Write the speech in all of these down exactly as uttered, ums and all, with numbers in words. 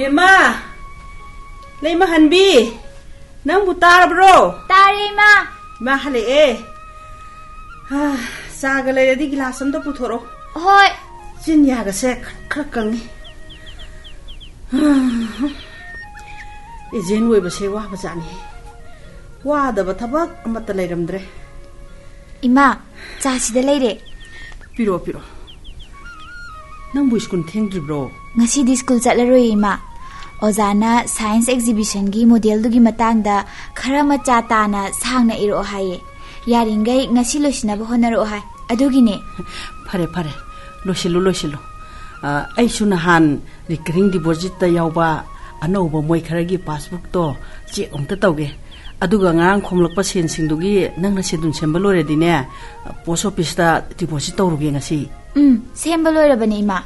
ꯏꯃꯥ! ꯂꯩꯃ ꯍꯟꯕꯤ! ꯅꯪꯕꯨ ꯇꯥꯔꯕ꯭ꯔꯣ? ꯇꯥꯔꯦ, ꯏꯃꯥ꯫ ꯏꯃꯥ ꯍꯜꯂꯛꯑꯦ꯫ ꯍꯥ, ꯆꯥꯒ ꯂꯩꯔꯗꯤ ꯒꯤꯂꯥꯁ ꯑꯝꯇ ꯄꯨꯊꯣꯔꯛꯑꯣ꯫ ꯍꯣꯏ꯫ ꯆꯤꯟ ꯌꯥꯒꯁꯦ ꯈꯔ, ꯈꯔ ꯀꯪꯉꯤ꯫ ꯍꯥ, ꯑꯦꯖꯦꯟ ꯑꯣꯏꯕꯁꯦ ꯋꯥꯕꯖꯥꯠꯅꯤ꯫ ꯋꯥꯗꯕ ꯊꯕꯛ ꯑꯃꯠꯇ ꯂꯩꯔꯝꯗ꯭ꯔꯦ꯫ ꯏꯃꯥ, ꯆꯥ ꯁꯤꯗ ꯂꯩꯔꯦ꯫ ꯄꯤꯔꯛꯑꯣ, ꯄꯤꯔꯛꯑꯣ꯫ ꯅꯪꯕꯨ ꯁ꯭ꯀꯨꯜ ꯊꯦꯡꯗ꯭ꯔꯤꯕ꯭ꯔꯣ? ꯉꯁꯤꯗꯤ ꯁ꯭ꯀꯨꯜ ꯆꯠꯂꯔꯣꯏꯌꯦ, ꯏꯃꯥ꯫ ꯑꯣꯖꯥꯅ ꯁꯥꯏꯟꯁ ꯑꯦꯛꯖꯤꯕꯤꯁꯟꯒꯤ ꯃꯣꯗꯦꯜꯗꯨꯒꯤ ꯃꯇꯥꯡꯗ ꯈꯔ ꯃꯆꯥ ꯇꯥꯅ ꯁꯥꯡꯅ ꯏꯔꯛꯑꯣ ꯍꯥꯏꯌꯦ꯫ ꯌꯥꯔꯤꯉꯩ ꯉꯁꯤ ꯂꯣꯏꯁꯤꯟꯅꯕ ꯍꯣꯠꯅꯔꯛꯑꯣ ꯍꯥꯏ꯫ ꯑꯗꯨꯒꯤꯅꯦ꯫ ꯐꯔꯦ, ꯐꯔꯦ꯫ ꯂꯣꯏꯁꯤꯜꯂꯨ, ꯂꯣꯏꯁꯤꯜꯂꯨ꯫ ꯑ, ꯑꯩꯁꯨ ꯅꯍꯥꯟ ꯔꯤꯀꯔꯤꯡ ꯗꯤꯄꯣꯖꯤꯠꯇ ꯌꯥꯎꯕ ꯑꯅꯧꯕ ꯃꯣꯏ ꯈꯔꯒꯤ ꯄꯥꯁꯕꯨꯛꯇꯣ ꯆꯦꯛ ꯑꯃꯨꯛꯇ ꯇꯧꯒꯦ꯫ ꯑꯗꯨꯒ ꯉꯔꯥꯡ ꯈꯣꯝꯂꯛꯄ ꯁꯦꯟꯁꯤꯡꯗꯨꯒꯤ ꯅꯪꯅ ꯁꯦꯗꯨꯜ ꯁꯦꯝꯕ ꯂꯣꯏꯔꯗꯤꯅꯦ, ꯄꯣꯁ ꯑꯣꯐꯤꯁꯇ ꯗꯤꯄꯣꯖꯤꯠ ꯇꯧꯔꯨꯒꯦ ꯉꯁꯤ꯫ ꯎꯝ, ꯁꯦꯝꯕ ꯂꯣꯏꯔꯕꯅꯦ, ꯏꯃꯥ꯫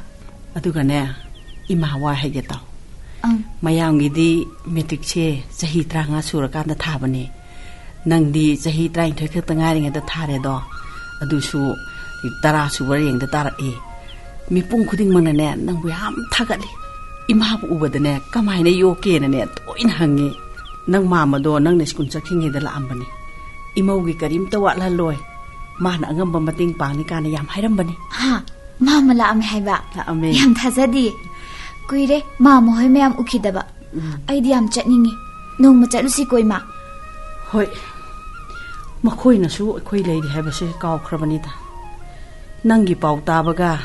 ꯑꯗꯨꯒꯅꯦ, ꯏꯃꯥ ꯋꯥ ꯍꯥꯏꯒꯦ ꯇꯥꯎ꯫ ꯑꯪ꯫ ꯃꯌꯥꯝꯒꯤꯗꯤ ꯃꯦꯇ꯭ꯔꯤꯛꯁꯦ ꯆꯍꯤ ꯇꯔꯥꯃꯉꯥ ꯁꯨꯔꯀꯥꯟꯗ ꯊꯥꯕꯅꯦ꯫ ꯅꯪꯗꯤ ꯆꯍꯤ ꯇꯔꯥꯅꯤꯊꯣꯏ ꯈꯛꯇ ꯉꯥꯏꯔꯤꯉꯩꯗ ꯊꯥꯔꯦꯗꯣ꯫ ꯑꯗꯨꯁꯨ ꯇꯔꯥ ꯁꯨꯕ ꯔꯦꯡꯗ ꯇꯥꯔꯛꯑꯦ꯫ ꯃꯤꯄꯨꯝ ꯈꯨꯗꯤꯡꯃꯛꯅꯅꯦ, ꯅꯪꯕꯨ ꯌꯥꯝ ꯊꯥꯒꯠꯂꯤ꯫ ꯏꯃꯥꯕꯨ ꯎꯕꯗꯅꯦ, ꯀꯃꯥꯏꯅ ꯌꯣꯛꯀꯦꯅꯅꯦ ꯇꯣꯏꯅ ꯍꯪꯉꯤ꯫ ꯅꯪ ꯃꯥꯝꯃꯗꯣ ꯅꯪꯅ ꯁ꯭ꯀꯨꯜ ꯆꯠꯈꯤꯉꯩꯗ ꯂꯥꯛꯑꯝꯕꯅꯤ꯫ "ꯏꯃꯧꯒꯤ ꯀꯔꯤꯝꯇ ꯋꯥꯠꯍꯜꯂꯣꯏ, ꯃꯥꯅ ꯑꯉꯝꯕ ꯃꯇꯦꯡ ꯄꯥꯡꯅꯤ" ꯀꯥꯏꯅ ꯌꯥꯝ ꯍꯥꯏꯔꯝꯕꯅꯤ꯫ ꯍꯥ, ꯃꯥꯝꯃ ꯂꯥꯛꯑꯝꯃꯦ ꯍꯥꯏꯕ? ꯂꯥꯛꯑꯝꯃꯦ꯫ ꯌꯥꯝ ꯊꯥꯖꯗꯤꯌꯦ꯫ ꯀꯨꯏꯔꯦ ꯃꯥꯝꯃ ꯍꯣꯏ ꯃꯌꯥꯝ ꯎꯈꯤꯗꯕ꯫ ꯎꯝ꯫ ꯑꯩꯗꯤ ꯌꯥꯝ ꯆꯠꯅꯤꯡꯉꯤ꯫ ꯅꯣꯡꯃ ꯆꯠꯂꯨꯁꯤꯀꯣ, ꯏꯃꯥ꯫ ꯍꯣꯏ, ꯃꯈꯣꯏꯅꯁꯨ ꯑꯩꯈꯣꯏ ꯂꯩꯔꯤ ꯍꯥꯏꯕꯁꯦ ꯀꯥꯎꯈ꯭ꯔꯕꯅꯤꯗ꯫ ꯅꯪꯒꯤ ꯄꯥꯎ ꯇꯥꯕꯒ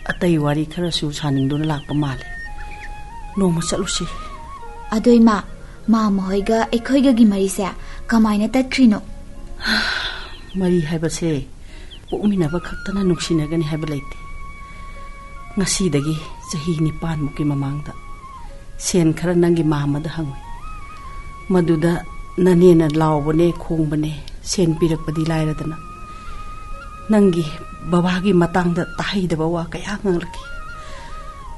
ꯑꯇꯩ ꯋꯥꯔꯤ ꯈꯔꯁꯨ ꯁꯥꯅꯤꯡꯗꯨꯅ ꯂꯥꯛꯄ ꯃꯥꯜꯂꯦ꯫ ꯅꯣꯡꯃ ꯆꯠꯂꯨꯁꯤ꯫ ꯑꯗꯣ ꯏꯃꯥ, ꯃꯥꯝꯃ ꯍꯣꯏꯒ ꯑꯩꯈꯣꯏꯒꯒꯤ ꯃꯔꯤꯁꯦ ꯀꯃꯥꯏꯅ ꯇꯠꯈ꯭ꯔꯤꯅꯣ? ꯃꯔꯤ ꯍꯥꯏꯕꯁꯦ ꯄꯣꯛꯃꯤꯟꯅꯕ ꯈꯛꯇꯅ ꯅꯨꯡꯁꯤꯅꯒꯅꯤ ꯍꯥꯏꯕ ꯂꯩꯇꯦ꯫ ꯉꯁꯤꯗꯒꯤ ꯆꯍꯤ ꯅꯤꯄꯥꯟꯃꯨꯛꯀꯤ ꯃꯃꯥꯡꯗ ꯁꯦꯟ ꯈꯔ ꯅꯪꯒꯤ ꯃꯥꯝꯃꯗ ꯍꯪꯉꯨ꯫ ꯃꯗꯨꯗ ꯅꯅꯦꯅ ꯂꯥꯎꯕꯅꯦ, ꯈꯣꯡꯕꯅꯦ, ꯁꯦꯟ ꯄꯤꯔꯛꯄꯗꯤ ꯂꯥꯏꯔꯗꯅ꯫ ꯅꯪꯒꯤ ꯕꯕꯥꯒꯤ ꯃꯇꯥꯡꯗ ꯇꯥꯍꯩꯗꯕ ꯋꯥ ꯀꯌꯥ ꯉꯥꯡꯂꯛꯈꯤ꯫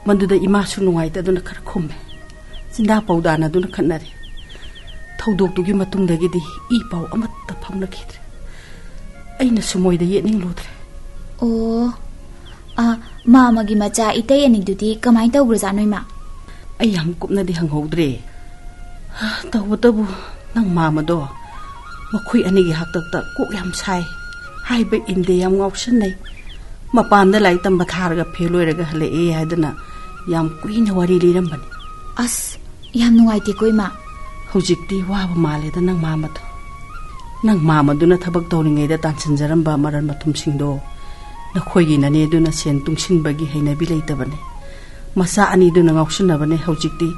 ꯃꯗꯨꯗ ꯏꯃꯥꯁꯨ ꯅꯨꯡꯉꯥꯏꯇꯗꯨꯅ ꯈꯔ ꯈꯨꯝꯃꯦ꯫ ꯆꯤꯟꯗꯥ ꯄꯥꯎꯗꯥꯅꯗꯨꯅ ꯈꯠꯅꯔꯦ꯫ ꯊꯧꯗꯣꯛꯇꯨꯒꯤ ꯃꯇꯨꯡꯗꯒꯤꯗꯤ ꯏ ꯄꯥꯎ ꯑꯃꯠꯇ ꯐꯥꯎꯅꯈꯤꯗ꯭ꯔꯦ꯫ ꯑꯩꯅ ꯁꯨꯃꯣꯏꯗ ꯌꯦꯠꯅꯤꯡꯂꯨꯗ꯭ꯔꯦ꯫ ꯑꯣ, ꯑ, ꯃꯥꯝꯃꯒꯤ ꯃꯆꯥ ꯏꯇꯩ ꯑꯅꯤꯗꯨꯗꯤ ꯀꯃꯥꯏꯅ ꯇꯧꯈ꯭ꯔꯖꯥꯠꯅꯣ, ꯏꯃꯥ? ꯑꯩ ꯌꯥꯝ ꯀꯨꯞꯅꯗꯤ ꯍꯪꯍꯧꯗ꯭ꯔꯦ꯫ ꯇꯧꯕꯇꯕꯨ, ꯅꯪ ꯃꯥꯃꯗꯣ ꯃꯈꯣꯏ ꯑꯅꯤꯒꯤ ꯍꯥꯛꯇꯛꯇ ꯀꯣꯛ ꯌꯥꯝ ꯁꯥꯏ꯫ ꯍꯥꯏꯕ ꯏꯟꯗꯦ, ꯌꯥꯝ ꯉꯥꯎꯁꯤꯟꯅꯩ꯫ ꯃꯄꯥꯟꯗ ꯂꯥꯏꯔꯤꯛ ꯇꯝꯕ ꯊꯥꯔꯒ ꯐꯦꯜ ꯑꯣꯏꯔꯒ ꯍꯜꯂꯛꯑꯦ ꯍꯥꯏꯗꯅ ꯌꯥꯝ ꯀꯨꯏꯅ ꯋꯥꯔꯤ ꯂꯤꯔꯝꯕꯅꯤ꯫ ꯑꯁ, ꯌꯥꯝ ꯅꯨꯡꯉꯥꯏꯇꯦꯀꯣ, ꯏꯃꯥ꯫ ꯍꯧꯖꯤꯛꯇꯤ ꯋꯥꯕ ꯃꯥꯜꯂꯦꯗ ꯅꯪ ꯃꯥꯃꯗꯣ꯫ ꯅꯪ ꯃꯥꯃꯗꯨꯅ ꯊꯕꯛ ꯇꯧꯔꯤꯉꯩꯗ ꯇꯥꯟꯁꯤꯟꯖꯔꯝꯕ ꯃꯔꯟ ꯃꯊꯨꯝꯁꯤꯡꯗꯣ ꯅꯈꯣꯏꯒꯤ ꯅꯅꯦꯗꯨꯅ ꯁꯦꯟ ꯇꯨꯡꯁꯤꯟꯕꯒꯤ ꯍꯩꯅꯕꯤ ꯂꯩꯇꯕꯅꯦ꯫ ꯃꯆꯥ ꯑꯅꯤꯗꯨꯅ ꯉꯥꯎꯁꯤꯟꯅꯕꯅꯦ꯫ ꯍꯧꯖꯤꯛꯇꯤ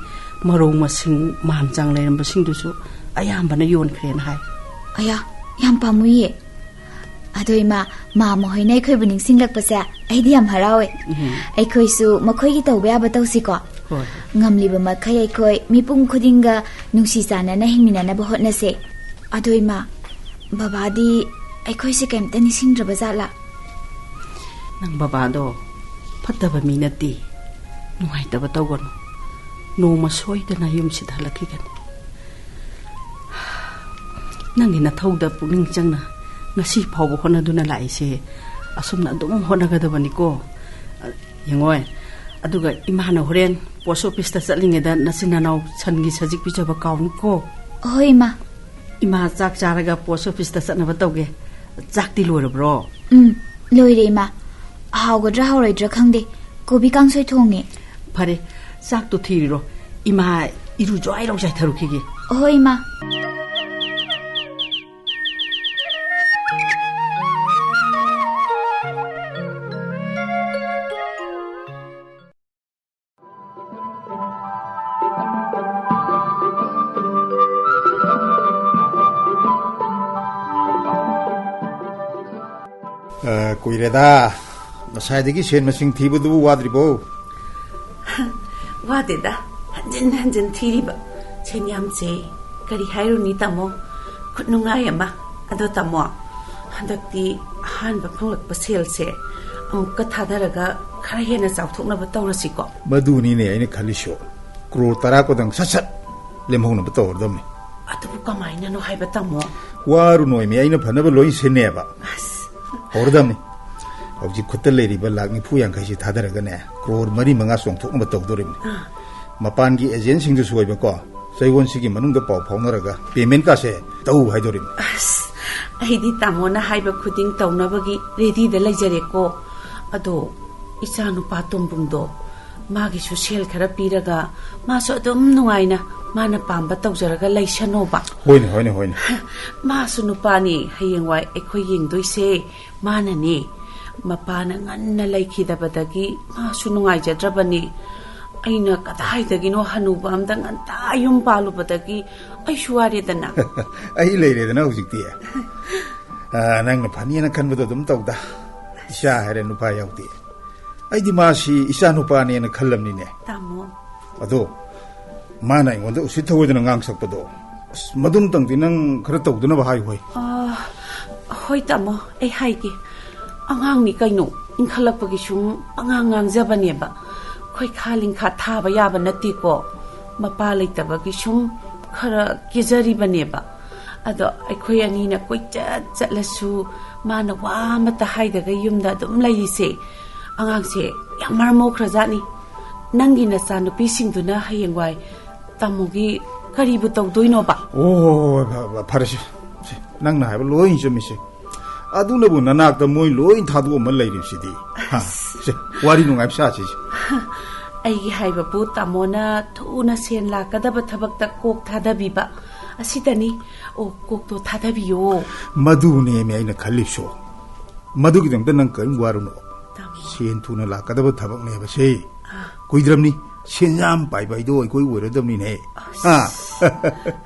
ꯃꯔꯧ ꯃꯁꯤꯡ ꯃꯥꯟ ꯆꯥꯡ ꯂꯩꯔꯝꯕꯁꯤꯡꯗꯨꯁꯨ ꯑꯌꯥꯝꯕꯅ ꯌꯣꯟꯈ꯭ꯔꯦꯅ ꯍꯥꯏ꯫ ꯑꯌꯥ, ꯌꯥꯝ ꯄꯥꯝꯃꯨꯏꯌꯦ꯫ ꯑꯗꯣ ꯏꯃꯥ, ꯃꯥꯃ ꯍꯣꯏꯅ ꯑꯩꯈꯣꯏꯕꯨ ꯅꯤꯡꯁꯤꯡꯂꯛꯄꯁꯦ ꯑꯩꯗꯤ ꯌꯥꯝ ꯍꯔꯥꯎꯋꯦ꯫ ꯎꯝ꯫ ꯑꯩꯈꯣꯏꯁꯨ ꯃꯈꯣꯏꯒꯤ ꯇꯧꯕ ꯌꯥꯕ ꯇꯧꯁꯤꯀꯣ꯫ ꯍꯣꯏ꯫ ꯉꯝꯂꯤꯕ ꯃꯈꯩ ꯑꯩꯈꯣꯏ ꯃꯤꯄꯨꯝ ꯈꯨꯗꯤꯡꯒ ꯅꯨꯡꯁꯤ ꯆꯥꯟꯅꯅ ꯍꯤꯡꯃꯤꯟꯅꯅꯕ ꯍꯣꯠꯅꯁꯦ꯫ ꯑꯗꯣ ꯏꯃꯥ, ꯕꯕꯥꯗꯤ ꯑꯩꯈꯣꯏꯁꯦ ꯀꯩꯝꯇ ꯅꯤꯡꯁꯤꯡꯗ꯭ꯔꯕ ꯖꯥꯠꯂꯥ? ꯅꯪ ꯕꯕꯥꯗꯣ ꯐꯠꯇꯕ ꯃꯤ ꯅꯠꯇꯦ꯫ ꯅꯨꯡꯉꯥꯏꯇꯕ ꯇꯧꯒꯅꯨ꯫ ꯅꯣꯡꯃ ꯁꯣꯏꯗꯅ ꯌꯨꯝꯁꯤꯗ ꯍꯜꯂꯛꯈꯤꯒꯅꯤ꯫ ꯅꯪꯒꯤ ꯅꯊꯧꯗ ꯄꯨꯛꯅꯤꯡ ꯆꯪꯅ ꯉꯁꯤ ꯐꯥꯎꯕ ꯍꯣꯠꯅꯗꯨꯅ ꯂꯥꯛꯏꯁꯦ ꯑꯁꯨꯝꯅ ꯑꯗꯨꯝ ꯍꯣꯠꯅꯒꯗꯕꯅꯤꯀꯣ꯫ ꯌꯦꯡꯉꯣꯏ, ꯑꯗꯨꯒ ꯏꯃꯥꯅ ꯍꯣꯔꯦꯟ ꯄꯣꯁ ꯑꯣꯐꯤꯁꯇ ꯆꯠꯂꯤꯉꯩꯗ ꯅꯆꯤꯟ ꯅꯅꯥꯎ ꯁꯟꯒꯤ ꯁꯖꯤꯛ ꯄꯤꯖꯕ ꯀꯥꯎꯅꯨꯀꯣ꯫ ꯍꯣꯏ, ꯏꯃꯥ꯫ ꯏꯃꯥ ꯆꯥꯛ ꯆꯥꯔꯒ ꯄꯣꯁ ꯑꯣꯐꯤꯁꯇ ꯆꯠꯅꯕ ꯇꯧꯒꯦ꯫ ꯆꯥꯛꯇꯤ ꯂꯣꯏꯔꯕ꯭ꯔꯣ? ꯎꯝ, ꯂꯣꯏꯔꯦ, ꯏꯃꯥ꯫ ꯍꯥꯎꯒꯗ꯭ꯔꯥ ꯍꯥꯎꯔꯣꯏꯗ꯭ꯔꯥ ꯈꯪꯗꯦ꯫ ꯀꯣꯕꯤ ꯀꯥꯡꯁꯣꯏ ꯊꯣꯡꯉꯦ꯫ ꯐꯔꯦ, ꯆꯥꯛꯇꯣ ꯊꯤꯔꯤꯔꯣ꯫ ꯏꯃꯥ ꯏꯔꯨ ꯖ꯭ꯋꯥꯏ ꯂꯥꯎ ꯆꯥꯏꯊꯔꯨꯈꯤꯒꯦ꯫ ꯍꯣꯏ, ꯏꯃꯥ꯫ ꯑ, ꯀꯨꯏꯔꯦꯗ꯫ ꯉꯁꯥꯏꯗꯒꯤ ꯁꯦꯟ ꯃꯁꯤꯡ ꯊꯤꯕꯗꯨꯕꯨ ꯋꯥꯗ꯭ꯔꯤꯕꯣ? ꯋꯥꯗꯦꯗ, ꯍꯟꯖꯤꯟ ꯍꯟꯖꯤꯟ ꯊꯤꯔꯤꯕ꯫ ꯁꯦꯟ ꯌꯥꯝꯁꯦ ꯀꯔꯤ ꯍꯥꯏꯔꯨꯅꯤ ꯇꯥꯃꯣ? ꯈꯨꯠ ꯅꯨꯡꯉꯥꯏ ꯑꯃ꯫ ꯑꯗꯣ ꯇꯥꯃꯣ, ꯍꯟꯗꯛꯇꯤ ꯑꯍꯥꯟꯕ ꯐꯪꯂꯛꯄ ꯁꯦꯜꯁꯦ ꯑꯃꯨꯛꯀ ꯊꯥꯗꯔꯒ ꯈꯔ ꯍꯦꯟꯅ ꯆꯥꯎꯊꯣꯛꯅꯕ ꯇꯧꯔꯁꯤꯀꯣ꯫ ꯃꯗꯨꯅꯤꯅꯦ ꯑꯩꯅ ꯈꯜꯂꯤꯁꯨ꯫ ꯀ꯭ꯔꯣꯔ ꯇꯔꯥ ꯀꯣꯗꯪ ꯁꯠ ꯁꯠ ꯂꯦꯝꯍꯧꯅꯕ ꯇꯧꯔꯗꯕꯅꯤ꯫ ꯑꯗꯨꯕꯨ ꯀꯃꯥꯏꯅꯅꯣ ꯍꯥꯏꯕ ꯇꯥꯃꯣ? ꯋꯥꯔꯨꯅꯣꯏꯃꯤ, ꯑꯩꯅ ꯐꯅꯕ ꯂꯣꯏ ꯁꯤꯟꯅꯦꯕ꯫ ꯑꯁ꯫ ꯍꯧꯔꯗꯕꯅꯤ꯫ ꯍꯧꯖꯤꯛ ꯈꯨꯠꯇ ꯂꯩꯔꯤꯕ ꯂꯥꯛ ꯅꯤꯐꯨ ꯌꯥꯡꯈꯩꯁꯤ ꯊꯥꯗꯔꯒꯅꯦ, ꯀ꯭ꯔꯣꯔ ꯃꯔꯤ ꯃꯉꯥ ꯆꯣꯡꯊꯣꯛꯅꯕ ꯇꯧꯗꯣꯔꯤꯕꯅꯤ꯫ ꯑꯥ꯫ ꯃꯄꯥꯟꯒꯤ ꯑꯦꯖꯦꯟꯁꯤꯡꯗꯨꯁꯨ ꯑꯣꯏꯕꯀꯣ, ꯆꯌꯣꯜꯁꯤꯒꯤ ꯃꯅꯨꯡꯗ ꯄꯥꯎ ꯐꯥꯎꯅꯔꯒ ꯄꯦꯃꯦꯟꯀꯥꯁꯦ ꯇꯧ ꯍꯥꯏꯗꯣꯔꯤꯕꯅꯤ꯫ ꯑꯁ, ꯑꯩꯗꯤ ꯇꯥꯃꯣꯅ ꯍꯥꯏꯕ ꯈꯨꯗꯤꯡ ꯇꯧꯅꯕꯒꯤ ꯔꯦꯗꯤꯗ ꯂꯩꯖꯔꯦꯀꯣ꯫ ꯑꯗꯣ ꯏꯆꯥ ꯅꯨꯄꯥ ꯇꯣꯝꯕꯨꯡꯗꯣ, ꯃꯥꯒꯤꯁꯨ ꯁꯦꯜ ꯈꯔ ꯄꯤꯔꯒ ꯃꯥꯁꯨ ꯑꯗꯨꯝ ꯅꯨꯡꯉꯥꯏꯅ ꯃꯥꯅ ꯄꯥꯝꯕ ꯇꯧꯖꯔꯒ ꯂꯩꯁꯅꯣꯕ꯫ ꯍꯣꯏꯅꯦ, ꯍꯣꯏꯅꯦ, ꯍꯣꯏꯅꯦ꯫ ꯃꯥꯁꯨ ꯅꯨꯄꯥꯅꯤ, ꯍꯌꯦꯡꯋꯥꯏ ꯑꯩꯈꯣꯏ ꯌꯦꯡꯗꯣꯏꯁꯦ ꯃꯥꯅꯅꯦ꯫ ꯃꯄꯥꯅ ꯉꯟꯅ ꯂꯩꯈꯤꯗꯕꯗꯒꯤ ꯃꯥꯁꯨ ꯅꯨꯡꯉꯥꯏꯖꯗ꯭ꯔꯕꯅꯤ꯫ ꯑꯩꯅ ꯀꯗꯥꯏꯗꯒꯤꯅꯣ ꯍꯅꯨꯕ ꯑꯝꯗ ꯉꯟꯇꯥ ꯌꯨꯝ ꯄꯥꯜꯂꯨꯕꯗꯒꯤ ꯑꯩꯁꯨ ꯋꯥꯔꯦꯗꯅ꯫ ꯑꯩ ꯂꯩꯔꯦꯗꯅ ꯍꯧꯖꯤꯛꯇꯤ꯫ ꯑ, ꯅꯪꯅ ꯐꯅꯤꯅ ꯈꯟꯕꯗꯣ ꯑꯗꯨꯝ ꯇꯧꯗ꯫ ꯏꯆꯥ ꯍꯥꯏꯔꯦ ꯅꯨꯄꯥ ꯌꯥꯎꯗꯦ꯫ ꯑꯩꯗꯤ ꯃꯥꯁꯤ ꯏꯆꯥ ꯅꯨꯄꯥꯅꯦꯅ ꯈꯜꯂꯝꯅꯤꯅꯦ꯫ ꯇꯥꯃꯣ꯫ ꯑꯗꯣ ꯃꯥꯅ ꯑꯩꯉꯣꯟꯗ ꯎꯁꯤꯠ ꯊꯑꯣꯏꯗꯅ ꯉꯥꯡꯁꯛꯄꯗꯣ, ꯑꯁ, ꯃꯗꯨꯝꯇꯪꯗꯤ ꯅꯪ ꯈꯔ ꯇꯧꯗꯅꯕ ꯍꯥꯏꯌꯨ ꯍꯣꯏ꯫ ꯑ, ꯍꯣꯏ ꯇꯥꯃꯣ, ꯑꯩ ꯍꯥꯏꯒꯦ꯫ ꯑꯉꯥꯡꯅꯤ ꯀꯩꯅꯣ, ꯏꯟꯈꯠꯂꯛꯄꯒꯤ ꯁꯨꯝ ꯑꯉꯥꯡ ꯉꯥꯡꯖꯕꯅꯦꯕ꯫ ꯈꯣꯏꯈꯥ ꯂꯤꯡꯈꯥ ꯊꯥꯕ ꯌꯥꯕ ꯅꯠꯇꯦꯀꯣ꯫ ꯃꯄꯥ ꯂꯩꯇꯕꯒꯤ ꯁꯨꯝ ꯈꯔ ꯀꯦꯖꯔꯤꯕꯅꯦꯕ꯫ ꯑꯗꯣ ꯑꯩꯈꯣꯏ ꯑꯅꯤꯅ ꯀꯣꯏꯆꯠ ꯆꯠꯂꯁꯨ ꯃꯥꯅ ꯋꯥ ꯑꯃꯠꯇ ꯍꯥꯏꯗꯒ ꯌꯨꯝꯗ ꯑꯗꯨꯝ ꯂꯩꯔꯤꯁꯦ꯫ ꯑꯉꯥꯡꯁꯦ ꯌꯥꯝ ꯃꯔꯝ ꯃꯣꯛꯈ꯭ꯔꯖꯥꯠꯅꯤ꯫ ꯅꯪꯒꯤ ꯅꯆꯥꯅꯨꯄꯤꯁꯤꯡꯗꯨꯅ ꯍꯌꯦꯡꯋꯥꯏ ꯇꯥꯃꯣꯒꯤ ꯀꯔꯤꯕꯨ ꯇꯧꯗꯣꯏꯅꯣꯕ? ꯑꯣ, ꯍꯣꯏ, ꯍꯣꯏ, ꯍꯣꯏ, ꯐ-, ꯐ-, ꯐꯔꯦꯁꯦ꯫ ꯁꯦ, ꯅꯪꯅ ꯍꯥꯏꯕ ꯂꯣꯏ ꯆꯨꯝꯃꯤꯁꯦ꯫ ꯑꯗꯨꯅꯕꯨ ꯅꯅꯥꯛꯇ ꯃꯣꯏ ꯂꯣꯏ ꯊꯥꯗꯣꯛꯑꯝꯃ ꯂꯩꯔꯤꯕꯁꯤꯗꯤ꯫ ꯍꯥ, ꯁꯦ, ꯋꯥꯔꯤ ꯅꯨꯡꯉꯥꯏꯕ ꯁꯥꯁꯤꯁꯦ꯫ ꯑꯩꯒꯤ ꯍꯥꯏꯕꯕꯨ ꯇꯥꯃꯣꯅ ꯊꯨꯅ ꯁꯦꯟ ꯂꯥꯛꯀꯗꯕ ꯊꯕꯛꯇ ꯀꯣꯛ ꯊꯥꯗꯕꯤꯕ ꯑꯁꯤꯗꯅꯤ꯫ ꯑꯣ, ꯀꯣꯛꯇꯣ ꯊꯥꯗꯕꯤꯌꯣ꯫ ꯃꯗꯨꯅꯦꯃꯤ ꯑꯩꯅ ꯈꯜꯂꯤꯕꯁꯨ꯫ ꯃꯗꯨꯒꯤꯗꯃꯛꯇ ꯅꯪ ꯀꯔꯤꯝ ꯋꯥꯔꯨꯅꯣ꯫ ꯇꯥꯃꯣ꯫ ꯁꯦꯟ ꯊꯨꯅ ꯂꯥꯛꯀꯗꯕ ꯊꯕꯛꯅꯦꯕ ꯁꯦ꯫ ꯑꯥ꯫ ꯀꯨꯏꯗ꯭ꯔꯕꯅꯤ, ꯁꯦꯟꯌꯥꯝ ꯄꯥꯏꯕ ꯍꯥꯏꯗꯣ ꯑꯩꯈꯣꯏ ꯑꯣꯏꯔꯗꯕꯅꯤꯅꯦ꯫ ꯑꯁ꯫ ꯑꯥ꯫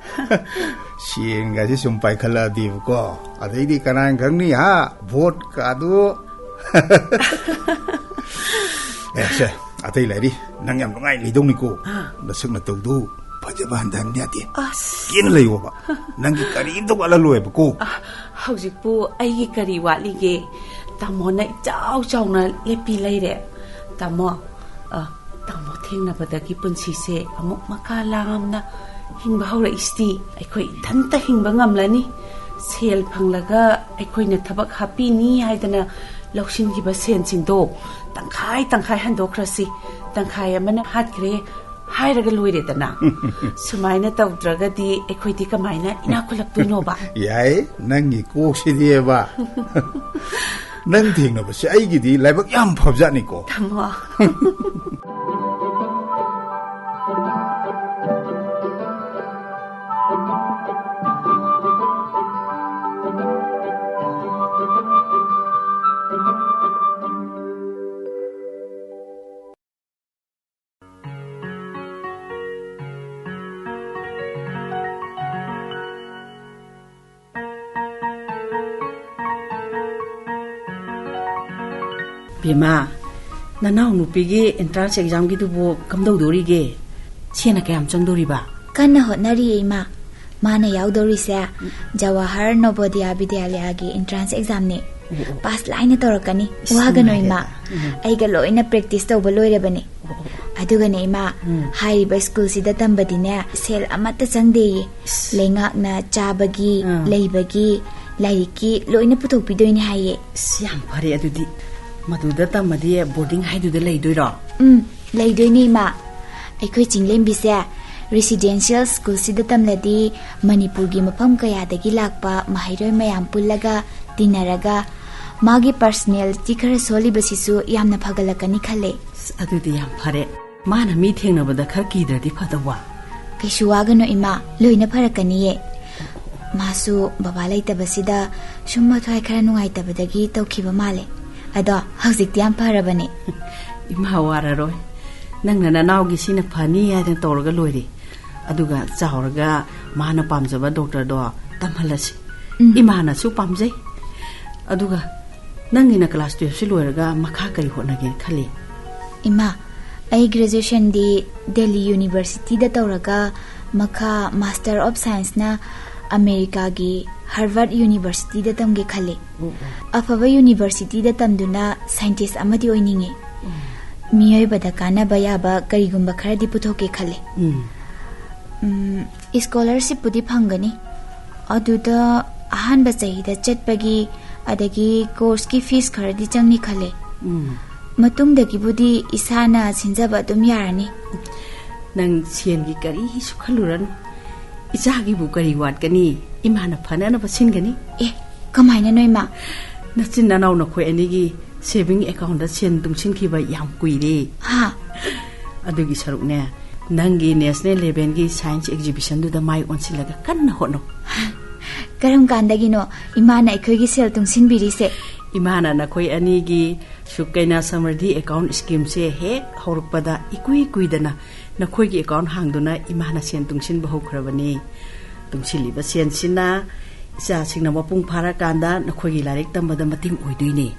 ꯁꯦꯟꯒꯁꯦ ꯁꯨꯝ ꯄꯥꯏꯈꯠꯂꯛꯑꯗꯤꯕꯀꯣ, ꯑꯗꯩꯗꯤ ꯀꯅꯥꯅ ꯈꯪꯅꯤ, ꯍꯥ? ꯚꯣꯠꯀꯥꯗꯣ꯫ ꯑꯦ, ꯁꯦ, ꯑꯇꯩ ꯂꯩꯔꯤ, ꯅꯪ ꯌꯥꯝ ꯅꯨꯡꯉꯥꯏꯅ ꯂꯩꯗꯧꯅꯤꯀꯣ꯫ ꯑꯥ꯫ ꯅꯁꯛ ꯅꯇꯧꯗꯨ ꯐꯖꯕ ꯍꯟꯊꯍꯟꯕ ꯌꯥꯗꯦ꯫ ꯑꯁ꯫ ꯀꯦꯅ ꯂꯩꯌꯣꯕ꯫ ꯅꯪꯒꯤ ꯀꯔꯤꯝꯇ ꯋꯥꯠꯍꯜꯂꯣꯏꯕꯀꯣ꯫ ꯑ, ꯍꯧꯖꯤꯛꯄꯨ ꯑꯩꯒꯤ ꯀꯔꯤ ꯋꯥꯠꯂꯤꯒꯦ? ꯇꯥꯃꯣꯅ ꯏꯆꯥꯎ ꯆꯥꯎꯅ ꯂꯦꯞꯄꯤ ꯂꯩꯔꯦ꯫ ꯇꯥꯃꯣ, ꯑ, ꯇꯥꯃꯣ ꯊꯦꯡꯅꯕꯗꯒꯤ ꯄꯨꯟꯁꯤꯁꯦ ꯑꯃꯨꯛ ꯃꯀꯥ ꯂꯥꯝꯅ ꯍꯤꯡꯕ ꯍꯧꯔꯛꯏꯁꯤꯗꯤ꯫ ꯑꯩꯈꯣꯏ ꯏꯊꯟꯇ ꯍꯤꯡꯕ ꯉꯝꯂꯅꯤ꯫ ꯁꯦꯜ ꯐꯪꯂꯒ ꯑꯩꯈꯣꯏꯅ ꯊꯕꯛ ꯍꯥꯞꯄꯤꯅꯤ ꯍꯥꯏꯗꯅ ꯂꯧꯁꯤꯟꯈꯤꯕ ꯁꯦꯟꯁꯤꯡꯗꯣ ꯇꯪꯈꯥꯏ ꯇꯪꯈꯥꯏ ꯍꯟꯗꯣꯛꯈ꯭ꯔꯁꯤ꯫ ꯇꯪꯈꯥꯏ ꯑꯃꯅ ꯍꯥꯠꯈ꯭ꯔꯦ, ꯍꯥꯏꯔꯒ ꯂꯣꯏꯔꯦꯗꯅ꯫ ꯁꯨꯃꯥꯏꯅ ꯇꯧꯗ꯭ꯔꯒꯗꯤ ꯑꯩꯈꯣꯏꯗꯤ ꯀꯃꯥꯏꯅ ꯏꯅꯥꯛ ꯈꯨꯜꯂꯛꯇꯣꯏꯅꯣꯕ? ꯌꯥꯏ, ꯅꯪꯒꯤ ꯀꯣꯛꯁꯤꯗꯤꯕ꯫ ꯅꯪ ꯊꯦꯡꯅꯕꯁꯦ ꯑꯩꯒꯤꯗꯤ ꯂꯥꯏꯕꯛ ꯌꯥꯝ ꯐꯕꯖꯥꯠꯅꯤꯀꯣ꯫ ꯇꯥꯃꯣ꯫ ꯕꯦꯝꯃ, ꯅꯅꯥꯎ ꯅꯨꯄꯤꯒꯤ entrance examꯒꯤꯗꯨꯕꯨ ꯀꯝꯗꯧꯗꯣꯔꯤꯒꯦ? ꯁꯦꯟꯅ ꯀꯌꯥꯝ ꯆꯪꯗꯣꯔꯤꯕ? ꯀꯟꯅ ꯍꯣꯠꯅꯔꯤꯌꯦ, ꯏꯃꯥ꯫ ꯃꯥꯅ ꯌꯥꯎꯗꯧꯔꯤꯁꯦ ꯖꯋꯥꯍꯔ ꯅꯣꯕꯣꯗꯤꯌꯥ ꯕꯤꯗ꯭ꯌꯥꯂꯌꯥꯒꯤ entrance examꯅꯦ꯫ ꯑꯣ, ꯑꯣ꯫ Pass ꯂꯥꯏꯅ ꯇꯧꯔꯛꯀꯅꯤ꯫ ꯏꯁ, ꯋꯥꯒꯅꯨ, ꯏꯃꯥ꯫ ꯅꯨꯡꯉꯥꯏꯔꯦꯗ꯫ ꯎꯝ꯫ ꯑꯩꯒ ꯂꯣꯏꯅ practice ꯇꯧꯕ ꯂꯣꯏꯔꯕꯅꯦ꯫ ꯑꯣ, ꯑꯣ, ꯑꯣ꯫ ꯑꯗꯨꯒꯅꯦ, ꯏꯃꯥ, ꯎꯝ꯫ ꯍꯥꯏꯔꯤꯕ schoolꯁꯤꯗ ꯇꯝꯕꯗꯤꯅꯦ, ꯁꯦꯜ ꯑꯃꯠꯇ ꯆꯪꯗꯦꯌꯦ꯫ ꯏꯁ꯫ ꯂꯩꯉꯥꯛꯅ ꯆꯥꯕꯒꯤ, ꯑꯥ꯫ ꯂꯩꯕꯒꯤ, ꯂꯥꯏꯔꯤꯛꯀꯤ ꯂꯣꯏꯅ ꯄꯨꯊꯣꯛꯄꯤꯗꯣꯏꯅꯦ ꯍꯥꯏꯌꯦ꯫ ꯏꯁ, ꯌꯥꯝ ꯐꯔꯦ ꯑꯗꯨꯗꯤ꯫ ꯃꯗꯨꯗ ꯇꯝꯃꯗꯤ boarding ꯍꯥꯏꯗꯨꯗ ꯂꯩꯗꯣꯏꯔꯣ? ꯎꯝ, ꯂꯩꯗꯣꯏꯅꯦ, ꯏꯃꯥ꯫ ꯑꯩꯈꯣꯏ ꯆꯤꯡꯂꯦꯝꯕꯤꯁꯦ residential schoolꯁꯤꯗ ꯇꯝꯂꯗꯤ ꯃꯅꯤꯄꯨꯔꯒꯤ ꯃꯐꯝ ꯀꯌꯥꯗꯒꯤ ꯂꯥꯛꯄ ꯃꯍꯩꯔꯣꯏ ꯃꯌꯥꯝ ꯄꯨꯜꯂꯒ, ꯇꯤꯟꯅꯔꯒ, ꯃꯥꯒꯤ personality ꯈꯔ ꯁꯣꯜꯂꯤꯕꯁꯤꯁꯨ ꯌꯥꯝꯅ ꯐꯒꯠꯂꯛꯀꯅꯤ ꯈꯜꯂꯦ꯫ ꯑꯁ, ꯑꯗꯨꯗꯤ ꯌꯥꯝ ꯐꯔꯦ꯫ ꯃꯥꯅ ꯃꯤ ꯊꯦꯡꯅꯕꯗ ꯈꯔ ꯀꯤꯗ꯭ꯔꯗꯤ ꯐꯗꯧꯕ꯫ ꯀꯩꯁꯨ ꯋꯥꯒꯅꯨ, ꯏꯃꯥ, ꯂꯣꯏꯅ ꯐꯔꯛꯀꯅꯤꯌꯦ꯫ ꯃꯥꯁꯨ ꯕꯕꯥ ꯂꯩꯇꯕꯁꯤꯗ ꯁꯨꯝ ꯃꯊ꯭ꯋꯥꯏ ꯈꯔ ꯅꯨꯡꯉꯥꯏꯇꯕꯗꯒꯤ ꯇꯧꯈꯤꯕ ꯃꯥꯜꯂꯦ꯫ ꯑꯗꯣ ꯍꯧꯖꯤꯛꯇꯤ ꯌꯥꯝ ꯐꯔꯕꯅꯦ꯫ ꯏꯃꯥ ꯋꯥꯔꯔꯣꯏ꯫ ꯅꯪꯅ ꯅꯅꯥꯎꯒꯤ ꯁꯤꯅ ꯐꯅꯤ ꯍꯥꯏꯗꯅ ꯇꯧꯔꯒ ꯂꯣꯏꯔꯦ꯫ ꯑꯗꯨꯒ ꯆꯥꯎꯔꯒ ꯃꯥꯅ ꯄꯥꯝꯖꯕ doctorꯗꯣ ꯇꯝꯍꯜꯂꯁꯤ꯫ ꯎꯝ꯫ ꯏꯃꯥꯅꯁꯨ ꯄꯥꯝꯖꯩ꯫ ꯑꯗꯨꯒ ꯅꯪꯒꯤꯅ class twelveꯁꯤ ꯂꯣꯏꯔꯒ ꯃꯈꯥ ꯀꯔꯤ ꯍꯣꯠꯅꯒꯦꯅ ꯈꯜꯂꯤ? ꯏꯃꯥ, ꯑꯩ graduationꯗꯤ ꯗꯦꯜꯂꯤ Universityꯗ ꯇꯧꯔꯒ ꯃꯈꯥ Master of Scienceꯅ ꯑꯃꯦꯔꯤꯀꯥꯒꯤ Harvard Universityꯗ ꯇꯝꯒꯦ ꯈꯜꯂꯤ꯫ ꯑꯣ, ꯑꯣ꯫ ꯑꯐꯕ universityꯗ ꯇꯝꯗꯨꯅ scientist ꯑꯃꯗꯤ ꯑꯣꯏꯅꯤꯡꯉꯤ꯫ ꯎꯝ꯫ ꯃꯤꯑꯣꯏꯕꯗ ꯀꯥꯟꯅꯕ ꯌꯥꯕ ꯀꯔꯤꯒꯨꯝꯕ ꯈꯔꯗꯤ ꯄꯨꯊꯣꯛꯀꯦ ꯈꯜꯂꯤ꯫ ꯎꯝ꯫ ꯎꯝ, scholarshipꯄꯨꯗꯤ ꯐꯪꯒꯅꯤ꯫ ꯑꯗꯨꯗ ꯑꯍꯥꯟꯕ ꯆꯍꯤꯗ ꯆꯠꯄꯒꯤ, ꯑꯗꯒꯤ courseꯀꯤ fees ꯈꯔꯗꯤ ꯆꯪꯅꯤ ꯈꯜꯂꯦ꯫ ꯎꯝ꯫ ꯃꯇꯨꯡꯗꯒꯤꯕꯨꯗꯤ ꯏꯁꯥꯅ ꯁꯤꯟꯖꯕ ꯑꯗꯨꯝ ꯌꯥꯔꯅꯤ꯫ ꯅꯪ ꯁꯦꯟꯒꯤ ꯀꯔꯤꯁꯨ ꯈꯜꯂꯨꯔꯅꯨ꯫ ꯏꯆꯥꯒꯤꯕꯨ ꯀꯔꯤ ꯋꯥꯠꯀꯅꯤ? ꯏꯃꯥꯅ ꯐꯅꯅꯕ ꯁꯤꯟꯒꯅꯤ꯫ ꯑꯦ, ꯀꯃꯥꯏꯅꯅꯣ ꯏꯃꯥ? ꯅꯆꯤꯟ ꯅꯅꯥꯎ ꯅꯈꯣꯏ ꯑꯅꯤꯒꯤ ꯁꯦꯚꯤꯡ ꯑꯦꯀꯥꯎꯟꯗ ꯁꯦꯟ ꯇꯨꯡꯁꯤꯟꯈꯤꯕ ꯌꯥꯝ ꯀꯨꯏꯔꯦ꯫ ꯍꯥ? ꯑꯗꯨꯒꯤ ꯁꯔꯨꯛꯅꯦ, ꯅꯪꯒꯤ ꯅꯦꯁꯅꯦꯜ ꯂꯦꯚꯦꯜꯒꯤ ꯁꯥꯏꯟꯁ ꯑꯦꯛꯖꯤꯕꯤꯁꯟꯗꯨꯗ ꯃꯥꯏ ꯑꯣꯟꯁꯤꯜꯂꯒ ꯀꯟꯅ ꯍꯣꯠꯅꯧ꯫ ꯀꯔꯝ ꯀꯥꯟꯗꯒꯤꯅꯣ ꯏꯃꯥꯅ ꯑꯩꯈꯣꯏꯒꯤ ꯁꯦꯜ ꯇꯨꯡꯁꯤꯟꯕꯤꯔꯤꯁꯦ? ꯏꯃꯥꯅ ꯅꯈꯣꯏ ꯑꯅꯤꯒꯤ ꯁꯨꯀꯩꯅꯥ ꯁꯃꯔꯗꯤ ꯑꯦꯀꯥꯎꯟ ꯁ꯭ꯀꯤꯝꯁꯦ ꯍꯦꯛ ꯍꯧꯔꯛꯄꯗ ꯏꯀꯨꯏ ꯀꯨꯏꯗꯅ ꯅꯈꯣꯏꯒꯤ ꯑꯦꯀꯥꯎꯟ ꯍꯥꯡꯗꯨꯅ ꯏꯃꯥꯅ ꯁꯦꯟ ꯇꯨꯡꯁꯤꯟꯕ ꯍꯧꯈ꯭ꯔꯕꯅꯤ꯫ ꯇꯨꯡꯁꯤꯜꯂꯤꯕ ꯁꯦꯟꯁꯤꯅ ꯏꯆꯥꯁꯤꯡꯅ ꯃꯄꯨꯡ ꯐꯥꯔꯀꯥꯟꯗ ꯅꯈꯣꯏꯒꯤ ꯂꯥꯏꯔꯤꯛ ꯇꯝꯕꯗ ꯃꯇꯦꯡ ꯑꯣꯏꯗꯣꯏꯅꯦ꯫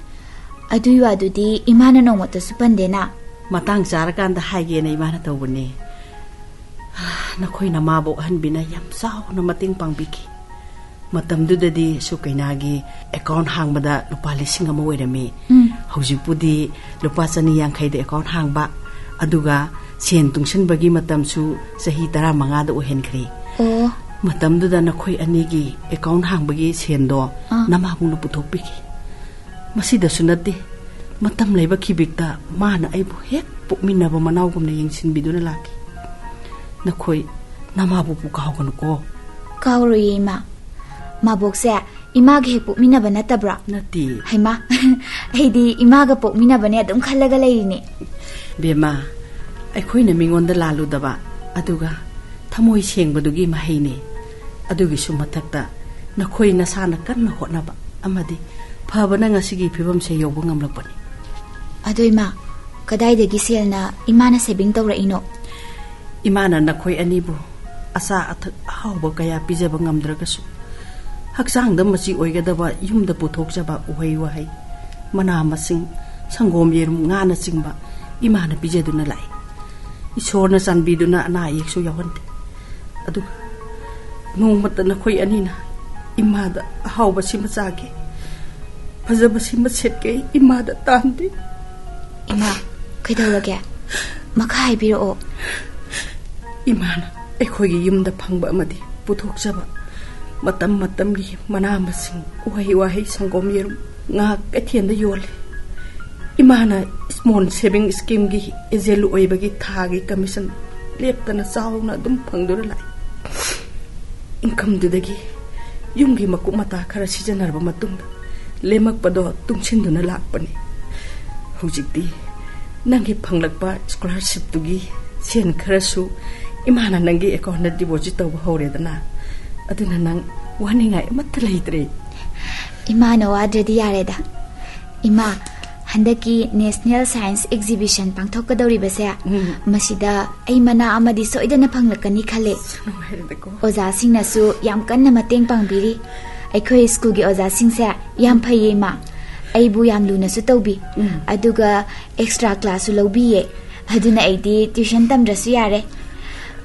ꯑꯗꯨꯏ ꯋꯥꯗꯨꯗꯤ ꯏꯃꯥꯅ ꯅꯣꯡꯃꯇꯁꯨ ꯄꯟꯗꯦꯅ꯫ ꯃꯇꯥꯡ ꯆꯥꯔꯀꯥꯟꯗ ꯍꯥꯏꯒꯦꯅ ꯏꯃꯥꯅ ꯇꯧꯕꯅꯦ꯫ ꯅꯈꯣꯏ ꯅꯃꯥꯕꯣꯛ ꯑꯍꯟꯕꯤꯅ ꯌꯥꯝ ꯆꯥꯎꯅ ꯃꯇꯦꯡ ꯄꯥꯡꯕꯤꯈꯤ꯫ ꯃꯇꯝꯗꯨꯗꯗꯤ ꯁꯨꯀꯩꯅꯥꯒꯤ ꯑꯦꯀꯥꯎꯟ ꯍꯥꯡꯕꯗ ꯂꯨꯄꯥ ꯂꯤꯁꯤꯡ ꯑꯃ ꯑꯣꯏꯔꯝꯃꯤ꯫ ꯎꯝ꯫ ꯍꯧꯖꯤꯛꯄꯨꯗꯤ ꯂꯨꯄꯥ ꯆꯅꯤ ꯌꯥꯡꯈꯩꯗ ꯑꯦꯀꯥꯎꯟ ꯍꯥꯡꯕ, ꯑꯗꯨꯒ ꯁꯦꯟ ꯇꯨꯡꯁꯤꯟꯕꯒꯤ ꯃꯇꯝꯁꯨ ꯆꯍꯤ ꯇꯔꯥꯃꯉꯥꯗ ꯑꯣꯏꯍꯟꯈ꯭ꯔꯦ꯫ ꯑꯣ꯫ ꯃꯇꯝꯗꯨꯗ ꯅꯈꯣꯏ ꯑꯅꯤꯒꯤ ꯑꯦꯀꯥꯎꯟ ꯍꯥꯡꯕꯒꯤ ꯁꯦꯟꯗꯣ ꯑꯥ꯫ ꯅꯃꯥꯕꯨꯡꯅ ꯄꯨꯊꯣꯛꯄꯤꯈꯤ꯫ ꯃꯁꯤꯗꯁꯨ ꯅꯠꯇꯦ, ꯃꯇꯝ ꯂꯩꯕ ꯈꯤꯕꯤꯛꯇ ꯃꯥꯅ ꯑꯩꯕꯨ ꯍꯦꯛ ꯄꯣꯛꯃꯤꯟꯅꯕ ꯃꯅꯥꯎꯒꯨꯝꯅ ꯌꯦꯡꯁꯤꯟꯕꯤꯗꯨꯅ ꯂꯥꯛꯈꯤ꯫ ꯅꯈꯣꯏ ꯅꯃꯥꯕꯨꯕꯨ ꯀꯥꯎꯒꯅꯨꯀꯣ꯫ ꯀꯥꯎꯔꯣꯏꯌꯦ ꯏꯃꯥ꯫ ꯃꯥꯕꯣꯛꯁꯦ ꯏꯃꯥꯒ ꯍꯦꯛ ꯄꯣꯛꯃꯤꯟꯅꯕ ꯅꯠꯇꯕ꯭ꯔꯥ? ꯅꯠꯇꯦ꯫ ꯍꯩꯃꯥ, ꯑꯩꯗꯤ ꯏꯃꯥꯒ ꯄꯣꯛꯃꯤꯟꯅꯕꯅꯦ ꯑꯗꯨꯝ ꯈꯜꯂꯒ ꯂꯩꯔꯤꯅꯦ꯫ ꯕꯦꯝꯃ, ꯑꯩꯈꯣꯏꯅ ꯃꯤꯉꯣꯟꯗ ꯂꯥꯜꯂꯨꯗꯕ, ꯑꯗꯨꯒ ꯊꯃꯣꯏ ꯁꯦꯡꯕꯗꯨꯒꯤ ꯃꯍꯩꯅꯦ꯫ ꯑꯗꯨꯒꯤꯁꯨ ꯃꯊꯛꯇ ꯅꯈꯣꯏ ꯅꯁꯥꯅ ꯀꯟꯅ ꯍꯣꯠꯅꯕ ꯑꯃꯗꯤ ꯐꯕꯅ ꯉꯁꯤꯒꯤ ꯐꯤꯕꯝꯁꯦ ꯌꯧꯕ ꯉꯝꯂꯛꯄꯅꯤ꯫ ꯑꯗꯣ ꯏꯃꯥ, ꯀꯗꯥꯏꯗꯒꯤ ꯁꯦꯜꯅ ꯏꯃꯥꯅ ꯁꯦꯚꯤꯡ ꯇꯧꯔꯛꯏꯅꯣ? ꯏꯃꯥꯅ ꯅꯈꯣꯏ ꯑꯅꯤꯕꯨ ꯑꯆꯥ ꯑꯊꯛ ꯑꯍꯥꯎꯕ ꯀꯌꯥ ꯄꯤꯖꯕ ꯉꯝꯗ꯭ꯔꯒꯁꯨ, ꯍꯛꯆꯥꯡꯗ ꯃꯆꯤ ꯑꯣꯏꯒꯗꯕ ꯌꯨꯝꯗ ꯄꯨꯊꯣꯛꯆꯕ ꯎꯍꯩ ꯋꯥꯍꯩ, ꯃꯅꯥ ꯃꯁꯤꯡ, ꯁꯪꯒꯣꯝ, ꯌꯦꯔꯨꯝ, ꯉꯥꯅꯆꯤꯡꯕ ꯏꯃꯥꯅ ꯄꯤꯖꯗꯨꯅ ꯂꯥꯛꯏ꯫ ꯏꯁꯣꯔꯅ ꯆꯥꯟꯕꯤꯗꯨꯅ ꯑꯅꯥ ꯑꯌꯦꯛꯁꯨ ꯌꯥꯎꯍꯟꯗꯦ꯫ ꯑꯗꯨꯒ ꯅꯣꯡꯃꯇ ꯅꯈꯣꯏ ꯑꯅꯤꯅ ꯏꯃꯥꯗ ꯑꯍꯥꯎꯕꯁꯤꯃ ꯆꯥꯒꯦ, ꯐꯖꯕꯁꯤꯃ ꯁꯦꯠꯀꯦ ꯏꯃꯥꯗ ꯇꯥꯟꯗꯦ꯫ ꯏꯃꯥ, ꯀꯩꯗꯧꯔꯒꯦ? ꯃꯈꯥ ꯍꯥꯏꯕꯤꯔꯛꯑꯣ꯫ ꯏꯃꯥꯅ ꯑꯩꯈꯣꯏꯒꯤ ꯌꯨꯝꯗ ꯐꯪꯕ ꯑꯃꯗꯤ ꯄꯨꯊꯣꯛꯆꯕ ꯃꯇꯝ ꯃꯇꯝꯒꯤ ꯃꯅꯥ ꯃꯁꯤꯡ, ꯎꯍꯩ ꯋꯥꯍꯩ, ꯁꯪꯒꯣꯝ, ꯌꯦꯔꯨꯝ, ꯉꯥ ꯀꯩꯊꯦꯜꯗ ꯌꯣꯜꯂꯤ꯫ ꯏꯃꯥꯅ ꯁ꯭ꯃꯣꯜ ꯁꯦꯚꯤꯡ ꯁ꯭ꯀꯤꯝꯒꯤ ꯑꯦꯖꯦꯟ ꯑꯣꯏꯕꯒꯤ ꯊꯥꯒꯤ ꯀꯃꯤꯁꯟ ꯂꯦꯞꯇꯅ ꯆꯥꯎꯅ ꯑꯗꯨꯝ ꯐꯪꯗꯨꯅ ꯂꯥꯛꯏ꯫ Income-ꯗꯨꯗꯒꯤ ꯌꯨꯝꯒꯤ ꯃꯀꯨꯞ ꯃꯇꯥ ꯈꯔ ꯁꯤꯖꯤꯟꯅꯔꯕ ꯃꯇꯨꯡꯗ ꯂꯦꯝꯃꯛꯄꯗꯣ ꯇꯨꯡꯁꯤꯟꯗꯨꯅ ꯂꯥꯛꯄꯅꯤ꯫ ꯍꯧꯖꯤꯛꯇꯤ ꯅꯪꯒꯤ ꯐꯪꯂꯛꯄ scholarship-ꯇꯨꯒꯤ ꯁꯦꯟ ꯈꯔꯁꯨ ꯏꯃꯥꯅ ꯅꯪꯒꯤ account-ꯇ deposit ꯇꯧꯕ ꯍꯧꯔꯦꯗꯅ꯫ ꯑꯗꯨꯅ ꯅꯪ ꯋꯥꯅꯤꯡꯉꯥꯏ ꯑꯃꯠꯇ ꯂꯩꯇ꯭ꯔꯦ꯫ ꯏꯃꯥꯅ ꯋꯥꯗ꯭ꯔꯗꯤ ꯌꯥꯔꯦꯗ꯫ ꯏꯃꯥ, ꯍꯟꯗꯛꯀꯤ National Science Exhibition ꯄꯥꯡꯊꯣꯛꯀꯗꯧꯔꯤꯕꯁꯦ, ꯎꯝ꯫ ꯃꯁꯤꯗ ꯑꯩ ꯃꯅꯥ ꯑꯃꯗꯤ ꯁꯣꯏꯗꯅ ꯐꯪꯂꯛꯀꯅꯤ ꯈꯜꯂꯦ꯫ ꯅꯨꯡꯉꯥꯏꯔꯦꯗꯀꯣ꯫ ꯑꯣꯖꯥꯁꯤꯡꯅꯁꯨ ꯌꯥꯝ ꯀꯟꯅ ꯃꯇꯦꯡ ꯄꯥꯡꯕꯤꯔꯤ꯫ ꯑꯩꯈꯣꯏ ꯁ꯭ꯀꯨꯜꯒꯤ ꯑꯣꯖꯥꯁꯤꯡꯁꯦ ꯌꯥꯝ ꯐꯩꯌꯦ, ꯏꯃꯥ꯫ ꯑꯩꯕꯨ ꯌꯥꯝ ꯂꯨꯅꯁꯨ ꯇꯧꯕꯤ꯫ ꯎꯝ꯫ ꯑꯗꯨꯒ extra class-ꯁꯨ ꯂꯧꯕꯤꯌꯦ꯫ ꯑꯗꯨꯅ ꯑꯩꯗꯤ tuition ꯇꯝꯗ꯭ꯔꯁꯨ ꯌꯥꯔꯦ꯫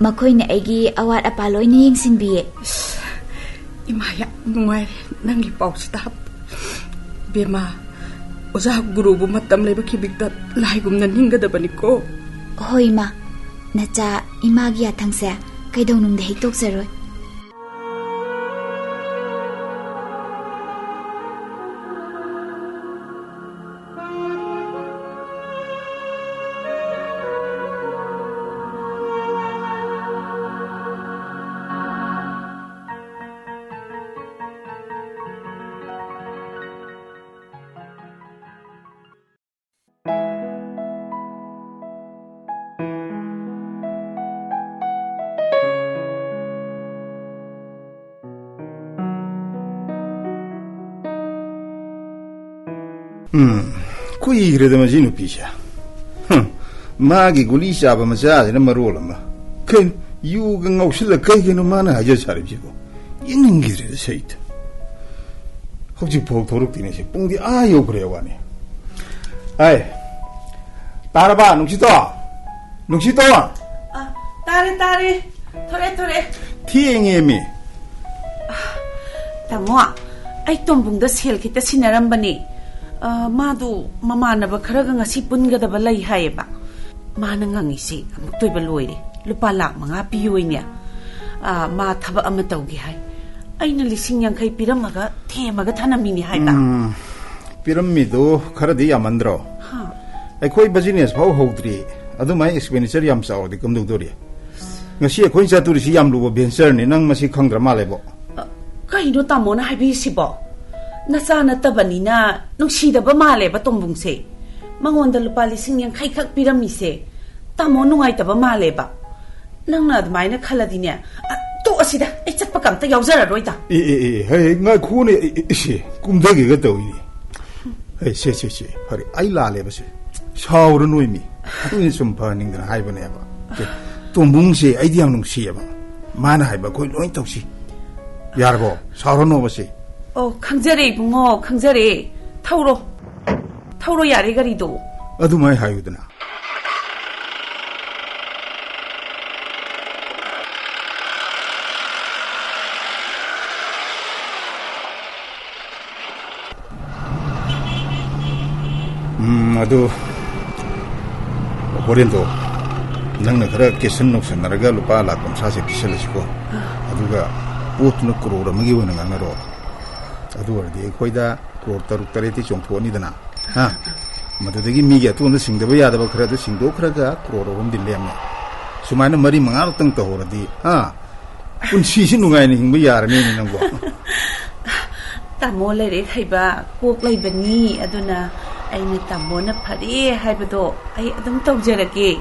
ꯃꯈꯣꯏꯅ ꯑꯩꯒꯤ ꯑꯋꯥꯠ ꯑꯄꯥ ꯂꯣꯏꯅ ꯌꯦꯡꯁꯤꯟꯕꯤꯌꯦ꯫ ꯏꯃꯥ, ꯌꯥꯝ ꯅꯨꯡꯉꯥꯏꯔꯦ ꯅꯪꯒꯤ ꯄꯥꯎꯁꯤ ꯇꯥꯕ꯫ ꯕꯦꯝꯃ, ꯑꯣꯖꯥ ꯒꯨꯔꯨꯕꯨ ꯃꯇꯝ ꯂꯩꯕ ꯈꯤꯕꯤꯛꯇ ꯂꯥꯏꯒꯨꯝꯅ ꯅꯤꯡꯒꯗꯕꯅꯤꯀꯣ꯫ ꯍꯣꯏ, ꯏꯃꯥ꯫ ꯅꯆꯥ ꯏꯃꯥꯒꯤ ꯌꯥꯊꯪꯁꯦ ꯀꯩꯗꯧꯅꯨꯡꯗ ꯍꯦꯛ ꯇꯣꯛꯆꯔꯣꯏ꯫ ꯎꯝ, ꯀꯨꯏꯈ꯭ꯔꯦꯗ ꯃꯁꯤ ꯅꯨꯄꯤꯁꯦ꯫ ꯍꯨꯝ, ꯃꯥꯒꯤ ꯒꯨꯂꯤ ꯆꯥꯕ ꯃꯆꯥꯁꯤꯅ ꯃꯔꯣꯜ ꯑꯃ꯫ ꯀꯩꯅꯣ, ꯌꯨꯒ ꯉꯥꯎꯁꯤꯜꯂ ꯀꯩꯒꯤꯅꯣ ꯃꯥꯅ ꯍꯥꯏꯖ ꯁꯥꯔꯤꯕꯁꯤꯕꯣ? ꯌꯦꯡꯅꯤꯡꯈꯤꯗ꯭ꯔꯦꯗ ꯁꯩꯗ꯫ ꯍꯧꯖꯤꯛꯐꯥꯎ ꯊꯣꯔꯛꯇꯦꯅꯦ ꯁꯤ꯫ ꯄꯨꯡꯗꯤ ꯑꯥ ꯌꯧꯈ꯭ꯔꯦ ꯋꯥꯅꯤ꯫ ꯍꯥꯏ, ꯇꯥꯔꯕ, ꯅꯨꯡꯁꯤꯇꯣ? ꯅꯨꯡꯁꯤꯇꯣ? ꯑ, ꯇꯥꯔꯦ, ꯇꯥꯔꯦ꯫ ꯊꯣꯔꯛꯑꯦ, ꯊꯣꯔꯛꯑꯦ꯫ ꯊꯦꯡꯉꯦꯃꯤ꯫ ꯑ, ꯇꯥꯃꯣ, ꯑꯩ ꯇꯣꯝꯕꯨꯡꯗ ꯁꯦꯜ ꯈꯤꯇ ꯁꯤꯟꯅꯔꯝꯕꯅꯦ꯫ ꯑ, ꯃꯥꯗꯣ ꯃꯃꯥꯟꯅꯕ ꯈꯔꯒ ꯉꯁꯤ ꯄꯨꯟꯒꯗꯕ ꯂꯩ ꯍꯥꯏꯌꯦꯕ꯫ ꯃꯥꯅ ꯉꯪꯉꯤꯁꯤ ꯑꯃꯨꯛꯇꯣꯏꯕ ꯂꯣꯏꯔꯦ꯫ ꯂꯨꯄꯥ ꯂꯥꯈ ꯃꯉꯥ ꯄꯤꯌꯣꯏꯅꯦ꯫ ꯑ, ꯃꯥ ꯊꯕꯛ ꯑꯃ ꯇꯧꯒꯦ ꯍꯥꯏ꯫ ꯑꯩꯅ ꯂꯤꯁꯤꯡ ꯌꯥꯡꯈꯩ ꯄꯤꯔꯝꯃꯒ ꯊꯦꯝꯃꯒ ꯊꯅꯝꯃꯤꯅꯦ ꯍꯥꯏꯕ꯫ ꯎꯝ, ꯄꯤꯔꯝꯃꯤꯗꯣ ꯈꯔꯗꯤ ꯌꯥꯝꯃꯟꯗ꯭ꯔꯣ? ꯍꯥ? ꯑꯩꯈꯣꯏ business ꯐꯥꯎ ꯍꯧꯗ꯭ꯔꯤ, ꯑꯗꯨꯃꯥꯏꯅ expenditure ꯌꯥꯝ ꯆꯥꯎꯔꯗꯤ ꯀꯝꯗꯧꯗꯣꯔꯤ? ꯉꯁꯤ ꯑꯩꯈꯣꯏꯅ ꯆꯠꯇꯣꯔꯤꯁꯤ ꯌꯥꯝ ꯂꯨꯕ ventureꯅꯤ, ꯅꯪ ꯃꯁꯤ ꯈꯪꯗ꯭ꯔ ꯃꯥꯜꯂꯦꯕꯣ꯫ ꯑ, ꯀꯩꯅꯣ ꯇꯥꯃꯣꯅ ꯍꯥꯏꯕꯤꯔꯤꯁꯤꯕꯣ? ꯅꯆꯥ ꯅꯠꯇꯕꯅꯤꯅ ꯅꯨꯡꯁꯤꯗꯕ ꯃꯥꯜꯂꯦꯕ ꯇꯣꯝꯕꯨꯡꯁꯦ꯫ ꯃꯉꯣꯟꯗ ꯂꯨꯄꯥ ꯂꯤꯁꯤꯡ ꯌꯥꯡꯈꯩ ꯈꯛ ꯄꯤꯔꯝꯃꯤꯁꯦ ꯇꯥꯃꯣ ꯅꯨꯡꯉꯥꯏꯇꯕ ꯃꯥꯜꯂꯦꯕ꯫ ꯅꯪꯅ ꯑꯗꯨꯃꯥꯏꯅ ꯈꯜꯂꯗꯤꯅꯦ, ꯑ, ꯇꯣꯛꯑꯁꯤꯗ, ꯑꯩ ꯆꯠꯄ ꯀꯝꯇ ꯌꯥꯎꯖꯔꯔꯣꯏꯗ꯫ ꯑꯦ, ꯑꯦ, ꯑꯦ, ꯍꯦ, ꯉꯥꯏꯈꯣꯅꯦ, ꯑꯦ, ꯑꯦ, ꯏꯁꯦ, ꯀꯨꯝꯊꯒꯦꯒ ꯇꯧꯏꯅꯦ꯫ ꯍꯦ, ꯁꯦ, ꯁꯦ, ꯁꯦ, ꯐꯔꯦ, ꯑꯩ ꯂꯥꯜꯂꯦꯕꯁꯦ, ꯁꯥꯎꯔꯅꯣꯏꯃꯤ꯫ ꯑꯗꯨꯅ ꯁꯨꯝ ꯐꯍꯟꯅꯤꯡꯗꯅ ꯍꯥꯏꯕꯅꯦꯕ꯫ ꯑꯦ, ꯇꯣꯝꯕꯨꯡꯁꯦ ꯑꯩꯗꯤ ꯌꯥꯝ ꯅꯨꯡꯁꯤꯌꯦꯕ꯫ ꯃꯥꯅ ꯍꯥꯏꯕ ꯑꯩꯈꯣꯏ ꯂꯣꯏ ꯇꯧꯁꯤ꯫ ꯌꯥꯔꯕꯣ? ꯁꯥꯎꯔꯅꯣꯕꯁꯦ꯫ ꯑꯣ, ꯈꯪꯖꯔꯦ ꯏꯕꯨꯡꯉꯣ, ꯈꯪꯖꯔꯦ꯫ ꯊꯧꯔꯣ, ꯊꯧꯔꯣ ꯌꯥꯔꯦ ꯒꯥꯔꯤꯗꯣ꯫ ꯑꯗꯨꯃꯥꯏ ꯍꯥꯏꯌꯨꯗꯅ꯫ ꯎꯝ, ꯑꯗꯨ ꯍꯣꯔꯦꯟꯗꯣ ꯅꯪꯅ ꯈꯔ ꯀꯦꯁꯟ ꯅꯧꯁꯟꯅꯔꯒ ꯂꯨꯄꯥ ꯂꯥꯈ ꯀꯨꯟꯊ꯭ꯔꯥꯁꯦ ꯄꯤꯁꯜꯂꯁꯤꯀꯣ꯫ ꯑꯗꯨꯒ ꯄꯣꯠꯇꯨꯅ ꯀ꯭ꯔꯣꯔ ꯑꯃꯒꯤ ꯑꯣꯏꯅ ꯉꯥꯡꯅꯔꯣ꯫ ꯑꯗꯨ ꯑꯣꯏꯔꯗꯤ ꯑꯩꯈꯣꯏꯗ ꯀ꯭ꯔꯣꯔ ꯇꯔꯨꯛ ꯇꯔꯦꯠꯇꯤ ꯆꯣꯡꯊꯣꯛꯑꯅꯤꯗꯅ꯫ ꯍꯥ? ꯃꯗꯨꯗꯒꯤ ꯃꯤꯒꯤ ꯑꯇꯣꯟꯗ ꯁꯤꯡꯗꯕ ꯌꯥꯗꯕ ꯈꯔꯗꯨ ꯁꯤꯡꯗꯣꯛꯈ꯭ꯔꯒ ꯀ꯭ꯔꯣꯔ ꯑꯍꯨꯝꯗꯤ ꯂꯦꯝꯃꯦ꯫ ꯁꯨꯃꯥꯏꯅ ꯃꯔꯤ ꯃꯉꯥꯔꯛꯇꯪ ꯇꯧꯍꯧꯔꯗꯤ, ꯍꯥ? ꯄꯨꯟꯁꯤꯁꯤ ꯅꯨꯡꯉꯥꯏꯅ ꯍꯤꯡꯕ ꯌꯥꯔꯅꯤꯅꯦ ꯅꯪꯕꯣ꯫ ꯇꯥꯃꯣ ꯂꯥꯏꯔꯤꯛ ꯍꯩꯕ, ꯀꯣꯛ ꯂꯩꯕꯅꯤ, ꯑꯗꯨꯅ ꯑꯩꯅ ꯇꯥꯃꯣꯅ ꯐꯔꯦ ꯍꯥꯏꯕꯗꯣ ꯑꯩ ꯑꯗꯨꯝ ꯇꯧꯖꯔꯒꯦ꯫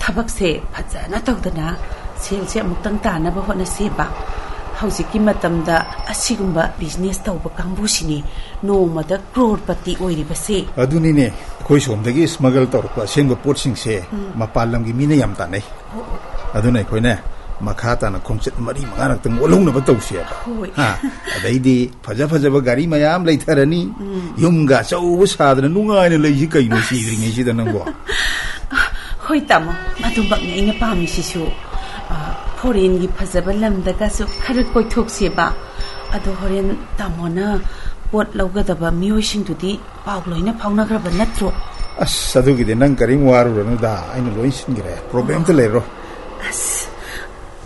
ꯊꯕꯛꯁꯦ ꯐꯖꯅ ꯇꯧꯗꯅ ꯁꯦꯜꯁꯦ ꯑꯃꯨꯛꯇꯪ ꯇꯥꯅꯕ ꯍꯣꯠꯅꯁꯦꯕ꯫ ꯍꯧꯖꯤꯛꯀꯤ ꯃꯇꯝꯗ ꯑꯁꯤꯒꯨꯝꯕ business ꯇꯧꯕ ꯀꯥꯡꯕꯨꯁꯤꯅꯤ ꯅꯣꯡꯃꯗ ꯀ꯭ꯔꯣꯔꯄꯇꯤ ꯑꯣꯏꯔꯤꯕꯁꯦ꯫ ꯑꯗꯨꯅꯤꯅꯦ, ꯑꯩꯈꯣꯏ ꯁꯣꯝꯗꯒꯤ smuggle ꯇꯧꯔꯛꯄ ꯑꯁꯦꯡꯕ ꯄꯣꯠꯁꯤꯡꯁꯦ ꯎꯝ꯫ ꯃꯄꯥꯟ ꯂꯝꯒꯤ ꯃꯤꯅ ꯌꯥꯝ ꯇꯥꯟꯅꯩ꯫ ꯑꯣ꯫ ꯑꯗꯨꯅ ꯑꯩꯈꯣꯏꯅ ꯃꯈꯥ ꯇꯥꯅ ꯈꯣꯡꯆꯠ ꯃꯔꯤ ꯃꯉꯥꯔꯛꯇꯪ ꯑꯣꯜꯍꯧꯅꯕ ꯇꯧꯁꯦꯕ꯫ ꯍꯣꯏ꯫ ꯍꯥ? ꯑꯗꯩꯗꯤ ꯐꯖ ꯐꯖꯕ ꯒꯥꯔꯤ ꯃꯌꯥꯝ ꯂꯩꯊꯔꯅꯤ꯫ ꯎꯝ꯫ ꯌꯨꯝꯒ ꯑꯆꯧꯕ ꯁꯥꯗꯅ ꯅꯨꯡꯉꯥꯏꯅ ꯂꯩꯁꯤ ꯀꯩꯅꯣ ꯁꯤꯗ꯭ꯔꯤꯉꯩꯁꯤꯗ ꯅꯪꯕꯣ꯫ ꯍꯣꯏ ꯇꯥꯃꯣ, ꯃꯗꯨꯃꯛꯅꯤ ꯑꯩꯅ ꯄꯥꯝꯃꯤꯁꯤꯁꯨ꯫ ꯑ, foreignꯒꯤ ꯐꯖꯕ ꯂꯝꯗꯒꯁꯨ ꯈꯔ ꯀꯣꯏꯊꯣꯛꯁꯦꯕ꯫ ꯑꯗꯣ ꯍꯣꯔꯦꯟ ꯇꯥꯃꯣꯅ ꯄꯣꯠ ꯂꯧꯒꯗꯕ ꯃꯤꯑꯣꯏꯁꯤꯡꯗꯨꯗꯤ ꯄꯥꯎ ꯂꯣꯏꯅ ꯐꯥꯎꯅꯈ꯭ꯔꯕ ꯅꯠꯇ꯭ꯔꯣ? ꯑꯁ, ꯑꯗꯨꯒꯤꯗꯤ ꯅꯪ ꯀꯔꯤꯝ ꯋꯥꯔꯨꯔꯅꯨꯗ, ꯑꯩꯅ ꯂꯣꯏ ꯁꯤꯟꯈ꯭ꯔꯦ, problemꯗ ꯂꯩꯔꯣ꯫ ꯑꯁ,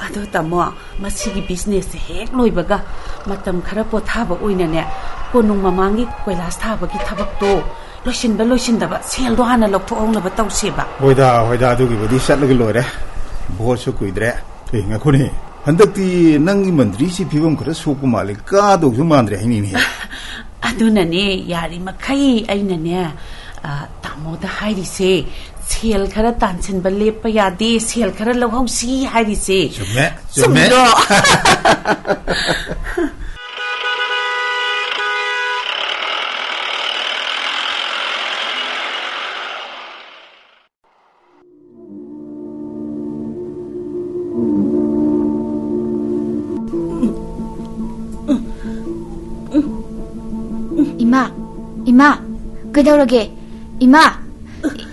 ꯑꯗꯣ ꯇꯥꯃꯣ, ꯃꯁꯤꯒꯤ businessꯁꯦ ꯍꯦꯛ ꯂꯣꯏꯕꯒ ꯃꯇꯝ ꯈꯔ ꯄꯣꯊꯥꯕ ꯑꯣꯏꯅꯅꯦ, ꯀꯣꯅꯨꯡ ꯃꯃꯥꯡꯒꯤ ꯀꯣꯏꯂꯥꯁ ꯊꯥꯕꯒꯤ ꯊꯕꯛꯇꯣ ꯂꯣꯏꯁꯤꯟꯕ ꯂꯣꯏꯁꯤꯟꯗꯕ ꯁꯦꯜꯗꯣ ꯍꯥꯟꯅ ꯂꯧꯊꯣꯛꯍꯧꯅꯕ ꯇꯧꯁꯦꯕ꯫ ꯍꯣꯏꯗ, ꯍꯣꯏꯗ, ꯑꯗꯨꯒꯤꯕꯨꯗꯤ ꯆꯠꯂꯒ ꯂꯣꯏꯔꯦ꯫ ꯚꯣꯠꯁꯨ ꯀꯨꯏꯗ꯭ꯔꯦ꯫ ꯑꯦ, ꯉꯥꯏꯈꯣꯅꯦ, ꯍꯟꯗꯛꯇꯤ ꯅꯪꯒꯤ ꯃꯟꯇ꯭ꯔꯤꯁꯤ ꯐꯤꯕꯝ ꯈꯔ ꯁꯣꯛꯄ ꯃꯥꯜꯂꯦ, ꯀꯥꯗꯧꯁꯨ ꯃꯥꯟꯗ꯭ꯔꯦ ꯍꯥꯏꯅꯤꯅꯦ꯫ ꯑꯗꯨꯅꯅꯦ, ꯌꯥꯔꯤꯃꯈꯩ ꯑꯩꯅꯅꯦ, ꯑ, ꯇꯥꯃꯣꯗ ꯍꯥꯏꯔꯤꯁꯦ, ꯁꯦꯜ ꯈꯔ ꯇꯥꯟꯁꯤꯟꯕ ꯂꯦꯞꯄ ꯌꯥꯗꯦ, ꯁꯦꯜ ꯈꯔ ꯂꯧꯍꯧꯁꯤ ꯍꯥꯏꯔꯤꯁꯦ꯫ ꯆꯨꯝꯃꯦ, ꯆꯨꯝꯃꯦ꯫ ꯆꯨꯝꯗ꯭ꯔꯣ? ꯏꯃꯥ, ꯏꯃꯥ, ꯀꯩꯗꯧꯔꯒꯦ? ꯏꯃꯥ,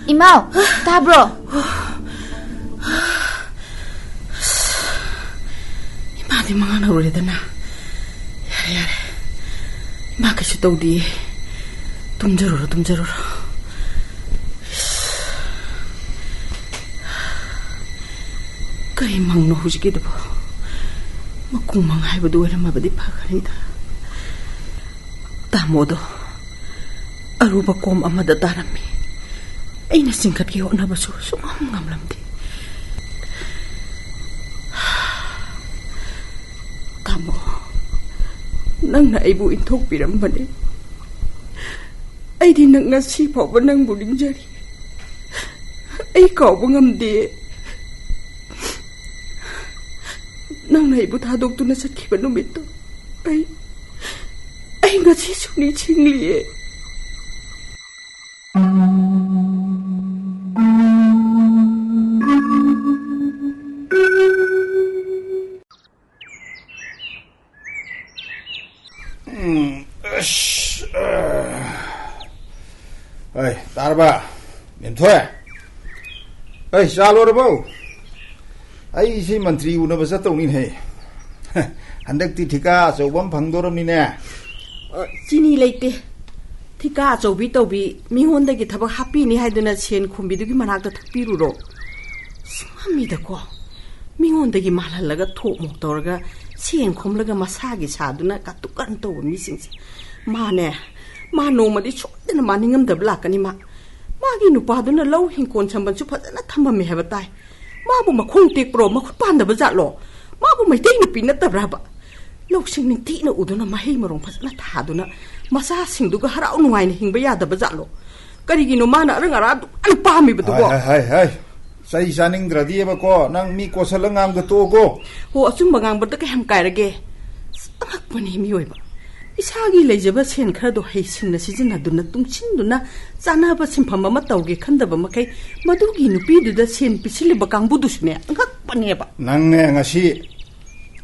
ꯏꯃꯥꯎ, ꯇꯥꯕ꯭ꯔꯣ? ꯏꯃꯥꯗꯤ ꯃꯉꯥꯅ ꯂꯣꯏꯔꯦꯗꯅ꯫ ꯌꯥꯔꯦ, ꯌꯥꯔꯦ꯫ ꯏꯃꯥ ꯀꯩꯁꯨ ꯇꯧꯗꯤꯌꯦ꯫ ꯇꯨꯝꯖꯔꯨꯔꯣ, ꯇꯨꯝꯖꯔꯨꯔꯣ꯫ ꯀꯔꯤ ꯃꯪꯅꯣ ꯍꯧꯖꯤꯛꯀꯤꯗꯨꯕꯣ? ꯃꯀꯨ ꯃꯪ ꯍꯥꯏꯕꯗꯨ ꯑꯣꯏꯔꯝꯃꯕꯗꯤ ꯐꯒꯅꯤꯗ꯫ ꯇꯥꯃꯣꯗꯣ ꯑꯔꯨꯕ ꯀꯣꯝ ꯑꯃꯗ ꯇꯥꯔꯝꯃꯤ꯫ ꯑꯩꯅ ꯆꯤꯡꯈꯠꯀꯦ ꯍꯣꯠꯅꯕꯁꯨ ꯁꯨꯡꯉꯝ ꯉꯝꯂꯝꯗꯦ꯫ ꯇꯥꯃꯣ, ꯅꯪꯅ ꯑꯩꯕꯨ ꯏꯟꯊꯣꯛꯄꯤꯔꯝꯕꯅꯤ꯫ ꯑꯩꯗꯤ ꯅꯪ ꯉꯁꯤ ꯐꯥꯎꯕ ꯅꯪꯕꯨ ꯅꯤꯡꯖꯔꯤ꯫ ꯑꯩ ꯀꯥꯎꯕ ꯉꯝꯗꯦ꯫ ꯅꯪꯅ ꯑꯩꯕꯨ ꯊꯥꯗꯣꯛꯇꯨꯅ ꯆꯠꯈꯤꯕ ꯅꯨꯃꯤꯠꯇꯣ ꯑꯩ, ꯑꯩ ꯉꯁꯤꯁꯨ ꯅꯤꯡꯁꯤꯡꯂꯤꯌꯦ꯫ ꯎꯝ, ꯑꯁ, ꯑ꯫ ꯑꯩ, ꯇꯥꯔꯕ? ꯃꯦꯝꯊꯣꯏ? ꯑꯩ, ꯆꯥ ꯂꯣꯏꯔꯕꯣ? ꯑꯩ ꯁꯤ ꯃꯟꯇ꯭ꯔꯤ ꯎꯅꯕ ꯆꯠꯇꯧꯅꯤꯅꯦ꯫ ꯍꯟꯗꯛꯇꯤ ꯊꯤꯀꯥ ꯑꯆꯧꯕ ꯑꯃ ꯐꯪꯗꯧꯔꯕꯅꯤꯅꯦ꯫ ꯑ, ꯆꯤꯅꯤ ꯂꯩꯇꯦ꯫ ꯊꯤꯀꯥ ꯑꯆꯧꯕꯤ ꯇꯧꯕꯤ ꯃꯤꯉꯣꯟꯗꯒꯤ ꯊꯕꯛ ꯍꯥꯞꯄꯤꯅꯤ ꯍꯥꯏꯗꯨꯅ ꯁꯦꯟ ꯈꯣꯝꯕꯤꯗꯨꯒꯤ ꯃꯅꯥꯛꯇ ꯊꯛꯄꯤꯔꯨꯔꯣ꯫ ꯁꯨꯝꯃꯝꯃꯤꯗꯀꯣ꯫ ꯃꯤꯉꯣꯟꯗꯒꯤ ꯃꯥꯜꯍꯜꯂꯒ ꯊꯣꯛ ꯃꯣꯛ ꯇꯧꯔꯒ ꯁꯦꯟ ꯈꯣꯝꯂꯒ ꯃꯁꯥꯒꯤ ꯁꯥꯗꯨꯅ ꯀꯥꯇꯨ ꯀꯥꯔꯟ ꯇꯧꯕ ꯃꯤꯁꯤꯡꯁꯦ꯫ ꯃꯥꯅꯦ, ꯃꯥ ꯅꯣꯡꯃꯗꯤ ꯁꯣꯏꯗꯅ ꯃꯥ ꯅꯤꯡꯉꯝꯗꯕ ꯂꯥꯛꯀꯅꯤ ꯃꯥ꯫ ꯃꯥꯒꯤ ꯅꯨꯄꯥꯗꯨꯅ ꯂꯧ ꯍꯤꯡꯒꯣꯜ ꯁꯝꯕꯜꯁꯨ ꯐꯖꯅ ꯊꯝꯃꯝꯃꯦ ꯍꯥꯏꯕ ꯇꯥꯏ꯫ ꯃꯥꯕꯨ ꯃꯈꯣꯡ ꯇꯦꯛꯄ꯭ꯔꯣ, ꯃꯈꯨꯠ ꯄꯥꯟꯗꯕ ꯖꯥꯠꯂꯣ? ꯃꯥꯕꯨ ꯃꯩꯇꯩ ꯅꯨꯄꯤ ꯅꯠꯇꯕ꯭ꯔꯥꯕ? ꯂꯧꯁꯤꯡ ꯅꯤꯡꯊꯤꯅ ꯎꯗꯨꯅ, ꯃꯍꯩ ꯃꯔꯣꯡ ꯐꯖꯅ ꯊꯥꯗꯨꯅ, ꯃꯆꯥꯁꯤꯡꯗꯨꯒ ꯍꯔꯥꯎ ꯅꯨꯡꯉꯥꯏꯅ ꯍꯤꯡꯕ ꯌꯥꯗꯕ ꯖꯥꯠꯂꯣ? ꯀꯔꯤꯒꯤꯅꯣ ꯃꯥꯅ ꯑꯔꯪ ꯑꯔꯥꯛ ꯑꯗꯨꯛ ꯌꯥꯝꯅ ꯄꯥꯝꯃꯤꯕꯗꯨꯕꯣ? ꯍꯥꯏ, ꯍꯥꯏ, ꯍꯥꯏ, ꯍꯥꯏ꯫ ꯆꯩ ꯆꯥꯅꯤꯡꯗ꯭ꯔꯗꯤꯕꯀꯣ, ꯅꯪ ꯃꯤ ꯀꯣꯠꯁꯜꯂ ꯉꯥꯡꯕꯗ ꯇꯣꯛꯑꯣꯀꯣ꯫ ꯍꯣ, ꯑꯆꯨꯝꯕ ꯉꯥꯡꯕꯗ ꯀꯌꯥꯝ ꯀꯥꯏꯔꯒꯦ? ꯑꯁ, ꯑꯉꯛꯄꯅꯤ ꯃꯤꯑꯣꯏꯕ꯫ ꯏꯁꯥꯒꯤ ꯂꯩꯖꯕ ꯁꯦꯟ ꯈꯔꯗꯣ ꯍꯩꯁꯤꯡꯅ ꯁꯤꯖꯤꯟꯅꯗꯨꯅ, ꯇꯨꯡꯁꯤꯟꯗꯨꯅ, ꯆꯥꯅꯕ ꯁꯤꯟꯐꯝ ꯑꯃ ꯇꯧꯒꯦ ꯈꯟꯗꯕ ꯃꯈꯩ, ꯃꯗꯨꯒꯤ ꯅꯨꯄꯤꯗꯨꯗ ꯁꯦꯟ ꯄꯤꯁꯤꯜꯂꯤꯕ ꯀꯥꯡꯕꯨꯗꯨꯁꯨꯅꯦ, ꯑꯉꯛꯄꯅꯦꯕ꯫ ꯅꯪꯅꯦ ꯉꯁꯤ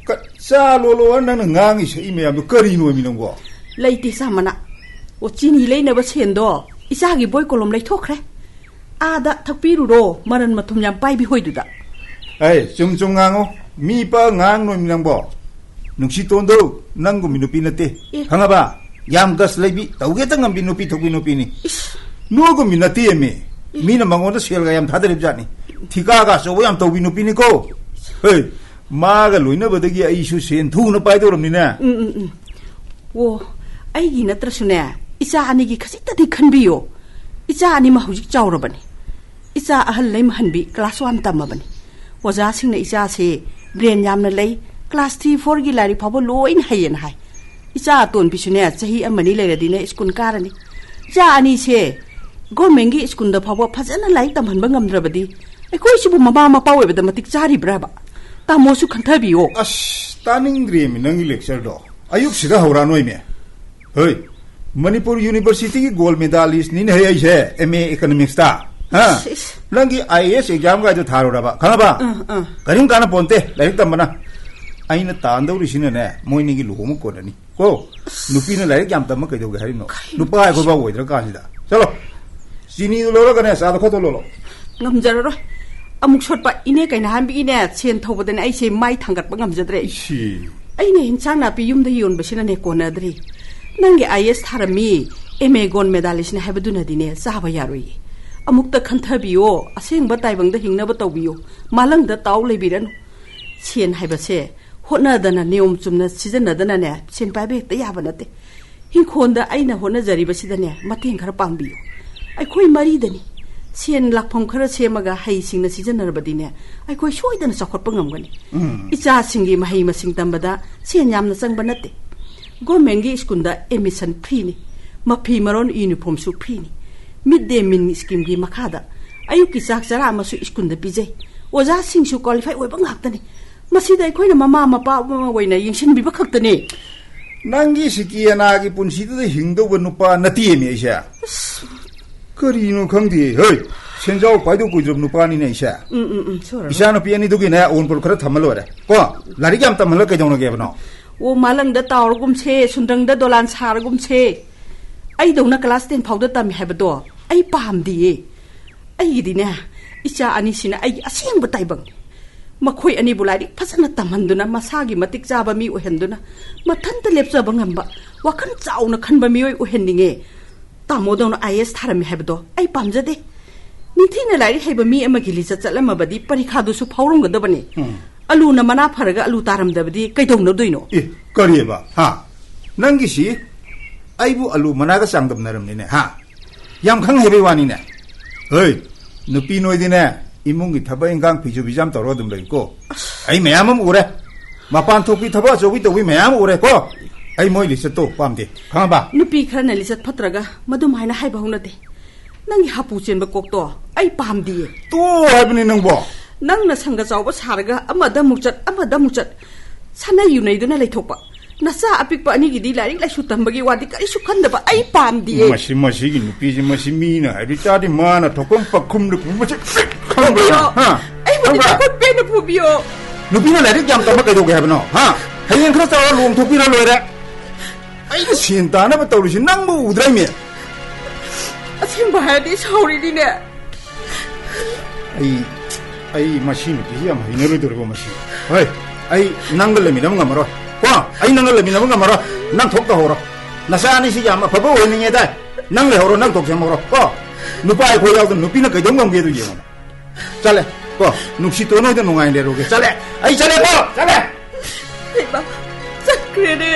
ꯀ-, ꯆꯥ ꯂꯣꯜꯂꯣ ꯅꯪꯅ ꯉꯥꯡꯉꯤ ꯁꯛꯏ ꯃꯌꯥꯝꯗꯣ ꯀꯔꯤꯅꯣꯃꯤ ꯅꯪꯕꯣ? ꯂꯩꯇꯦ, ꯆꯥꯃꯅ꯫ ꯑꯣ, ꯆꯤꯅꯤ ꯂꯩꯅꯕ ꯁꯦꯟꯗꯣ ꯏꯆꯥꯒꯤ ꯕꯣꯏ ꯀꯣꯂꯣꯝ ꯂꯩꯊꯣꯛꯈ꯭ꯔꯦ꯫ ꯑꯥꯗ ꯊꯛꯄꯤꯔꯨꯔꯣ, ꯃꯔꯟ ꯃꯊꯨꯝ ꯌꯥꯝ ꯄꯥꯏꯕꯤ ꯍꯣꯏꯗꯨꯗ꯫ ꯑꯩ ꯆꯨꯝ ꯆꯨꯝ ꯉꯥꯡꯉꯣ, ꯃꯤ ꯄꯥ ꯉꯥꯡ ꯅꯣꯏꯃꯤ ꯅꯪꯕꯣ? ꯅꯨꯡꯁꯤꯇꯣꯟꯗꯣ ꯅꯪꯒꯨꯝꯕꯤ ꯅꯨꯄꯤ ꯅꯠꯇꯦ, ꯑꯦ꯫ ꯈꯪꯉꯕ? ꯌꯥꯝ ꯒꯁ ꯂꯩꯕꯤ, ꯇꯧꯒꯦꯇ ꯉꯝꯕꯤ ꯅꯨꯄꯤ ꯊꯣꯛꯄꯤ ꯅꯨꯄꯤꯅꯤ꯫ ꯏꯁ꯫ ꯅꯣꯏꯒꯨꯝꯕꯤ ꯅꯠꯇꯦꯃꯤ꯫ ꯑꯦ꯫ ꯃꯤꯅ ꯃꯉꯣꯟꯗ ꯁꯦꯜꯒ ꯌꯥꯝ ꯊꯥꯗꯔꯤꯕ ꯖꯥꯠꯅꯤ꯫ ꯊꯤꯀꯥꯒ ꯑꯆꯧꯕ ꯌꯥꯝ ꯇꯧꯕꯤ ꯅꯨꯄꯤꯅꯤꯀꯣ꯫ ꯍꯦ, ꯃꯥꯒ ꯂꯣꯏꯅꯕꯗꯒꯤ ꯑꯩꯁꯨ ꯁꯦꯟ ꯊꯨꯅ ꯄꯥꯏꯗꯧꯔꯕꯅꯤꯅꯦ꯫ ꯎꯝ, ꯎꯝ, ꯎꯝ꯫ ꯑꯣ, ꯑꯩꯒꯤ ꯅꯠꯇ꯭ꯔꯁꯨꯅꯦ, ꯏꯆꯥ ꯑꯅꯤꯒꯤ ꯈꯖꯤꯛꯇꯗꯤ ꯈꯟꯕꯤꯌꯣ꯫ ꯏꯆꯥ ꯑꯅꯤꯃꯛ ꯍꯧꯖꯤꯛ ꯆꯥꯎꯔꯕꯅꯤ꯫ ꯏꯆꯥ ꯑꯍꯜ ꯂꯩꯃꯍꯟꯕꯤ class one ꯇꯝꯃꯕꯅꯤ꯫ ꯑꯣꯖꯥꯁꯤꯡꯅ ꯏꯆꯥꯁꯦ brain ꯌꯥꯝꯅ ꯂꯩ, class three fourꯒꯤ ꯂꯥꯏꯔꯤꯛ ꯐꯥꯎꯕ ꯂꯣꯏꯅ ꯍꯩꯌꯦꯅ ꯍꯥꯏ꯫ ꯏꯆꯥ ꯑꯇꯣꯟꯕꯤꯁꯨꯅꯦ, ꯆꯍꯤ ꯑꯃꯅꯤ ꯂꯩꯔꯗꯤꯅꯦ ꯁ꯭ꯀꯨꯜ ꯀꯥꯔꯅꯤ꯫ ꯏꯆꯥ ꯑꯅꯤꯁꯦ governmentꯒꯤ ꯁ꯭ꯀꯨꯜꯗ ꯐꯥꯎꯕ ꯐꯖꯅ ꯂꯥꯏꯔꯤꯛ ꯇꯝꯍꯟꯕ ꯉꯝꯗ꯭ꯔꯕꯗꯤ, ꯑꯩꯈꯣꯏꯁꯤꯕꯨ ꯃꯃꯥ ꯃꯄꯥ ꯑꯣꯏꯕꯗ ꯃꯇꯤꯛ ꯆꯥꯔꯤꯕ꯭ꯔꯥꯕ? ꯇꯥꯃꯣꯁꯨ ꯈꯟꯊꯕꯤꯌꯣ꯫ ꯑꯁ, ꯇꯥꯅꯤꯡꯗ꯭ꯔꯦꯃꯤ ꯅꯪꯒꯤ lectureꯗꯣ꯫ ꯑꯌꯨꯛꯁꯤꯗ ꯍꯧꯔꯛꯑꯅꯣꯏꯃꯦ꯫ ꯍꯣꯏ, ꯃꯅꯤꯄꯨꯔ Universityꯒꯤ gold medalistꯅꯤꯅꯦ ꯍꯦ ꯑꯩꯁꯦ, M A Economicsꯇ꯫ ꯍꯥ? ꯏꯁ, ꯏꯁ꯫ ꯅꯪꯒꯤ I A S examꯒꯥꯏꯗꯣ ꯊꯥꯔꯨꯔꯕ, ꯈꯪꯉꯕ? ꯑꯥ, ꯑꯥ꯫ ꯀꯔꯤꯝ ꯀꯥꯟꯅ ꯄꯣꯟꯇꯦ ꯂꯥꯏꯔꯤꯛ ꯇꯝꯕꯅ꯫ ꯑꯩꯅ ꯇꯥꯟꯗꯧꯔꯤꯁꯤꯅꯅꯦ, ꯃꯣꯏꯅꯤꯒꯤ ꯂꯨꯍꯣꯡꯕ ꯀꯣꯟꯅꯅꯤ꯫ ꯀꯣ, ꯅꯨꯄꯤꯅ ꯂꯥꯏꯔꯤꯛ ꯌꯥꯝ ꯇꯝꯕ ꯀꯩꯗꯧꯒꯦ ꯍꯥꯏꯔꯤꯅꯣ? ꯀꯩꯅꯣ? ꯅꯨꯄꯥ ꯑꯩꯈꯣꯏ ꯐꯥꯎ ꯑꯣꯏꯗ꯭ꯔ ꯀꯥꯟꯁꯤꯗ꯫ ꯆꯠꯂꯣ, ꯆꯤꯅꯤꯗꯨ ꯂꯧꯔꯒꯅꯦ, ꯆꯥꯗꯣ ꯈꯔ ꯇꯣꯠꯂꯣ꯫ ꯉꯝꯖꯔꯔꯣꯏ꯫ ꯑꯃꯨꯛ ꯁꯣꯠꯄ ꯏꯅꯦ ꯀꯩꯅꯥꯍꯟꯕꯤꯒꯤꯅꯦ ꯁꯦꯟ ꯊꯧꯕꯗꯅꯦ ꯑꯩꯁꯦ ꯃꯥꯏ ꯊꯥꯡꯒꯠꯄ ꯉꯝꯖꯗ꯭ꯔꯦ꯫ ꯏꯁꯤ꯫ ꯑꯩꯅ ꯏꯟꯁꯥꯡ ꯅꯥꯄꯤ ꯌꯨꯝꯗ ꯌꯣꯟꯕꯁꯤꯅꯅꯦ ꯀꯣꯟꯅꯗ꯭ꯔꯤ꯫ ꯅꯪꯒꯤ I A S ꯊꯥꯔꯝꯃꯤ, M A gold medalistꯅꯤ ꯍꯥꯏꯕꯗꯨꯅꯗꯤꯅꯦ ꯆꯥꯕ ꯌꯥꯔꯣꯏꯌꯦ꯫ ꯑꯃꯨꯛꯇ ꯈꯟꯊꯕꯤꯌꯣ, ꯑꯁꯦꯡꯕ ꯇꯥꯏꯕꯪꯗ ꯍꯤꯡꯅꯕ ꯇꯧꯕꯤꯌꯣ, ꯃꯥꯂꯪꯗ ꯇꯥꯎ ꯂꯩꯕꯤꯔꯅꯨ꯫ ꯁꯦꯟ ꯍꯥꯏꯕꯁꯦ ꯍꯣꯠꯅꯗꯅ, ꯅꯤꯌꯣꯝ ꯆꯨꯝꯅ ꯁꯤꯖꯤꯟꯅꯗꯅꯅꯦ ꯁꯦꯟ ꯄꯥꯏꯕ ꯍꯦꯛꯇ ꯌꯥꯕ ꯅꯠꯇꯦ꯫ ꯏꯪꯈꯣꯜꯗ ꯑꯩꯅ ꯍꯣꯠꯅꯖꯔꯤꯕꯁꯤꯗꯅꯦ ꯃꯇꯦꯡ ꯈꯔ ꯄꯥꯡꯕꯤꯌꯨ꯫ ꯑꯩꯈꯣꯏ ꯃꯔꯤꯗꯅꯤ꯫ ꯁꯦꯟ ꯂꯥꯛꯐꯝ ꯈꯔ ꯁꯦꯝꯃꯒ ꯍꯩꯁꯤꯡꯅ ꯁꯤꯖꯤꯟꯅꯔꯕꯗꯤꯅꯦ, ꯑꯩꯈꯣꯏ ꯁꯣꯏꯗꯅ ꯆꯥꯎꯈꯠꯄ ꯉꯝꯒꯅꯤ꯫ ꯎꯝ꯫ ꯏꯆꯥꯁꯤꯡꯒꯤ ꯃꯍꯩ ꯃꯁꯤꯡ ꯇꯝꯕꯗ ꯁꯦꯟ ꯌꯥꯝꯅ ꯆꯪꯕ ꯅꯠꯇꯦ꯫ ꯒꯣꯔꯃꯦꯟꯒꯤ ꯁ꯭ꯀꯨꯜꯗ ꯑꯦꯗꯃꯤꯁꯟ ꯐ꯭ꯔꯤꯅꯤ, ꯃꯐꯤ ꯃꯔꯣꯟ ꯌꯨꯅꯤꯐꯣꯔꯝꯁꯨ ꯐ꯭ꯔꯤꯅꯤ꯫ ꯃꯤꯗ ꯗꯦ ꯃꯤꯜ ꯁ꯭ꯀꯤꯝꯒꯤ ꯃꯈꯥꯗ ꯑꯌꯨꯛꯀꯤ ꯆꯥꯛ ꯆꯔꯥ ꯑꯃꯁꯨ ꯁ꯭ꯀꯨꯜꯗ ꯄꯤꯖꯩ꯫ ꯑꯣꯖꯥꯁꯤꯡꯁꯨ ꯀ꯭ꯋꯥꯂꯤꯐꯥꯏ ꯑꯣꯏꯕ ꯉꯥꯛꯇꯅꯤ꯫ ꯃꯁꯤꯗ ꯑꯩꯈꯣꯏꯅ ꯃꯃꯥ ꯃꯄꯥ ꯑꯃ ꯑꯣꯏꯅ ꯌꯦꯡꯁꯤꯟꯕꯤꯕ ꯈꯛꯇꯅꯤ꯫ ꯅꯪꯒꯤ ꯁꯤꯀꯤ ꯑꯅꯥꯒꯤ ꯄꯨꯟꯁꯤꯗꯨꯗ ꯍꯤꯡꯗꯧꯕ ꯅꯨꯄꯥ ꯅꯠꯇꯦꯃꯤ ꯑꯩꯁꯦ꯫ ꯑꯁ꯫ ꯀꯔꯤꯅꯣ ꯈꯪꯗꯦ, ꯍꯣꯏ, ꯁꯦꯟꯖꯥꯎ ꯄꯥꯏꯗꯧ ꯀꯨꯏꯗ꯭ꯔꯕ ꯅꯨꯄꯥꯅꯤꯅꯦ ꯑꯩꯁꯦ꯫ ꯎꯝ, ꯎꯝ, ꯎꯝ, ꯁꯣꯔꯣ꯫ ꯏꯆꯥꯅꯨꯄꯤ ꯑꯅꯤꯗꯨꯒꯤꯅꯦ ꯑꯋꯨꯟꯄꯣꯠ ꯈꯔ ꯊꯝꯃ ꯂꯣꯏꯔꯦ꯫ ꯀꯣ, ꯂꯥꯏꯔꯤꯛ ꯌꯥꯝ ꯇꯝꯍꯜꯂ ꯀꯩꯗꯧꯅꯒꯦꯕꯅꯣ? ꯑꯣ, ꯃꯥꯂꯪꯗ ꯇꯥꯎꯔꯒꯨꯝꯁꯦ, ꯁꯨꯟꯗ꯭ꯔꯪꯗ ꯗꯣꯂꯥꯟ ꯁꯥꯔꯒꯨꯝꯁꯦ꯫ ꯑꯩꯗꯧꯅ ꯀ꯭ꯂꯥꯁ ꯇꯦꯟ ꯐꯥꯎꯗ ꯇꯝꯃꯤ ꯍꯥꯏꯕꯗꯣ ꯑꯩ ꯄꯥꯝꯗꯤꯌꯦ꯫ ꯑꯩꯒꯤꯗꯤꯅꯦ, ꯏꯆꯥ ꯑꯅꯤꯁꯤꯅ ꯑꯩꯒꯤ ꯑꯁꯦꯡꯕ ꯇꯥꯏꯕꯪꯅꯤ꯫ ꯃꯈꯣꯏ ꯑꯅꯤꯕꯨ ꯂꯥꯏꯔꯤꯛ ꯐꯖꯅ ꯇꯝꯍꯟꯗꯨꯅ, ꯃꯁꯥꯒꯤ ꯃꯇꯤꯛ ꯆꯥꯕ ꯃꯤ ꯑꯣꯏꯍꯟꯗꯨꯅ, ꯃꯊꯟꯇ ꯂꯦꯞꯆꯕ ꯉꯝꯕ, ꯋꯥꯈꯜ ꯆꯥꯎꯅ ꯈꯟꯕ ꯃꯤꯑꯣꯏ ꯑꯣꯏꯍꯟꯅꯤꯡꯉꯦ꯫ ꯇꯥꯃꯣꯗꯧꯅ ꯑꯥꯏ ꯑꯦꯁ ꯊꯥꯔꯝꯃꯤ ꯍꯥꯏꯕꯗꯣ ꯑꯩ ꯄꯥꯝꯖꯗꯦ꯫ ꯅꯤꯡꯊꯤꯅ ꯂꯥꯏꯔꯤꯛ ꯍꯩꯕ ꯃꯤ ꯑꯃꯒꯤ ꯂꯤꯆꯠ ꯆꯠꯂꯝꯃꯕꯗꯤ ꯄꯔꯤꯈꯥꯗꯨꯁꯨ ꯐꯥꯎꯔꯝꯒꯗꯕꯅꯤ꯫ ꯎꯝ꯫ ꯑꯂꯨꯅ ꯃꯅꯥ ꯐꯔꯒ ꯑꯂꯨ ꯇꯥꯔꯝꯗꯕꯗꯤ ꯀꯩꯗꯧꯅꯗꯣꯏꯅꯣ? ꯑꯦ, ꯀꯔꯤꯑꯕ? ꯍꯥ? ꯅꯪꯒꯤꯁꯤ ꯑꯩꯕꯨ ꯑꯂꯨ ꯃꯅꯥꯒ ꯆꯥꯡꯗꯝꯅꯔꯝꯅꯤꯅꯦ, ꯍꯥ? ꯌꯥꯝ ꯈꯪ ꯍꯩꯕꯩ ꯋꯥꯅꯤꯅꯦ꯫ ꯍꯣꯏ, ꯅꯨꯄꯤ ꯅꯣꯏꯗꯤꯅꯦ, ꯏꯃꯨꯡꯒꯤ ꯊꯕꯛ ꯏꯟꯈꯥꯡ ꯐꯤꯁꯨ ꯐꯤꯖꯥꯝ ꯇꯧꯔꯒ ꯑꯗꯨꯝ ꯂꯩꯀꯣ꯫ ꯑꯩ ꯃꯌꯥꯝ ꯑꯃ ꯎꯔꯦ꯫ ꯃꯄꯥꯟ ꯊꯣꯛꯄꯤ ꯊꯕꯛ ꯑꯆꯧꯕꯤ ꯇꯧꯕꯤ ꯃꯌꯥꯝ ꯑꯃ ꯎꯔꯦꯀꯣ꯫ ꯑꯩ ꯃꯣꯏ ꯂꯤꯆꯠꯇꯣ ꯄꯥꯝꯗꯦ꯫ ꯈꯪꯉꯕ? ꯅꯨꯄꯤ ꯈꯔꯅ ꯂꯤꯆꯠ ꯐꯠꯇ꯭ꯔꯒ ꯃꯗꯨꯝ ꯍꯥꯏꯅ ꯍꯥꯏꯕ ꯍꯧꯅꯗꯦ꯫ ꯅꯪꯒꯤ ꯍꯥꯄꯨ ꯆꯦꯟꯕ ꯀꯣꯛꯇꯣ ꯑꯩ ꯄꯥꯝꯗꯤꯌꯦ꯫ ꯇꯣꯛꯑꯣ ꯍꯥꯏꯕꯅꯤ ꯅꯪꯕꯣ꯫ ꯅꯪꯅ ꯁꯪꯒ ꯆꯥꯎꯕ ꯁꯥꯔꯒ ꯑꯃꯗ ꯑꯃꯨꯛ ꯆꯠ, ꯑꯃꯗ ꯑꯃꯨꯛ ꯆꯠ, ꯁꯥꯟꯅ ꯌꯨꯅꯩꯗꯨꯅ ꯂꯩꯊꯣꯛꯄ꯫ ꯅꯆꯥ ꯑꯄꯤꯛꯄ ꯑꯅꯤꯒꯤꯗꯤ ꯂꯥꯏꯔꯤꯛ ꯂꯥꯏꯁꯨ ꯇꯝꯕꯒꯤ ꯋꯥꯗꯤ ꯀꯔꯤꯁꯨ ꯈꯟꯗꯕ ꯑꯩ ꯄꯥꯝꯗꯤꯌꯦ꯫ ꯃꯁꯤ, ꯃꯁꯤꯒꯤ ꯅꯨꯄꯤꯁꯤ, ꯃꯁꯤ ꯃꯤꯅ ꯍꯥꯏꯕ ꯇꯥꯔꯗꯤ ꯃꯥꯅ ꯊꯣꯛꯐꯝ ꯄꯥꯈꯨꯝꯗ ꯄꯨꯕꯁꯦ ꯈꯪꯕ꯭ꯔꯥ? ꯄꯨꯕꯤꯌꯣ꯫ ꯍꯥ? ꯑꯩꯕꯨꯗꯤ ꯈꯪꯕ꯭ꯔꯥ? ꯆꯥꯎꯈꯠꯄꯦꯅ ꯄꯨꯕꯤꯌꯣ꯫ ꯅꯨꯄꯤꯅ ꯂꯥꯏꯔꯤꯛ ꯌꯥꯝ ꯇꯝꯕ ꯀꯩꯗꯧꯒꯦ ꯍꯥꯏꯕꯅꯣ? ꯍꯥ? ꯍꯌꯦꯡ ꯈꯔ ꯆꯥꯎꯔ ꯂꯨꯍꯣꯡꯊꯣꯛꯄꯤꯔ ꯂꯣꯏꯔꯦ꯫ ꯑꯩꯅ ꯁꯦꯟ ꯇꯥꯅꯕ ꯇꯧꯔꯤꯁꯤ ꯅꯪꯕꯨ ꯎꯗ꯭ꯔꯥ ꯏꯃꯦ? ꯑꯁꯦꯡꯕ ꯍꯥꯏꯔꯗꯤ ꯁꯥꯎꯔꯤꯅꯤꯅꯦ꯫ ꯑꯩ, ꯑꯩ ꯃꯁꯤ ꯅꯨꯄꯤꯁꯤ ꯌꯥꯝ ꯍꯩꯅꯔꯣꯏꯗꯧꯔꯤꯕ ꯃꯁꯤ꯫ ꯍꯣꯏ, ꯑꯩ ꯅꯪꯒ ꯂꯩꯃꯤꯟꯅꯕ ꯉꯝꯃꯔꯣꯏ꯫ ꯀꯣ, ꯑꯩ ꯅꯪꯒ ꯂꯩꯃꯤꯟꯅꯕ ꯉꯝꯃꯔꯣꯏ꯫ ꯅꯪ ꯊꯣꯛ ꯇꯧꯍꯧꯔꯣ꯫ ꯅꯆꯥ ꯑꯅꯤꯁꯤ ꯌꯥꯝ ꯑꯐꯕ ꯑꯣꯏꯍꯟꯅꯤꯡꯉꯦ ꯗꯥꯏ? ꯅꯪ ꯂꯩꯍꯧꯔꯣ, ꯅꯪ ꯊꯣꯛ ꯁꯦꯝꯍꯧꯔꯣ꯫ ꯀꯣ, ꯅꯨꯄꯥ ꯑꯩꯈꯣꯏ ꯌꯥꯎꯗꯅ ꯅꯨꯄꯤꯅ ꯀꯩꯗꯧ ꯉꯝꯒꯦ ꯑꯗꯨ ꯌꯦꯡꯉꯣ꯫ ꯆꯠꯂꯦ꯫ ꯀꯣ, ꯅꯨꯡꯁꯤꯇꯣꯟ ꯍꯣꯏꯗ ꯅꯨꯡꯉꯥꯏꯅ ꯂꯩꯔꯨꯒꯦ꯫ ꯆꯠꯂꯦ꯫ ꯑꯩ ꯆꯠꯂꯦꯀꯣ꯫ ꯆꯠꯂꯦ꯫ ꯍꯩꯃꯥ, ꯆꯠꯈ꯭ꯔꯦꯅꯦ꯫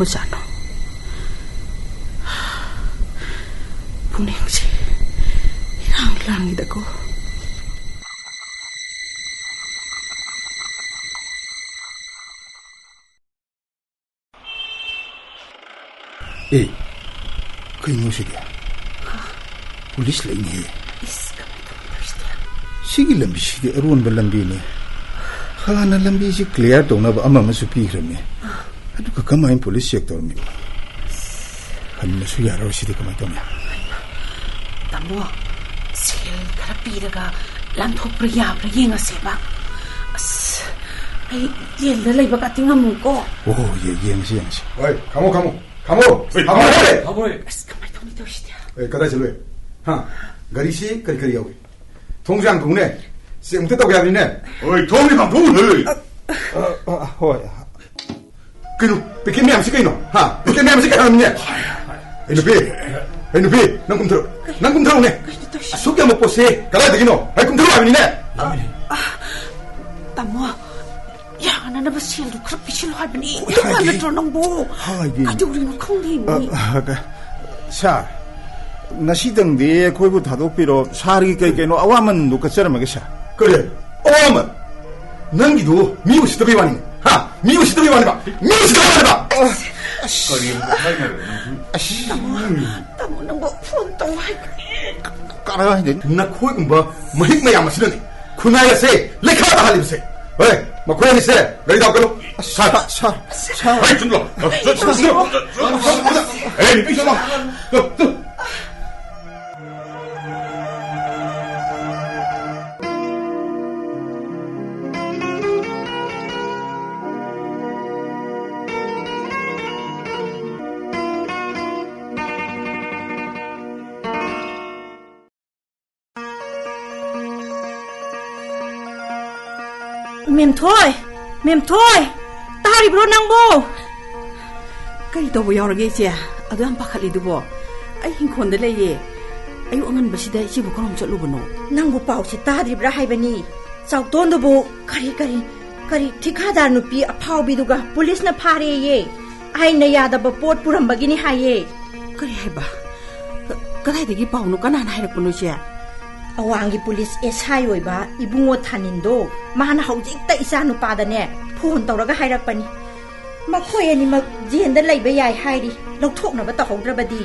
ꯑꯣꯖꯥꯅꯣ? ꯄꯨꯛꯅꯤꯡꯁꯦ ꯏꯔꯥꯡ ꯂꯥꯡꯉꯤꯗꯀꯣ꯫ ꯑꯦ, ꯀꯩꯅꯣ ꯁꯤꯗꯤ? ꯄꯨꯂꯤꯁ ꯂꯩꯅꯦꯍꯦ꯫ ꯏꯁ, ꯀꯃꯥꯏ ꯇꯧꯗꯣꯏꯁꯤꯗꯤ? ꯁꯤꯒꯤ ꯂꯝꯕꯤꯁꯤꯗꯤ ꯑꯔꯣꯟꯕ ꯂꯝꯕꯤꯅꯤ꯫ ꯍꯥꯟꯅ ꯂꯝꯕꯤꯁꯤ clear ꯇꯧꯅꯕ ꯑꯃ ꯑꯃꯁꯨ ꯄꯤꯈ꯭ꯔꯕꯅꯤ꯫ ꯑꯗꯨꯒ ꯀꯃꯥꯏꯅ ꯄꯨꯂꯤꯁ check ꯇꯧꯔꯝꯃꯤꯕ? ꯍꯟꯕꯁꯨ ꯌꯥꯔꯔꯣꯏ, ꯁꯤꯗꯤ ꯀꯃꯥꯏꯅ ꯇꯧꯅꯤ? ꯇꯥꯃꯣ, ꯁꯦꯜ ꯈꯔ ꯄꯤꯔꯒ ꯂꯥꯟꯊꯣꯛꯄ꯭ꯔꯥ ꯌꯥꯕ꯭ꯔꯥ ꯌꯦꯡꯉꯁꯦꯕ꯫ ꯑꯁ, ꯑꯩ ꯖꯦꯜꯗ ꯂꯩꯕ ꯀꯥꯇꯤ ꯉꯝꯃꯣꯏꯀꯣ꯫ ꯑꯣ, ꯌꯦ-, ꯌꯦꯡꯉꯁꯤ, ꯌꯦꯡꯉꯁꯤ꯫ ꯍꯣꯏ, ꯈꯥꯃꯣ, ꯈꯥꯃꯣ, ꯈꯥꯃꯣ, ꯍꯣꯏ, ꯈꯥꯃꯣ, ꯍꯣꯏ꯫ ꯈꯥꯃꯣ, ꯍꯣꯏ꯫ ꯑꯁ, ꯀꯃꯥꯏꯅ ꯇꯧꯅꯤ ꯇꯧꯔꯤꯁꯤꯗꯤ? ꯑꯦ, ꯀꯗꯥꯏ ꯆꯠꯂꯨꯏ? ꯍꯥ? ꯒꯥꯔꯤꯁꯤ ꯀꯔꯤ ꯀꯔꯤ ꯌꯥꯎꯏ? ꯊꯣꯡꯁꯨ ꯌꯥꯝ ꯊꯣꯡꯅꯦ꯫ ꯆꯦꯛ ꯑꯃꯨꯛꯇ ꯇꯧꯒꯦ ꯍꯥꯏꯕꯅꯤꯅꯦ꯫ ꯍꯣꯏ, ꯊꯣꯡꯗꯤ ꯄꯥꯡꯊꯣꯛꯎ, ꯍꯦ꯫ ꯑ, ꯑ, ꯑ, ꯍꯣꯏ꯫ ꯀꯩꯅꯣ, packet ꯃꯌꯥꯝꯁꯤ ꯀꯩꯅꯣ? ꯍꯥ? Packet ꯃꯌꯥꯝꯁꯤ ꯀꯩ ꯍꯥꯏꯕꯅꯤꯅꯦ? ꯑꯩ ꯅꯨꯄꯤ, ꯑꯩ ꯅꯨꯄꯤ, ꯅꯪ ꯀꯨꯝꯊꯔꯣ꯫ ꯅꯪ ꯀꯨꯝꯊꯔꯣꯅꯦ꯫ ꯀꯩꯅꯣ ꯇꯧꯏꯁꯤ? ꯑꯁꯨꯛ ꯌꯥꯝꯕ ꯄꯣꯠꯁꯦ ꯀꯗꯥꯏꯗꯒꯤꯅꯣ? ꯑꯩ ꯀꯨꯝꯊꯔꯣ ꯍꯥꯏꯕꯅꯤꯅꯦ꯫ ꯑ, ꯑ, ꯇꯥꯃꯣ, ꯌꯥꯅꯅꯕ ꯁꯦꯜꯗꯨ ꯈꯔ ꯄꯤꯁꯤꯜꯂꯨ ꯍꯥꯏꯕꯅꯤ꯫ ꯍꯣꯏ, ꯅꯪ ꯍꯥꯏꯒꯦ꯫ ꯅꯠꯇ꯭ꯔꯣ ꯅꯪꯕꯨ? ꯍꯥꯏꯒꯦ꯫ ꯀꯩꯗꯧꯔꯤꯅꯣ ꯈꯪꯗꯦ, ꯑ, ꯃꯤ꯫ ꯑ, ꯁꯥꯔ, ꯉꯁꯤꯗꯪꯗꯤ ꯑꯩꯈꯣꯏꯕꯨ ꯊꯥꯗꯣꯛꯄꯤꯔꯣ꯫ ꯁꯥꯔꯒꯤ ꯀꯩ ꯀꯩꯅꯣ ꯑꯋꯥꯃꯟꯗꯨ ꯀꯠꯆꯔꯝꯃꯒꯦ, ꯁꯥꯔ꯫ ꯀꯔꯤ? ꯑꯋꯥꯃꯟ? ꯅꯪꯒꯤꯗꯨ ꯃꯤ ꯎꯁꯤꯠꯇꯕꯩ ꯋꯥꯅꯤ꯫ ꯍꯥ? ꯃꯤ ꯎꯁꯤꯠꯇꯕꯩ ꯋꯥꯅꯤꯕ꯫ ꯃꯤ ꯎꯁꯤꯠꯇꯕꯩ ꯋꯥꯅꯤꯕ꯫ ꯑꯁ, ꯀꯔꯤ ꯑꯃꯨꯛ ꯍꯥꯏꯅꯔꯦ ꯅꯪ? ꯑꯁ, ꯇꯥꯃꯣ, ꯇꯥꯃꯣ, ꯅꯪꯕꯨ ꯐꯣꯟ ꯇꯧ ꯍꯥꯏꯕꯅꯦ꯫ ꯀꯔꯥꯏꯗꯩ? ꯅꯈꯣꯏꯒꯨꯝꯕ ꯃꯍꯤꯛ ꯃꯌꯥꯝ ꯑꯁꯤꯅꯅꯤ ꯈꯨꯟꯅꯥꯏ ꯑꯁꯦ ꯂꯩꯈꯥ ꯇꯥꯍꯜꯂꯤꯕꯁꯦ꯫ ꯍꯣꯏ, ꯃꯈꯣꯏ ꯑꯅꯤꯁꯦ ꯒꯥꯔꯤ ꯊꯥꯎ ꯀꯜꯂꯨ꯫ ꯁꯥꯔ, ꯁꯥꯔ, ꯁꯥꯔ꯫ ꯍꯣꯏ, ꯆꯨꯝꯂꯣ꯫ ꯆꯨꯝꯂꯣ, ꯆꯨꯝꯂꯣ, ꯆꯨꯝꯂꯣ, ꯆꯨꯝꯂꯣ꯫ ꯑꯦ, ꯅꯨꯄꯤ, ꯆꯨꯝꯂꯣ꯫ ꯆꯨꯝꯂꯣ, ꯆꯨꯝꯂꯣ꯫ ꯃꯦꯝꯊꯣꯏ! ꯃꯦꯝꯊꯣꯏ! ꯇꯥꯔꯤꯕ꯭ꯔꯣ ꯅꯪꯕꯣ? ꯀꯔꯤ ꯇꯧꯕ ꯌꯥꯎꯔꯒꯦ, ꯏꯆꯦ? ꯑꯗꯨ ꯌꯥꯝ ꯄꯥꯈꯠꯂꯤꯗꯨꯕꯣ? ꯑꯩ ꯍꯤꯡꯈꯣꯜꯗ ꯂꯩꯌꯦ꯫ ꯑꯌꯨꯛ ꯑꯉꯟꯕꯁꯤꯗ ꯏꯆꯦꯕꯨ ꯀꯔꯣꯝ ꯆꯠꯂꯨꯕꯅꯣ? ꯅꯪꯕꯨ ꯄꯥꯎꯁꯦ ꯇꯥꯗ꯭ꯔꯤꯕ꯭ꯔꯥ ꯍꯥꯏꯕꯅꯤ? ꯆꯥꯎꯇꯣꯟꯗꯨꯕꯨ ꯀꯔꯤ, ꯀꯔꯤ, ꯀꯔꯤ ꯊꯤꯀꯥꯗꯥꯔ ꯅꯨꯄꯤ ꯑꯐꯥꯎꯕꯤꯗꯨꯒ ꯄꯨꯂꯤꯁꯅ ꯐꯥꯔꯦꯌꯦ꯫ ꯑꯩꯅ ꯌꯥꯗꯕ ꯄꯣꯠ ꯄꯨꯔꯝꯕꯒꯤꯅꯤ ꯍꯥꯏꯌꯦ꯫ ꯀꯔꯤ ꯍꯥꯏꯕ? ꯀ-, ꯀꯗꯥꯏꯗꯒꯤ ꯄꯥꯎꯅꯣ? ꯀꯅꯥꯅ ꯍꯥꯏꯔꯛꯄꯅꯣ, ꯏꯆꯦ? ꯑꯋꯥꯡꯒꯤ ꯄꯨꯂꯤꯁ ꯑꯦꯁ ꯑꯥꯏ ꯑꯣꯏꯕ ꯏꯕꯨꯡꯉꯣ ꯊꯥꯅꯤꯟꯗꯣ, ꯃꯥꯅ ꯍꯧꯖꯤꯛꯇ ꯏꯆꯥ ꯅꯨꯄꯥꯗꯅꯦ ꯐꯣꯟ ꯇꯧꯔꯒ ꯍꯥꯏꯔꯛꯄꯅꯤ꯫ ꯃꯈꯣꯏ ꯑꯅꯤꯃꯛ ꯖꯦꯟꯗ ꯂꯩꯕ ꯌꯥꯏ ꯍꯥꯏꯔꯤ, ꯂꯧꯊꯣꯛꯅꯕ ꯇꯧꯍꯧꯗ꯭ꯔꯕꯗꯤ꯫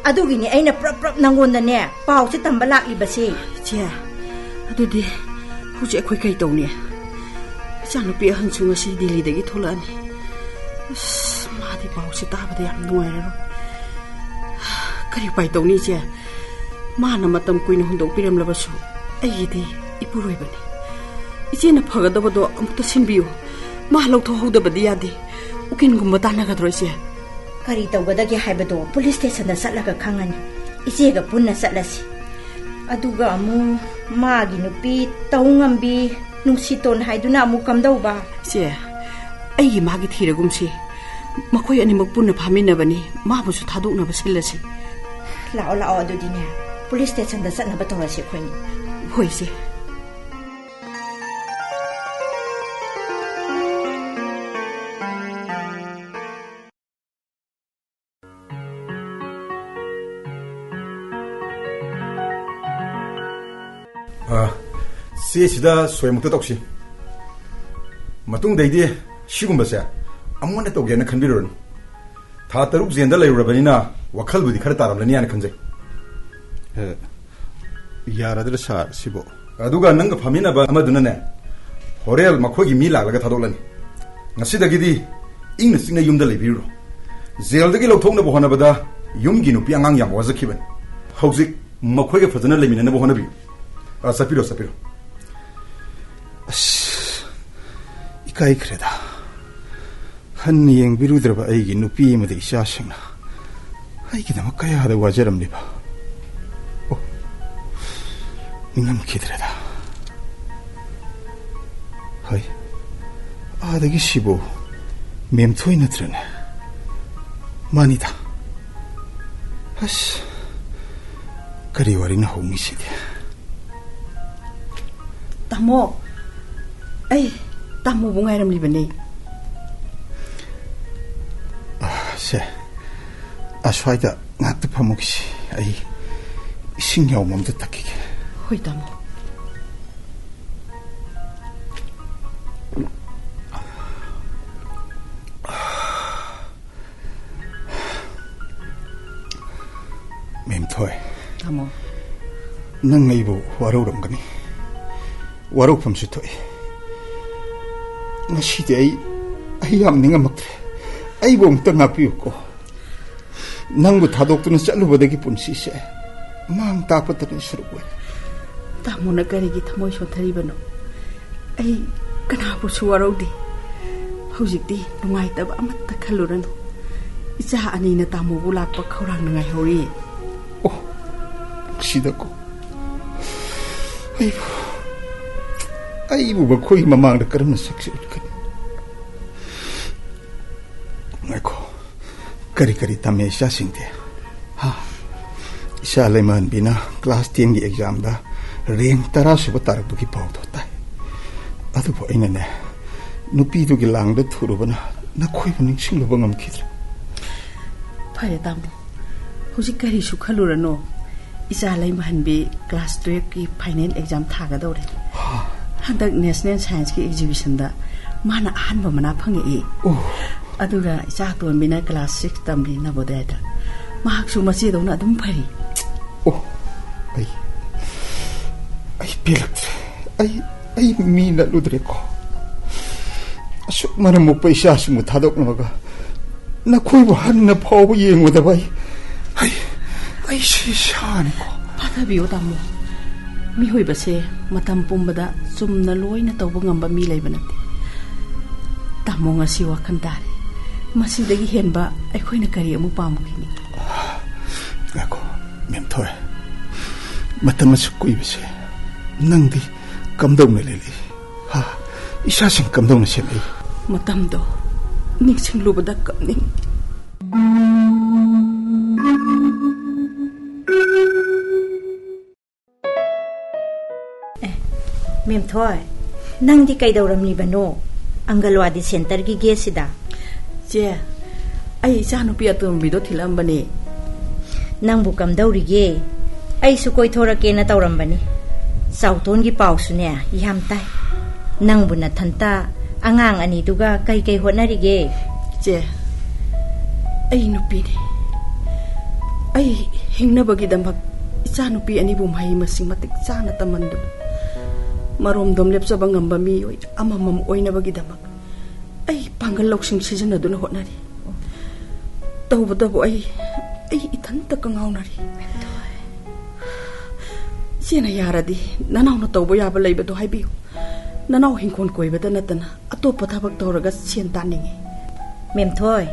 ꯑꯗꯨꯒꯤꯅꯤ ꯑꯩꯅ ꯄ꯭ꯔꯞ ꯄ꯭ꯔꯞ ꯅꯪꯉꯣꯟꯗꯅꯦ ꯄꯥꯎꯁꯦ ꯇꯝꯕ ꯂꯥꯛꯂꯤꯕꯁꯦ꯫ ꯏꯆꯦ, ꯑꯗꯨꯗꯤ ꯍꯧꯖꯤꯛ ꯑꯩꯈꯣꯏ ꯀꯩ ꯇꯧꯅꯤ? ꯏꯆꯥꯅꯨꯄꯤ ꯑꯍꯟꯁꯨ ꯉꯁꯤ ꯗꯤꯜꯂꯤꯗꯒꯤ ꯊꯣꯛꯂꯛꯑꯅꯤ꯫ ꯑꯁ, ꯃꯥꯗꯤ ꯄꯥꯎꯁꯦ ꯇꯥꯕꯗ ꯌꯥꯝ ꯅꯨꯡꯉꯥꯏꯔꯔꯣꯏ꯫ ꯀꯔꯤ ꯎꯄꯥꯏ ꯇꯧꯅꯤ, ꯏꯆꯦ? ꯃꯥꯅ ꯃꯇꯝ ꯀꯨꯏꯅ ꯍꯨꯟꯗꯣꯛꯄꯤꯔꯝꯂꯕꯁꯨ ꯑꯩꯒꯤꯗꯤ ꯏꯄꯨꯔꯣꯏꯕꯅꯤ꯫ ꯏꯆꯦꯅ ꯐꯒꯗꯕꯗꯣ ꯑꯃꯨꯛꯇ ꯁꯤꯟꯕꯤꯌꯨ꯫ ꯃꯥ ꯂꯧꯊꯣꯛꯍꯧꯗꯕꯗꯤ ꯌꯥꯗꯦ꯫ ꯎꯀꯤꯜꯒꯨꯝꯕ ꯇꯥꯟꯅꯒꯗ꯭ꯔꯣ, ꯏꯆꯦ? ꯀꯔꯤ ꯇꯧꯒꯗꯒꯦ ꯍꯥꯏꯕꯗꯣ ꯄꯨꯂꯤꯁ ꯁ꯭ꯇꯦꯁꯟꯗ ꯆꯠꯂꯒ ꯈꯪꯉꯅꯤ꯫ ꯏꯆꯦꯒ ꯄꯨꯟꯅ ꯆꯠꯂꯁꯤ꯫ ꯑꯗꯨꯒ ꯑꯃꯨꯛ ꯃꯥꯒꯤ ꯅꯨꯄꯤ ꯇꯧꯉꯝꯕꯤ ꯅꯨꯡꯁꯤꯇꯣꯟ ꯍꯥꯏꯗꯨꯅ ꯑꯃꯨꯛ ꯀꯝꯗꯧꯕ? ꯏꯆꯦ, ꯑꯩꯒꯤ ꯃꯥꯒꯤ ꯊꯤꯔꯒꯨꯝꯁꯤ꯫ ꯃꯈꯣꯏ ꯑꯅꯤꯃꯛ ꯄꯨꯟꯅ ꯐꯥꯃꯤꯟꯅꯕꯅꯤ꯫ ꯃꯥꯕꯨꯁꯨ ꯊꯥꯗꯣꯛꯅꯕ ꯁꯤꯜꯂꯁꯤ꯫ ꯂꯥꯛꯑꯣ, ꯂꯥꯛꯑꯣ, ꯑꯗꯨꯗꯤꯅꯦ, ꯄꯨꯂꯤꯁ ꯁ꯭ꯇꯦꯁꯟꯗ ꯆꯠꯅꯕ ꯇꯧꯔꯁꯤ ꯑꯩꯈꯣꯏꯅꯤ꯫ ꯍꯣꯏ, ꯏꯆꯦ꯫ ꯑ, ꯆꯦꯁꯤꯗ ꯁꯣꯏꯃꯨꯛꯇ ꯇꯧꯁꯤ꯫ ꯃꯇꯨꯡꯗꯩꯗꯤ ꯁꯤꯒꯨꯝꯕꯁꯦ ꯑꯃꯨꯛ ꯍꯟꯅ ꯇꯧꯒꯦꯅ ꯈꯟꯕꯤꯔꯨꯔꯅꯨ꯫ ꯊꯥ ꯇꯔꯨꯛ ꯖꯦꯟꯗ ꯂꯩꯔꯨꯔꯕꯅꯤꯅ ꯋꯥꯈꯜꯕꯨꯗꯤ ꯈꯔ ꯇꯥꯔꯝꯂꯅꯤ ꯍꯥꯏꯅ ꯈꯟꯖꯩ꯫ ꯑꯦ, ꯌꯥꯔꯗ꯭ꯔ ꯁꯥꯔ ꯁꯤꯕꯣ? ꯑꯗꯨꯒ ꯅꯪꯒ ꯐꯝꯃꯤꯟꯅꯕ ꯑꯃꯗꯨꯅꯅꯦ, ꯍꯣꯔꯦꯟ ꯃꯈꯣꯏꯒꯤ ꯃꯤ ꯂꯥꯛꯂꯒ ꯊꯥꯗꯣꯛꯂꯅꯤ꯫ ꯉꯁꯤꯗꯒꯤꯗꯤ ꯏꯪꯅ ꯆꯤꯛꯅ ꯌꯨꯝꯗ ꯂꯩꯕꯤꯔꯨꯔꯣ꯫ ꯖꯦꯜꯗꯒꯤ ꯂꯧꯊꯣꯛꯅꯕ ꯍꯣꯠꯅꯕꯗ ꯌꯨꯝꯒꯤ ꯅꯨꯄꯤ ꯑꯉꯥꯡ ꯌꯥꯝ ꯋꯥꯖꯈꯤꯕꯅꯤ꯫ ꯍꯧꯖꯤꯛ ꯃꯈꯣꯏꯒ ꯐꯖꯅ ꯂꯩꯃꯤꯟꯅꯅꯕ ꯍꯣꯠꯅꯕꯤꯌꯨ꯫ ꯑ, ꯆꯠꯄꯤꯔꯣ, ꯆꯠꯄꯤꯔꯣ꯫ ꯑꯁ, ꯏꯀꯥꯏꯈ꯭ꯔꯦꯗ꯫ ꯍꯟꯅ ꯌꯦꯡꯕꯤꯔꯨꯗ꯭ꯔꯕ ꯑꯩꯒꯤ ꯅꯨꯄꯤ ꯑꯃꯗꯤ ꯏꯆꯥꯁꯤꯡꯅ ꯑꯩꯒꯤꯗꯃꯛ ꯀꯌꯥꯗ ꯋꯥꯖꯔꯝꯂꯤꯕ꯫ ꯑꯣ, ꯅꯤꯡꯉꯝꯈꯤꯗ꯭ꯔꯦꯗ꯫ ꯍꯩ, ꯑꯥꯗꯒꯤ ꯁꯤꯕꯨ ꯃꯦꯝꯊꯣꯏ ꯅꯠꯇ꯭ꯔꯅꯦ? ꯃꯥꯅꯤꯗ꯫ ꯑꯁ, ꯀꯔꯤ ꯋꯥꯔꯤꯅ ꯍꯧꯅꯤ ꯁꯤꯗꯤ? ꯇꯥꯃꯣ, ꯑꯩ ꯇꯥꯃꯣꯕꯨ ꯉꯥꯏꯔꯝꯂꯤꯕꯅꯦ꯫ ꯁ꯭ꯋꯥꯏꯗ ꯉꯥꯛꯇ ꯐꯝꯃꯨꯈꯤꯁꯤ꯫ ꯑꯩ ꯏꯁꯤꯡ ꯌꯥꯎꯕ ꯑꯝꯇ ꯊꯛꯈꯤꯒꯦ꯫ ꯍꯣꯏ, ꯇꯥꯃꯣ꯫ ꯃꯦꯝꯊꯣꯏ꯫ ꯇꯥꯃꯣ꯫ ꯅꯪ ꯑꯩꯕꯨ ꯋꯥꯔꯧꯔꯝꯒꯅꯤ꯫ ꯋꯥꯔꯧꯐꯝꯁꯨ ꯊꯣꯛꯏ꯫ ꯉꯁꯤꯗꯤ ꯑꯩ, ꯑꯩ ꯌꯥꯝ ꯅꯤꯡꯉꯝꯃꯛꯇ꯭ꯔꯦ꯫ ꯑꯩꯕꯨ ꯑꯃꯨꯛꯇ ꯉꯥꯛꯄꯤꯌꯨꯀꯣ꯫ ꯅꯪꯕꯨ ꯊꯥꯗꯣꯛꯇꯨꯅ ꯆꯠꯂꯨꯕꯗꯒꯤ ꯄꯨꯟꯁꯤꯁꯦ ꯃꯥꯡ ꯇꯥꯛꯄꯇꯅ ꯁꯔꯨꯛ ꯑꯣꯏꯔꯦ꯫ ꯇꯥꯃꯣꯅ ꯀꯔꯤꯒꯤ ꯊꯃꯣꯏ ꯁꯣꯟꯊꯔꯤꯕꯅꯣ? ꯑꯩ ꯀꯅꯥꯕꯨꯁꯨ ꯋꯥꯔꯧꯗꯦ꯫ ꯍꯧꯖꯤꯛꯇꯤ ꯅꯨꯡꯉꯥꯏꯇꯕ ꯑꯃꯠꯇ ꯈꯜꯂꯨꯔꯅꯨ꯫ ꯏꯆꯥ ꯑꯅꯤꯅ ꯇꯥꯃꯣꯕꯨ ꯂꯥꯛꯄ ꯈꯧꯔꯥꯡꯅ ꯉꯥꯏꯍꯧꯔꯤ꯫ ꯑꯣ, ꯁꯤꯗꯀꯣ꯫ ꯑꯩꯕꯨ, ꯑꯩꯕꯨ ꯃꯈꯣꯏꯒꯤ ꯃꯃꯥꯡꯗ ꯀꯔꯝꯅ ꯁꯛꯁꯤ ꯎꯠꯀꯅꯤ? ꯉꯥꯏꯈꯣ, ꯀꯔꯤ ꯀꯔꯤ ꯇꯝꯃꯦ ꯏꯆꯥꯁꯤꯡꯗꯤ? ꯍꯥ? ꯏꯆꯥ ꯂꯩꯃꯍꯟꯕꯤꯅ class tenꯒꯤ examꯗ rank ꯇꯔꯥ ꯁꯨꯕ ꯇꯥꯔꯛꯄꯒꯤ ꯄꯥꯎꯗꯣ ꯇꯥꯏ꯫ ꯑꯗꯨꯕꯨ ꯑꯩꯅꯅꯦ, ꯅꯨꯄꯤꯗꯨꯒꯤ ꯂꯥꯡꯗ ꯊꯨꯔꯨꯕꯅ ꯅꯈꯣꯏꯕꯨ ꯅꯤꯡꯁꯤꯡꯂꯨꯕ ꯉꯝꯈꯤꯗ꯭ꯔꯦ꯫ ꯐꯔꯦ ꯇꯥꯃꯣ, ꯍꯧꯖꯤꯛ ꯀꯔꯤꯁꯨ ꯈꯜꯂꯨꯔꯅꯨ꯫ ꯏꯆꯥ ꯂꯩꯃꯍꯟꯕꯤ class twelveꯀꯤ final exam ꯊꯥꯒꯗꯧꯔꯦ꯫ ꯍꯥ? ꯍꯟꯗꯛ National Scienceꯀꯤ exhibitionꯗ ꯃꯥꯅ ꯑꯍꯥꯟꯕ ꯃꯅꯥ ꯐꯪꯉꯛꯏ꯫ ꯑꯣ꯫ ꯑꯗꯨꯒ ꯏꯆꯥ ꯑꯇꯣꯟꯕꯤꯅ class six ꯇꯝꯂꯤ ꯅꯕꯣꯗꯌꯥꯗ꯫ ꯃꯍꯥꯛꯁꯨ ꯃꯆꯦꯗꯧꯅ ꯑꯗꯨꯝ ꯐꯔꯤ꯫ ꯑꯣ, ꯑꯩ, ꯑꯩ ꯄꯦꯜꯂꯛꯇ꯭ꯔꯦ꯫ ꯑꯩ, ꯑꯩ ꯃꯤ ꯅꯠꯂꯨꯗ꯭ꯔꯦꯀꯣ꯫ ꯑꯁꯨꯛ ꯃꯔꯝ ꯃꯣꯛꯄ ꯏꯆꯥꯁꯤꯡꯕꯨ ꯊꯥꯗꯣꯛꯂꯝꯃꯒ ꯅꯈꯣꯏꯕꯨ ꯍꯟꯅ ꯐꯥꯎꯕ ꯌꯦꯡꯉꯨꯗꯕ ꯑꯩ, ꯑꯩ, ꯑꯩ ꯁꯤ ꯁꯥꯅꯤꯀꯣ꯫ ꯐꯥꯊꯕꯤꯌꯨ ꯇꯥꯃꯣ꯫ ꯃꯤꯑꯣꯏꯕꯁꯦ ꯃꯇꯝ ꯄꯨꯝꯕꯗ ꯆꯨꯝꯅ ꯂꯣꯏꯅ ꯇꯧꯕ ꯉꯝꯕ ꯃꯤ ꯂꯩꯕ ꯅꯠꯇꯦ꯫ ꯇꯥꯃꯣ ꯉꯁꯤ ꯋꯥꯈꯜ ꯇꯥꯔꯦ꯫ ꯃꯁꯤꯗꯒꯤ ꯍꯦꯟꯕ ꯑꯩꯈꯣꯏꯅ ꯀꯔꯤ ꯑꯃꯨꯛ ꯄꯥꯝꯒꯅꯤ? ꯉꯥꯏꯈꯣ, ꯃꯦꯝꯊꯣꯏ꯫ ꯃꯇꯝ ꯑꯁꯨꯛ ꯀꯨꯏꯕꯁꯦ ꯅꯪꯗꯤ ꯀꯝꯗꯧꯅ ꯂꯦꯜꯂꯤ? ꯍꯥ? ꯏꯆꯥꯁꯤꯡ ꯀꯝꯗꯧꯅ ꯁꯦꯟꯅꯩ? ꯃꯇꯝꯗꯣ ꯅꯤꯡꯁꯤꯡꯂꯨꯕꯗ ꯀꯞꯅꯤꯡ꯫ ꯑꯦ, ꯃꯦꯝꯊꯣꯏ, ꯅꯪꯗꯤ ꯀꯩꯗꯧꯔꯝꯂꯤꯕꯅꯣ ꯑꯪꯒꯜꯋꯥꯗꯤ centreꯒꯤ gateꯁꯤꯗ? ꯆꯦ, ꯑꯩ ꯏꯆꯥꯅꯨꯄꯤ ꯑꯇꯣꯝꯕꯤꯗꯣ ꯊꯤꯜꯂꯛꯑꯝꯕꯅꯦ꯫ ꯅꯪꯕꯨ ꯀꯝꯗꯧꯔꯤꯒꯦ? ꯑꯩꯁꯨ ꯀꯣꯏꯊꯣꯔꯛꯀꯦꯅ ꯇꯧꯔꯝꯕꯅꯤ꯫ ꯆꯥꯎꯇꯣꯟꯒꯤ ꯄꯥꯎꯁꯨꯅꯦ ꯌꯥꯝ ꯇꯥꯏ꯫ ꯅꯪꯕꯨ ꯅꯊꯟꯇ ꯑꯉꯥꯡ ꯑꯅꯤꯗꯨꯒ ꯀꯩ ꯀꯩ ꯍꯣꯠꯅꯔꯤꯒꯦ? ꯏꯆꯦ, ꯑꯩ ꯅꯨꯄꯤꯅꯤ꯫ ꯑꯩ ꯍꯤꯡꯅꯕꯒꯤꯗꯃꯛ ꯏꯆꯥꯅꯨꯄꯤ ꯑꯅꯤꯕꯨ ꯃꯍꯩ ꯃꯁꯤꯡ ꯃꯇꯤꯛ ꯆꯥꯅ ꯇꯝꯍꯟꯗꯨꯅ ꯃꯔꯣꯝꯗꯣꯝ ꯂꯦꯞꯆꯕ ꯉꯝꯕ ꯃꯤꯑꯣꯏ ꯑꯃꯃꯝ ꯑꯣꯏꯅꯕꯒꯤꯗꯃꯛ ꯑꯩ ꯄꯥꯡꯒꯜ ꯂꯧꯁꯤꯡ ꯁꯤꯖꯤꯟꯅꯗꯨꯅ ꯍꯣꯠꯅꯔꯤ꯫ ꯇꯧꯕꯇꯕꯨ ꯑꯩ, ꯑꯩ ꯏꯊꯟꯇ ꯀꯉꯥꯎꯅꯔꯤ꯫ ꯏꯆꯦꯅ ꯌꯥꯔꯗꯤ ꯅꯅꯥꯎꯅ ꯇꯧꯕ ꯌꯥꯕ ꯂꯩꯕꯗꯣ ꯍꯥꯏꯕꯤꯌꯨ꯫ ꯅꯅꯥꯎ ꯍꯤꯡꯈꯣꯜ ꯀꯣꯏꯕꯗ ꯅꯠꯇꯅ ꯑꯇꯣꯞꯄ ꯊꯕꯛ ꯇꯧꯔꯒ ꯁꯦꯟ ꯇꯥꯟꯅꯤꯡꯉꯤ꯫ ꯃꯦꯝꯊꯣꯏ,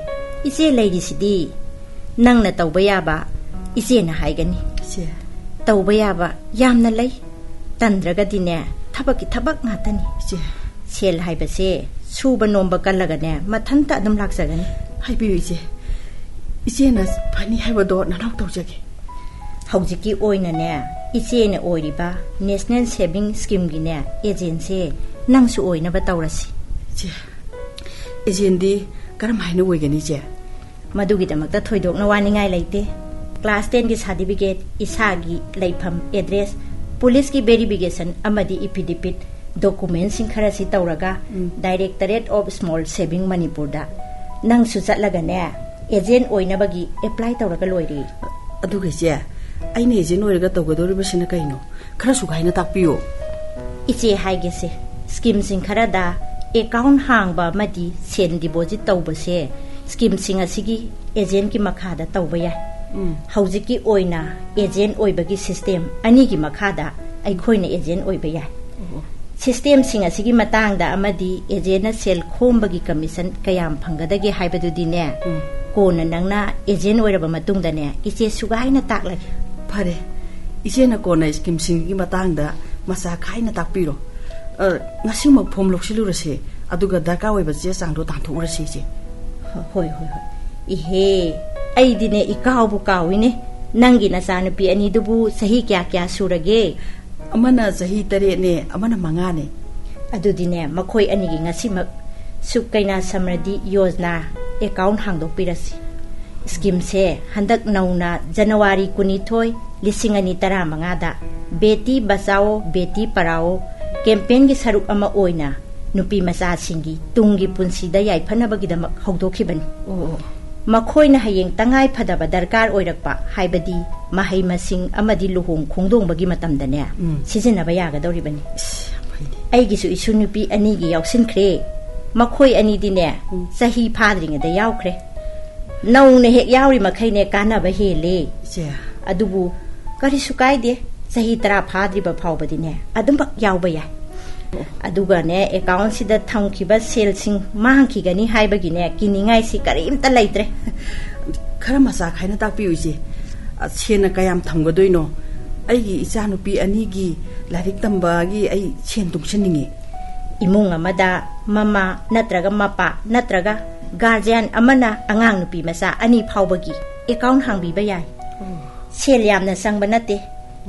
ꯏꯆꯦ ꯂꯩꯔꯤꯁꯤꯗꯤ꯫ ꯅꯪꯅ ꯇꯧꯕ ꯌꯥꯕ ꯏꯆꯦꯅ ꯍꯥꯏꯒꯅꯤ꯫ ꯏꯆꯦ꯫ ꯇꯧꯕ ꯌꯥꯕ ꯌꯥꯝꯅ ꯂꯩ꯫ ꯇꯟꯗ꯭ꯔꯒꯗꯤꯅꯦ, ꯊꯕꯛꯀꯤ ꯊꯕꯛ ꯉꯥꯛꯇꯅꯤ꯫ ꯏꯆꯦ꯫ ꯁꯦꯜ ꯍꯥꯏꯕꯁꯦ ꯁꯨꯕ ꯅꯣꯝꯕ ꯀꯜꯂꯒꯅꯦ, ꯃꯊꯟꯇ ꯑꯗꯨꯝ ꯂꯥꯛꯆꯒꯅꯤ꯫ ꯍꯥꯏꯕꯤꯌꯨ ꯏꯆꯦ꯫ ꯏꯆꯦꯅ ꯐꯅꯤ ꯍꯥꯏꯕꯗꯣ ꯅꯅꯥꯎ ꯇꯧꯖꯒꯦ꯫ ꯍꯧꯖꯤꯛꯀꯤ ꯑꯣꯏꯅꯅꯦ, ꯏꯆꯦꯅ ꯑꯣꯏꯔꯤꯕ National Saving Schemeꯒꯤꯅꯦ, agentꯁꯦ ꯅꯪꯁꯨ ꯑꯣꯏꯅꯕ ꯇꯧꯔꯁꯤ꯫ ꯏꯆꯦ, agentꯗꯤ ꯀꯔꯝ ꯍꯥꯏꯅ ꯑꯣꯏꯒꯅꯤ ꯏꯆꯦ? ꯃꯗꯨꯒꯤꯗꯃꯛꯇ ꯊꯣꯏꯗꯣꯛꯅ ꯋꯥꯅꯤꯡꯉꯥꯏ ꯂꯩꯇꯦ꯫ Class tenꯒꯤ certificate, ꯏꯁꯥꯒꯤ ꯂꯩꯐꯝ, address, policeꯀꯤ verification ꯑꯃꯗꯤ affidavit, documentꯁꯤꯡ ꯈꯔꯁꯤ ꯇꯧꯔꯒ ꯎꯝ꯫ Directorate of Small Saving ꯃꯅꯤꯄꯨꯔꯗ ꯅꯪꯁꯨ ꯆꯠꯂꯒꯅꯦ, agent ꯑꯣꯏꯅꯕꯒꯤ apply ꯇꯧꯔꯒ ꯂꯣꯏꯔꯦ꯫ ꯑꯗꯨꯒ ꯏꯆꯦ, ꯑꯩꯅ agent ꯑꯣꯏꯔꯒ ꯇꯧꯒꯗꯧꯔꯤꯕꯁꯤꯅ ꯀꯩꯅꯣ? ꯈꯔꯁꯨ ꯍꯥꯏꯅ ꯇꯥꯛꯄꯤꯌꯨ꯫ ꯏꯆꯦ ꯍꯥꯏꯒꯦꯁꯦ, schemeꯁꯤꯡ ꯈꯔꯗ account ꯍꯥꯡꯕ ꯑꯃꯗꯤ ꯁꯦꯜ deposit ꯇꯧꯕꯁꯦ schemeꯁꯤꯡ ꯑꯁꯤꯒꯤ agentꯀꯤ ꯃꯈꯥꯗ ꯇꯧꯕ ꯌꯥꯏ꯫ ꯎꯝ꯫ ꯍꯧꯖꯤꯛꯀꯤ ꯑꯣꯏꯅ agent ꯑꯣꯏꯕꯒꯤ system ꯑꯅꯤꯒꯤ ꯃꯈꯥꯗ ꯑꯩꯈꯣꯏꯅ agent ꯑꯣꯏꯕ ꯌꯥꯏ꯫ ꯑꯣ꯫ Systemꯁꯤꯡ ꯑꯁꯤꯒꯤ ꯃꯇꯥꯡꯗ ꯑꯃꯗꯤ agentꯅ ꯁꯦꯜ ꯈꯣꯝꯕꯒꯤ commission ꯀꯌꯥꯝ ꯐꯪꯒꯗꯒꯦ ꯍꯥꯏꯕꯗꯨꯗꯤꯅꯦ, ꯎꯝ꯫ ꯀꯣꯟꯅ ꯅꯪꯅ agent ꯑꯣꯏꯔꯕ ꯃꯇꯨꯡꯗꯅꯦ, ꯏꯆꯦ ꯁꯨꯒꯥꯏꯅ ꯇꯥꯛꯂꯒꯦ꯫ ꯐꯔꯦ, ꯏꯆꯦꯅ ꯀꯣꯟꯅ schemeꯁꯤꯡꯒꯤ ꯃꯇꯥꯡꯗ ꯃꯆꯥ ꯈꯥꯏꯅ ꯇꯥꯛꯄꯤꯔꯣ꯫ ꯑ, ꯉꯁꯤꯃꯛ form ꯂꯧꯁꯤꯜꯂꯨꯔꯁꯦ, ꯑꯗꯨꯒ ꯗꯔꯀꯥꯔ ꯑꯣꯏꯕ ꯆꯦ ꯆꯥꯡꯗꯣ ꯇꯥꯟꯊꯣꯛꯎꯔꯁꯤ ꯏꯆꯦ꯫ ꯍꯣꯏ, ꯍꯣꯏ, ꯍꯣꯏ꯫ ꯏꯍꯦ, ꯑꯩꯗꯤꯅꯦ ꯏꯀꯥꯎꯕꯨ ꯀꯥꯎꯏꯅꯦ꯫ ꯅꯪꯒꯤ ꯅꯆꯥꯅꯨꯄꯤ ꯑꯅꯤꯗꯨꯕꯨ ꯆꯍꯤ ꯀꯌꯥ ꯀꯌꯥ ꯁꯨꯔꯒꯦ? ꯑꯃꯅ ꯆꯍꯤ ꯇꯔꯦꯠꯅꯦ, ꯑꯃꯅ ꯃꯉꯥꯅꯦ꯫ ꯑꯗꯨꯗꯤꯅꯦ, ꯃꯈꯣꯏ ꯑꯅꯤꯒꯤ ꯉꯁꯤꯃꯛ ꯁꯨꯀꯩꯅꯥ ꯁꯃ꯭ꯔꯗꯤ ꯌꯣꯖꯅꯥ ꯑꯦꯀꯥꯎꯟ ꯍꯥꯡꯗꯣꯛꯄꯤꯔꯁꯤ꯫ ꯁ꯭ꯀꯤꯝꯁꯦ ꯍꯟꯗꯛ ꯅꯧꯅ ꯖꯅꯋꯥꯔꯤ ꯀꯨꯟꯅꯤꯊꯣꯏ, ꯂꯤꯁꯤꯡ ꯑꯅꯤ ꯇꯔꯥꯃꯉꯥꯗ ꯕꯦꯇꯤ ꯕꯆꯥꯑꯣ, ꯕꯦꯇꯤ ꯄꯔꯥꯑꯣ ꯀꯦꯝꯄꯦꯟꯒꯤ ꯁꯔꯨꯛ ꯑꯃ ꯑꯣꯏꯅ ꯅꯨꯄꯤ ꯃꯆꯥꯁꯤꯡꯒꯤ ꯇꯨꯡꯒꯤ ꯄꯨꯟꯁꯤꯗ ꯌꯥꯏꯐꯅꯕꯒꯤꯗꯃꯛ ꯍꯧꯗꯣꯛꯈꯤꯕꯅꯤ꯫ ꯑꯣ, ꯑꯣ꯫ ꯃꯈꯣꯏꯅ ꯍꯌꯦꯡ ꯇꯉꯥꯏ ꯐꯗꯕ ꯗꯔꯀꯥꯔ ꯑꯣꯏꯔꯛꯄ, ꯍꯥꯏꯕꯗꯤ ꯃꯍꯩ ꯃꯁꯤꯡ ꯑꯃꯗꯤ ꯂꯨꯍꯣꯡ ꯈꯣꯡꯗꯣꯡꯕꯒꯤ ꯃꯇꯝꯗꯅꯦ, ꯎꯝ꯫ ꯁꯤꯖꯤꯟꯅꯕ ꯌꯥꯒꯗꯧꯔꯤꯕꯅꯤ꯫ ꯏꯁ, ꯌꯥꯝ ꯐꯩꯅꯦ꯫ ꯑꯩꯒꯤꯁꯨ ꯏꯁꯨ ꯅꯨꯄꯤ ꯑꯅꯤꯒꯤ ꯌꯥꯎꯁꯤꯟꯈ꯭ꯔꯦ꯫ ꯃꯈꯣꯏ ꯑꯅꯤꯗꯤꯅꯦ, ꯎꯝ꯫ ꯆꯍꯤ ꯐꯥꯗ꯭ꯔꯤꯉꯩꯗ ꯌꯥꯎꯈ꯭ꯔꯦ꯫ ꯅꯧꯅ ꯍꯦꯛ ꯌꯥꯎꯔꯤ ꯃꯈꯩꯅꯦ ꯀꯥꯟꯅꯕ ꯍꯦꯜꯂꯦ꯫ ꯏꯆꯦ꯫ ꯑꯗꯨꯕꯨ ꯀꯔꯤꯁꯨ ꯀꯥꯏꯗꯦ, ꯆꯍꯤ ꯇꯔꯥ ꯐꯥꯗ꯭ꯔꯤꯕ ꯐꯥꯎꯕꯗꯤꯅꯦ ꯑꯗꯨꯝꯃꯛ ꯌꯥꯎꯕ ꯌꯥꯏ꯫ ꯑꯣ꯫ ꯑꯗꯨꯒꯅꯦ, ꯑꯦꯀꯥꯎꯟꯁꯤꯗ ꯊꯝꯈꯤꯕ ꯁꯦꯜꯁꯤꯡ ꯃꯥꯡꯈꯤꯒꯅꯤ ꯍꯥꯏꯕꯒꯤꯅꯦ ꯀꯤꯅꯤꯡꯉꯥꯏꯁꯤ ꯀꯔꯤꯝꯇ ꯂꯩꯇ꯭ꯔꯦ꯫ ꯈꯔ ꯃꯆꯥ ꯈꯥꯏꯅ ꯇꯥꯛꯄꯤꯌꯨ ꯏꯆꯦ꯫ ꯑ, ꯁꯦꯟꯅ ꯀꯌꯥꯝ ꯊꯝꯒꯗꯣꯏꯅꯣ? ꯑꯩꯒꯤ ꯏꯆꯥꯅꯨꯄꯤ ꯑꯅꯤꯒꯤ ꯂꯥꯏꯔꯤꯛ ꯇꯝꯕꯒꯤ ꯑꯩ ꯁꯦꯟ ꯇꯨꯡꯁꯤꯟꯅꯤꯡꯉꯤ꯫ ꯏꯃꯨꯡ ꯑꯃꯗ ꯃꯃꯥ ꯅꯠꯇ꯭ꯔꯒ ꯃꯄꯥ ꯅꯠꯇ꯭ꯔꯒ ꯒꯥꯔꯖꯤꯌꯥꯟ ꯑꯃꯅ ꯑꯉꯥꯡ ꯅꯨꯄꯤ ꯃꯆꯥ ꯑꯅꯤ ꯐꯥꯎꯕꯒꯤ ꯑꯦꯀꯥꯎꯟ ꯍꯥꯡꯕꯤꯕ ꯌꯥꯏ꯫ ꯁꯦꯜ ꯌꯥꯝꯅ ꯆꯪꯕ ꯅꯠꯇꯦ꯫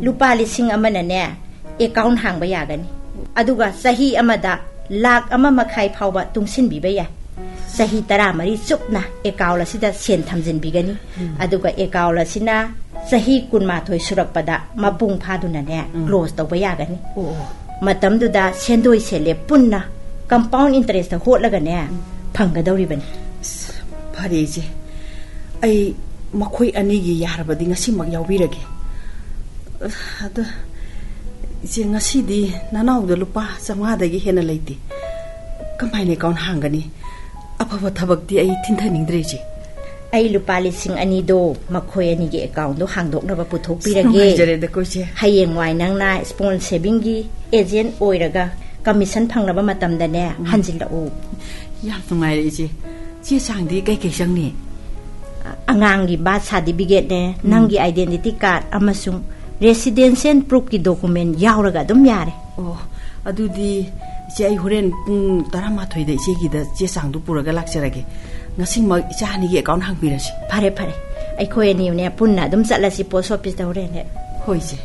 ꯂꯨꯄꯥ ꯂꯤꯁꯤꯡ ꯑꯃꯅꯅꯦ ꯑꯦꯀꯥꯎꯟ ꯍꯥꯡꯕ ꯌꯥꯒꯅꯤ꯫ ꯑꯗꯨꯒ ꯆꯍꯤ ꯑꯃꯗ ꯂꯥꯈ ꯑꯃ ꯃꯈꯥꯏ ꯐꯥꯎꯕ ꯇꯨꯡꯁꯤꯟꯕꯤꯕ ꯌꯥꯏ꯫ ꯆꯍꯤ ꯇꯔꯥꯃꯔꯤ ꯆꯨꯞꯅ ꯑꯦꯀꯥꯎꯟ ꯑꯁꯤꯗ ꯁꯦꯟ ꯊꯝꯖꯤꯟꯕꯤꯒꯅꯤ꯫ ꯎꯝ꯫ ꯑꯗꯨꯒ ꯑꯦꯀꯥꯎꯟ ꯑꯁꯤꯅ ꯆꯍꯤ ꯀꯨꯟꯃꯥꯊꯣꯏ ꯁꯨꯔꯛꯄꯗ ꯃꯄꯨꯡ ꯐꯥꯗꯨꯅꯅꯦ, ꯎꯝ꯫ ꯀ꯭ꯂꯣꯖ ꯇꯧꯕ ꯌꯥꯒꯅꯤ꯫ ꯑꯣ, ꯑꯣ꯫ ꯃꯇꯝꯗꯨꯗ ꯁꯦꯟꯗꯣꯏ ꯁꯦꯜꯂꯦꯞ ꯄꯨꯟꯅ ꯀꯝꯄꯥꯎꯟ ꯏꯟꯇꯔꯦꯁꯇ ꯍꯣꯠꯂꯒꯅꯦ, ꯎꯝ꯫ ꯐꯪꯒꯗꯧꯔꯤꯕꯅꯤ꯫ ꯑꯁ, ꯐꯔꯦ ꯏꯆꯦ, ꯑꯩ ꯃꯈꯣꯏ ꯑꯅꯤꯒꯤ ꯌꯥꯔꯕꯗꯤ ꯉꯁꯤꯃꯛ ꯌꯥꯎꯕꯤꯔꯒꯦ꯫ ꯑꯗ ꯏꯆꯦ, ꯉꯁꯤꯗꯤ ꯅꯅꯥꯎꯗ ꯂꯨꯄꯥ ꯆꯥꯝꯃꯉꯥꯗꯒꯤ ꯍꯦꯟꯅ ꯂꯩꯇꯦ꯫ ꯀꯃꯥꯏꯅ ꯑꯦꯀꯥꯎꯟ ꯍꯥꯡꯒꯅꯤ? ꯑꯐꯕ ꯊꯕꯛꯇꯤ ꯑꯩ ꯊꯤꯟꯊꯅꯤꯡꯗ꯭ꯔꯦ ꯏꯆꯦ꯫ ꯑꯩ ꯂꯨꯄꯥ ꯂꯤꯁꯤꯡ ꯑꯅꯤꯗꯣ ꯃꯈꯣꯏ ꯑꯅꯤꯒꯤ ꯑꯦꯀꯥꯎꯟꯗꯣ ꯍꯥꯡꯗꯣꯛꯅꯕ ꯄꯨꯊꯣꯛꯄꯤꯔꯒꯦ꯫ ꯅꯨꯡꯉꯥꯏꯖꯔꯦꯗꯀꯣ ꯏꯆꯦ꯫ ꯍꯌꯦꯡꯋꯥꯏ ꯅꯪꯅ ꯁ꯭ꯄꯣꯟ ꯁꯦꯚꯤꯡꯒꯤ ꯑꯦꯖꯦꯟ ꯑꯣꯏꯔꯒ ꯀꯃꯤꯁꯟ ꯐꯪꯂꯕ ꯃꯇꯝꯗꯅꯦ, ꯎꯝ꯫ ꯍꯟꯖꯤꯜꯂꯛꯎ꯫ ꯌꯥꯝ ꯅꯨꯡꯉꯥꯏꯔꯦ ꯏꯆꯦ꯫ ꯆꯦ ꯆꯥꯡꯗꯤ ꯀꯩꯀꯩ ꯆꯪꯅꯤ? ꯑꯉꯥꯡꯒꯤ ꯕꯥꯔꯊ ꯁꯥꯔꯇꯤꯐꯤꯀꯦꯠꯅꯦ, ꯎꯝ꯫ ꯅꯪꯒꯤ ꯑꯥꯏꯗꯦꯟꯇꯤꯇꯤ ꯀꯥꯔꯗ ꯑꯃꯁꯨꯡ ꯔꯦꯁꯤꯗꯦꯟꯁꯤꯌꯦꯜ ꯄ꯭ꯔꯨꯐꯀꯤ ꯗꯣꯀꯨꯃꯦꯟ ꯌꯥꯎꯔꯒ ꯑꯗꯨꯝ ꯌꯥꯔꯦ꯫ ꯑꯣ, ꯑꯗꯨꯗꯤ ꯏꯆꯦ, ꯑꯩ ꯍꯣꯔꯦꯟ ꯄꯨꯡ ꯇꯔꯥꯃꯥꯊꯣꯏꯗ ꯏꯆꯦꯒꯤꯗ ꯆꯦ ꯆꯥꯡꯗꯨ ꯄꯨꯔꯒ ꯂꯥꯛꯆꯔꯒꯦ꯫ ꯉꯁꯤꯃꯛ ꯏꯆꯥ ꯑꯅꯤꯒꯤ ꯑꯦꯀꯥꯎꯟ ꯍꯥꯡꯕꯤꯔꯁꯤ꯫ ꯐꯔꯦ, ꯐꯔꯦ꯫ ꯑꯩꯈꯣꯏ ꯑꯅꯤꯅꯦ ꯄꯨꯟꯅ ꯑꯗꯨꯝ ꯆꯠꯂꯁꯤ ꯄꯣꯁ ꯑꯣꯐꯤꯁꯇ ꯍꯣꯔꯦꯟ ꯍꯦꯛ꯫ ꯍꯣꯏ, ꯏꯆꯦ꯫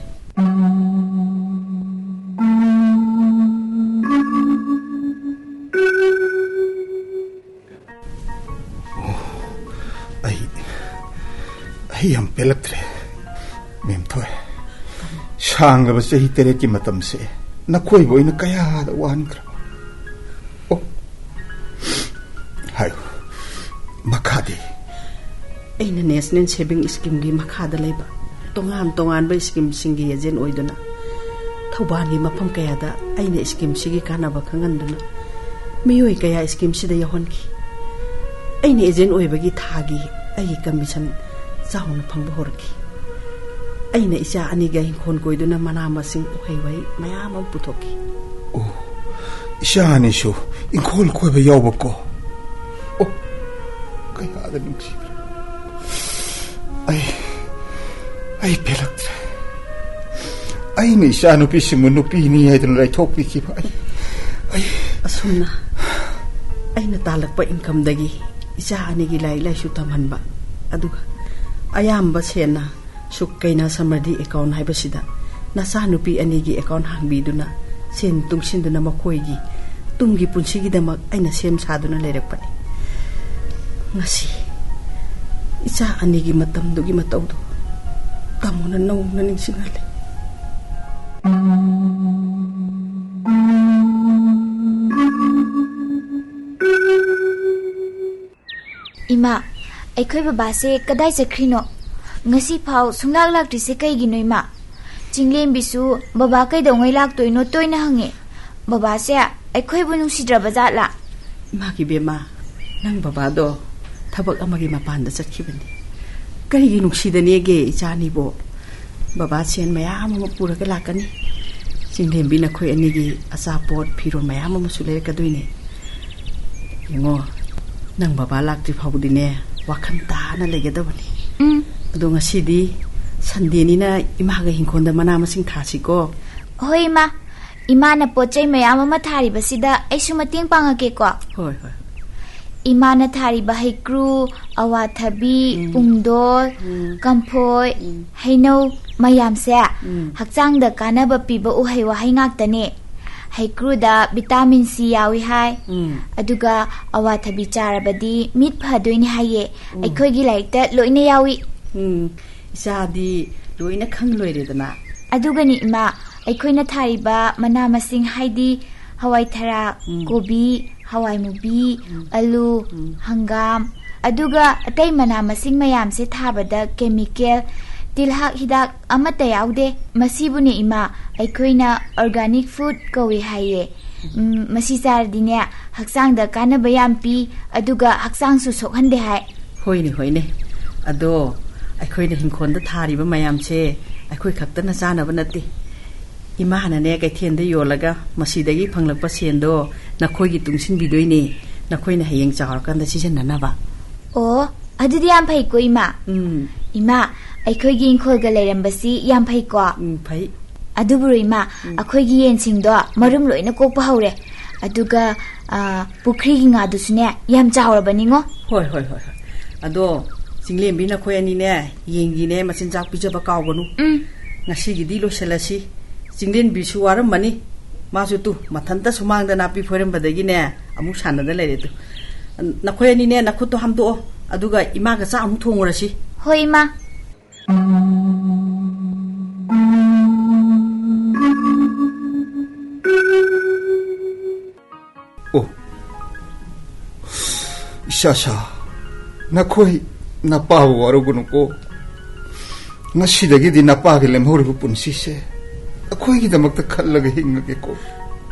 ꯌꯥꯝ ꯄꯦꯜꯂꯛꯇ꯭ꯔꯦ, ꯃꯦꯝꯊꯣꯏ꯫ ꯁꯥꯡꯂꯕ ꯆꯍꯤ ꯇꯔꯦꯠꯀꯤ ꯃꯇꯝꯁꯦ ꯅꯈꯣꯏꯕꯨ ꯑꯩꯅ ꯀꯌꯥꯗ ꯋꯥꯍꯟꯈ꯭ꯔꯕ꯫ ꯑꯣ, ꯍꯥꯏꯌꯨ, ꯃꯈꯥꯗꯤ? ꯑꯩꯅ National Saving Schemeꯒꯤ ꯃꯈꯥꯗ ꯂꯩꯕ ꯇꯣꯉꯥꯟ ꯇꯣꯉꯥꯟꯕ schemeꯁꯤꯡꯒꯤ agent ꯑꯣꯏꯗꯨꯅ ꯊꯧꯕꯥꯜꯒꯤ ꯃꯐꯝ ꯀꯌꯥꯗ ꯑꯩꯅ schemeꯁꯤꯒꯤ ꯀꯥꯟꯅꯕ ꯈꯪꯍꯟꯗꯨꯅ ꯃꯤꯑꯣꯏ ꯀꯌꯥ schemeꯁꯤꯗ ꯌꯥꯎꯍꯟꯈꯤ꯫ ꯑꯩꯅ agent ꯑꯣꯏꯕꯒꯤ ꯊꯥꯒꯤ ꯑꯩꯒꯤ commission ꯆꯥꯎꯅ ꯐꯪꯕ ꯍꯧꯔꯛꯈꯤ꯫ ꯑꯩꯅ ꯏꯆꯥ ꯑꯅꯤꯒ ꯏꯪꯈꯣꯜ ꯀꯣꯏꯗꯨꯅ ꯃꯅꯥ ꯃꯁꯤꯡ, ꯎꯍꯩ ꯋꯥꯍꯩ ꯃꯌꯥꯝ ꯑꯃ ꯄꯨꯊꯣꯛꯈꯤ꯫ ꯑꯣ, ꯏꯆꯥ ꯑꯅꯤꯁꯨ ꯏꯪꯈꯣꯜ ꯀꯣꯏꯕ ꯌꯥꯎꯕꯀꯣ? ꯑꯣ, ꯀꯌꯥꯗ ꯅꯨꯡꯁꯤꯕ꯭ꯔꯥ! ꯑꯩ, ꯑꯩ ꯄꯦꯜꯂꯛꯇ꯭ꯔꯦ꯫ ꯑꯩꯅ ꯏꯆꯥꯅꯨꯄꯤꯁꯤꯡꯕꯨ ꯅꯨꯄꯤꯅꯤ ꯍꯥꯏꯗꯨꯅ ꯂꯩꯊꯣꯛꯄꯤꯈꯤꯕ꯫ ꯑꯩ, ꯑꯩ ꯑꯁꯨꯝꯅ ꯑꯩꯅ ꯇꯥꯜꯂꯛꯄ incomeꯗꯒꯤ ꯏꯆꯥ ꯑꯅꯤꯒꯤ ꯂꯥꯏꯔꯤꯛ ꯂꯥꯏꯁꯨ ꯇꯝꯍꯟꯕ, ꯑꯗꯨꯒ ꯑꯌꯥꯝꯕ ꯁꯦꯟꯅ ꯁꯨꯛꯀꯩꯅ ꯁꯃꯔꯗꯤ account ꯍꯥꯏꯕꯁꯤꯗ ꯅꯆꯥꯅꯨꯄꯤ ꯑꯅꯤꯒꯤ account ꯍꯥꯡꯕꯤꯗꯨꯅ ꯁꯦꯟ ꯇꯨꯡꯁꯤꯟꯗꯨꯅ ꯃꯈꯣꯏꯒꯤ ꯇꯨꯡꯒꯤ ꯄꯨꯟꯁꯤꯒꯤꯗꯃꯛ ꯑꯩꯅ ꯁꯦꯝ ꯁꯥꯗꯨꯅ ꯂꯩꯔꯛꯄꯅꯤ꯫ ꯉꯁꯤ ꯏꯆꯥ ꯑꯅꯤꯒꯤ ꯃꯇꯝꯗꯨꯒꯤ ꯃꯇꯧꯗꯨ ꯇꯥꯃꯣꯅ ꯅꯧꯅ ꯅꯤꯡꯁꯤꯡꯍꯜꯂꯤ꯫ ꯏꯃꯥ, ꯑꯩꯈꯣꯏ ꯕꯕꯥꯁꯦ ꯀꯗꯥꯏ ꯆꯠꯈ꯭ꯔꯤꯅꯣ? ꯉꯁꯤ ꯐꯥꯎ ꯁꯨꯡꯂꯥꯛ ꯂꯥꯛꯇ꯭ꯔꯤꯁꯦ ꯀꯩꯒꯤꯅꯣ, ꯏꯃꯥ? ꯆꯤꯡꯂꯦꯝꯕꯤꯁꯨ ꯕꯕꯥ ꯀꯩꯗꯧꯉꯩ ꯂꯥꯛꯇꯣꯏꯅꯣ ꯇꯣꯏꯅ ꯍꯪꯉꯦ꯫ ꯕꯕꯥꯁꯦ ꯑꯩꯈꯣꯏꯕꯨ ꯅꯨꯡꯁꯤꯗ꯭ꯔꯕ ꯖꯥꯠꯂꯥ? ꯏꯃꯥꯒꯤ ꯕꯦꯝꯃ, ꯅꯪ ꯕꯕꯥꯗꯣ ꯊꯕꯛ ꯑꯃꯒꯤ ꯃꯄꯥꯟꯗ ꯆꯠꯈꯤꯕꯅꯤ꯫ ꯀꯔꯤꯒꯤ ꯅꯨꯡꯁꯤꯗꯅꯦꯒꯦ ꯏꯆꯥꯅꯤꯕꯣ? ꯕꯕꯥ ꯁꯦꯟ ꯃꯌꯥꯝ ꯑꯃ ꯄꯨꯔꯒ ꯂꯥꯛꯀꯅꯤ꯫ ꯆꯤꯡꯂꯦꯝꯕꯤ ꯅꯈꯣꯏ ꯑꯅꯤꯒꯤ ꯑꯆꯥꯄꯣꯠ, ꯐꯤꯔꯣꯜ ꯃꯌꯥꯝ ꯑꯃꯁꯨ ꯂꯩꯔꯛꯀꯗꯣꯏꯅꯦ꯫ ꯌꯦꯡꯉꯣ, ꯅꯪ ꯕꯕꯥ ꯂꯥꯛꯇ꯭ꯔꯤ ꯐꯥꯎꯕꯗꯤꯅꯦ, ꯋꯥꯈꯜ ꯇꯥꯅ ꯂꯩꯒꯗꯕꯅꯤ꯫ ꯎꯝ꯫ ꯑꯗꯣ ꯉꯁꯤꯗꯤ Sundayꯅꯤꯅ ꯏꯃꯥꯒ ꯏꯪꯈꯣꯜꯗ ꯃꯅꯥ ꯃꯁꯤꯡ ꯊꯥꯁꯤꯀꯣ꯫ ꯍꯣꯏ, ꯏꯃꯥ꯫ ꯏꯃꯥꯅ ꯄꯣꯠ ꯆꯩ ꯃꯌꯥꯝ ꯑꯃ ꯊꯥꯔꯤꯕꯁꯤꯗ ꯑꯩꯁꯨ ꯃꯇꯦꯡ ꯄꯥꯡꯉꯛꯀꯦꯀꯣ꯫ ꯍꯣꯏ, ꯍꯣꯏ꯫ ꯏꯃꯥꯅ ꯊꯥꯔꯤꯕ ꯍꯩꯀ꯭ꯔꯨ, ꯑꯋꯥꯊꯕꯤ, ꯎꯝ꯫ ꯄꯨꯡꯗꯣꯟ, ꯎꯝ꯫ ꯀꯝꯐꯣꯏ, ꯎꯝ꯫ ꯍꯩꯅꯧ ꯃꯌꯥꯝꯁꯦ ꯎꯝ꯫ ꯍꯛꯆꯥꯡꯗ ꯀꯥꯟꯅꯕ ꯄꯤꯕ ꯎꯍꯩ ꯋꯥꯍꯩ ꯉꯥꯛꯇꯅꯦ꯫ ꯍꯩꯀ꯭ꯔꯨꯗ vitamin C ꯌꯥꯎꯏ ꯍꯥꯏ꯫ ꯎꯝ꯫ ꯑꯗꯨꯒ ꯑꯋꯥꯊꯕꯤ ꯆꯥꯔꯕꯗꯤ ꯃꯤꯠ ꯐꯗꯣꯏꯅꯤ ꯍꯥꯏꯌꯦ꯫ ꯎꯝ꯫ ꯑꯩꯈꯣꯏꯒꯤ ꯂꯥꯏꯔꯤꯛꯇ ꯂꯣꯏꯅ ꯌꯥꯎꯏ꯫ ꯎꯝ, ꯏꯆꯥꯗꯤ ꯂꯣꯏꯅ ꯈꯪ ꯂꯣꯏꯔꯦꯗꯅ꯫ ꯑꯗꯨꯒꯅꯤ ꯏꯃꯥ, ꯑꯩꯈꯣꯏꯅ ꯊꯥꯔꯤꯕ ꯃꯅꯥ ꯃꯁꯤꯡ, ꯍꯥꯏꯗꯤ ꯍꯋꯥꯏ ꯊꯔꯥꯛ, ꯎꯝ꯫ ꯀꯣꯕꯤ, ꯍꯋꯥꯏ ꯃꯨꯕꯤ, ꯎꯝ꯫ ꯑꯂꯨ, ꯎꯝ꯫ ꯍꯪꯒꯥꯝ, ꯑꯗꯨꯒ ꯑꯇꯩ ꯃꯅꯥ ꯃꯁꯤꯡ ꯃꯌꯥꯝꯁꯦ ꯊꯥꯕꯗ ꯀꯦꯃꯤꯀꯦꯜ, ꯇꯤꯜꯍꯥꯛ ꯍꯤꯗꯥꯛ ꯑꯃꯠꯇ ꯌꯥꯎꯗꯦ꯫ ꯃꯁꯤꯕꯨꯅꯦ ꯏꯃꯥ, ꯑꯩꯈꯣꯏꯅ organic food ꯀꯧꯏ ꯍꯥꯏꯌꯦ꯫ ꯎꯝ, ꯃꯁꯤ ꯆꯥꯔꯗꯤꯅꯦ, ꯍꯛꯆꯥꯡꯗ ꯀꯥꯟꯅꯕ ꯌꯥꯝ ꯄꯤ, ꯑꯗꯨꯒ ꯍꯛꯆꯥꯡꯁꯨ ꯁꯣꯛꯍꯟꯗꯦ ꯍꯥꯏ꯫ ꯍꯣꯏꯅꯦ, ꯍꯣꯏꯅꯦ꯫ ꯑꯗꯣ ꯑꯩꯈꯣꯏꯅ ꯍꯤꯡꯈꯣꯜꯗ ꯊꯥꯔꯤꯕ ꯃꯌꯥꯝꯁꯦ ꯑꯩꯈꯣꯏ ꯈꯛꯇꯅ ꯆꯥꯅꯕ ꯅꯠꯇꯦ꯫ ꯏꯃꯥꯅꯅꯦ, ꯀꯩꯊꯦꯜꯗ ꯌꯣꯜꯂꯒ ꯃꯁꯤꯗꯒꯤ ꯐꯪꯂꯛꯄ ꯁꯦꯟꯗꯣ ꯅꯈꯣꯏꯒꯤ ꯇꯨꯡꯁꯤꯟꯕꯤꯗꯣꯏꯅꯦ, ꯅꯈꯣꯏꯅ ꯍꯌꯦꯡ ꯆꯥꯎꯔꯀꯥꯟꯗ ꯁꯤꯖꯤꯟꯅꯅꯕ꯫ ꯑꯣ, ꯑꯗꯨꯗꯤ ꯌꯥꯝ ꯐꯩꯀꯣ, ꯏꯃꯥ꯫ ꯎꯝ꯫ ꯏꯃꯥ, ꯑꯩꯈꯣꯏꯒꯤ ꯏꯪꯈꯣꯜꯒ ꯂꯩꯔꯝꯕꯁꯤ ꯌꯥꯝ ꯐꯩꯀꯣ꯫ ꯎꯝ, ꯐꯩ꯫ ꯑꯗꯨꯕꯨꯔꯣ, ꯏꯃꯥ, ꯎꯝ꯫ ꯑꯩꯈꯣꯏꯒꯤ ꯌꯦꯟꯁꯤꯡꯗꯣ ꯃꯔꯨꯝ ꯂꯣꯏꯅ ꯀꯣꯛꯄ ꯍꯧꯔꯦ꯫ ꯑꯗꯨꯒ, ꯑ, ꯄꯨꯈ꯭ꯔꯤꯒꯤ ꯉꯥꯗꯨꯁꯨꯅꯦ, ꯌꯥꯝ ꯆꯥꯎꯔꯕꯅꯤꯉꯣ꯫ ꯍꯣꯏ, ꯍꯣꯏ, ꯍꯣꯏ, ꯍꯣꯏ꯫ ꯑꯗꯣ, ꯆꯤꯡꯂꯦꯝꯕꯤ, ꯅꯈꯣꯏ ꯑꯅꯤꯅꯦ, ꯌꯦꯟꯒꯤꯅꯦ, ꯃꯆꯤꯟꯖꯥꯛ ꯄꯤꯖꯕ ꯀꯥꯎꯒꯅꯨ꯫ ꯎꯝ꯫ ꯉꯁꯤꯒꯤꯗꯤ ꯂꯣꯏꯁꯤꯜꯂꯁꯤ꯫ ꯆꯤꯡꯂꯦꯝꯕꯤꯁꯨ ꯋꯥꯔꯝꯃꯅꯤ꯫ ꯃꯥꯁꯨ ꯇꯨ, ꯃꯊꯟꯇ ꯁꯨꯃꯥꯡꯗ ꯅꯥꯄꯤ ꯐꯣꯏꯔꯝꯕꯗꯒꯤꯅꯦ, ꯑꯃꯨꯛ ꯁꯥꯟꯅꯗ ꯂꯩꯔꯦ ꯇꯨ꯫ ꯅꯈꯣꯏ ꯑꯅꯤꯅꯦ, ꯅꯈꯨꯠꯇꯣ ꯍꯥꯝꯗꯣꯛꯑꯣ꯫ ꯑꯗꯨꯒ ꯏꯃꯥꯒ ꯆꯥꯛ ꯑꯃꯨꯛ ꯊꯣꯡꯉꯨꯔꯁꯤ꯫ ꯍꯣꯏ, ꯏꯃꯥ꯫ ꯑꯣ, ꯏꯁꯥ ꯁꯥ, ꯅꯈꯣꯏ ꯅꯄꯥꯕꯨ ꯋꯥꯔꯧꯒꯅꯨꯀꯣ꯫ ꯉꯁꯤꯗꯒꯤꯗꯤ ꯅꯄꯥꯒꯤ ꯂꯦꯝꯍꯧꯔꯤꯕ ꯄꯨꯟꯁꯤꯁꯦ ꯑꯩꯈꯣꯏꯒꯤꯗꯃꯛꯇ ꯈꯜꯂꯒ ꯍꯤꯡꯉꯒꯦꯀꯣ꯫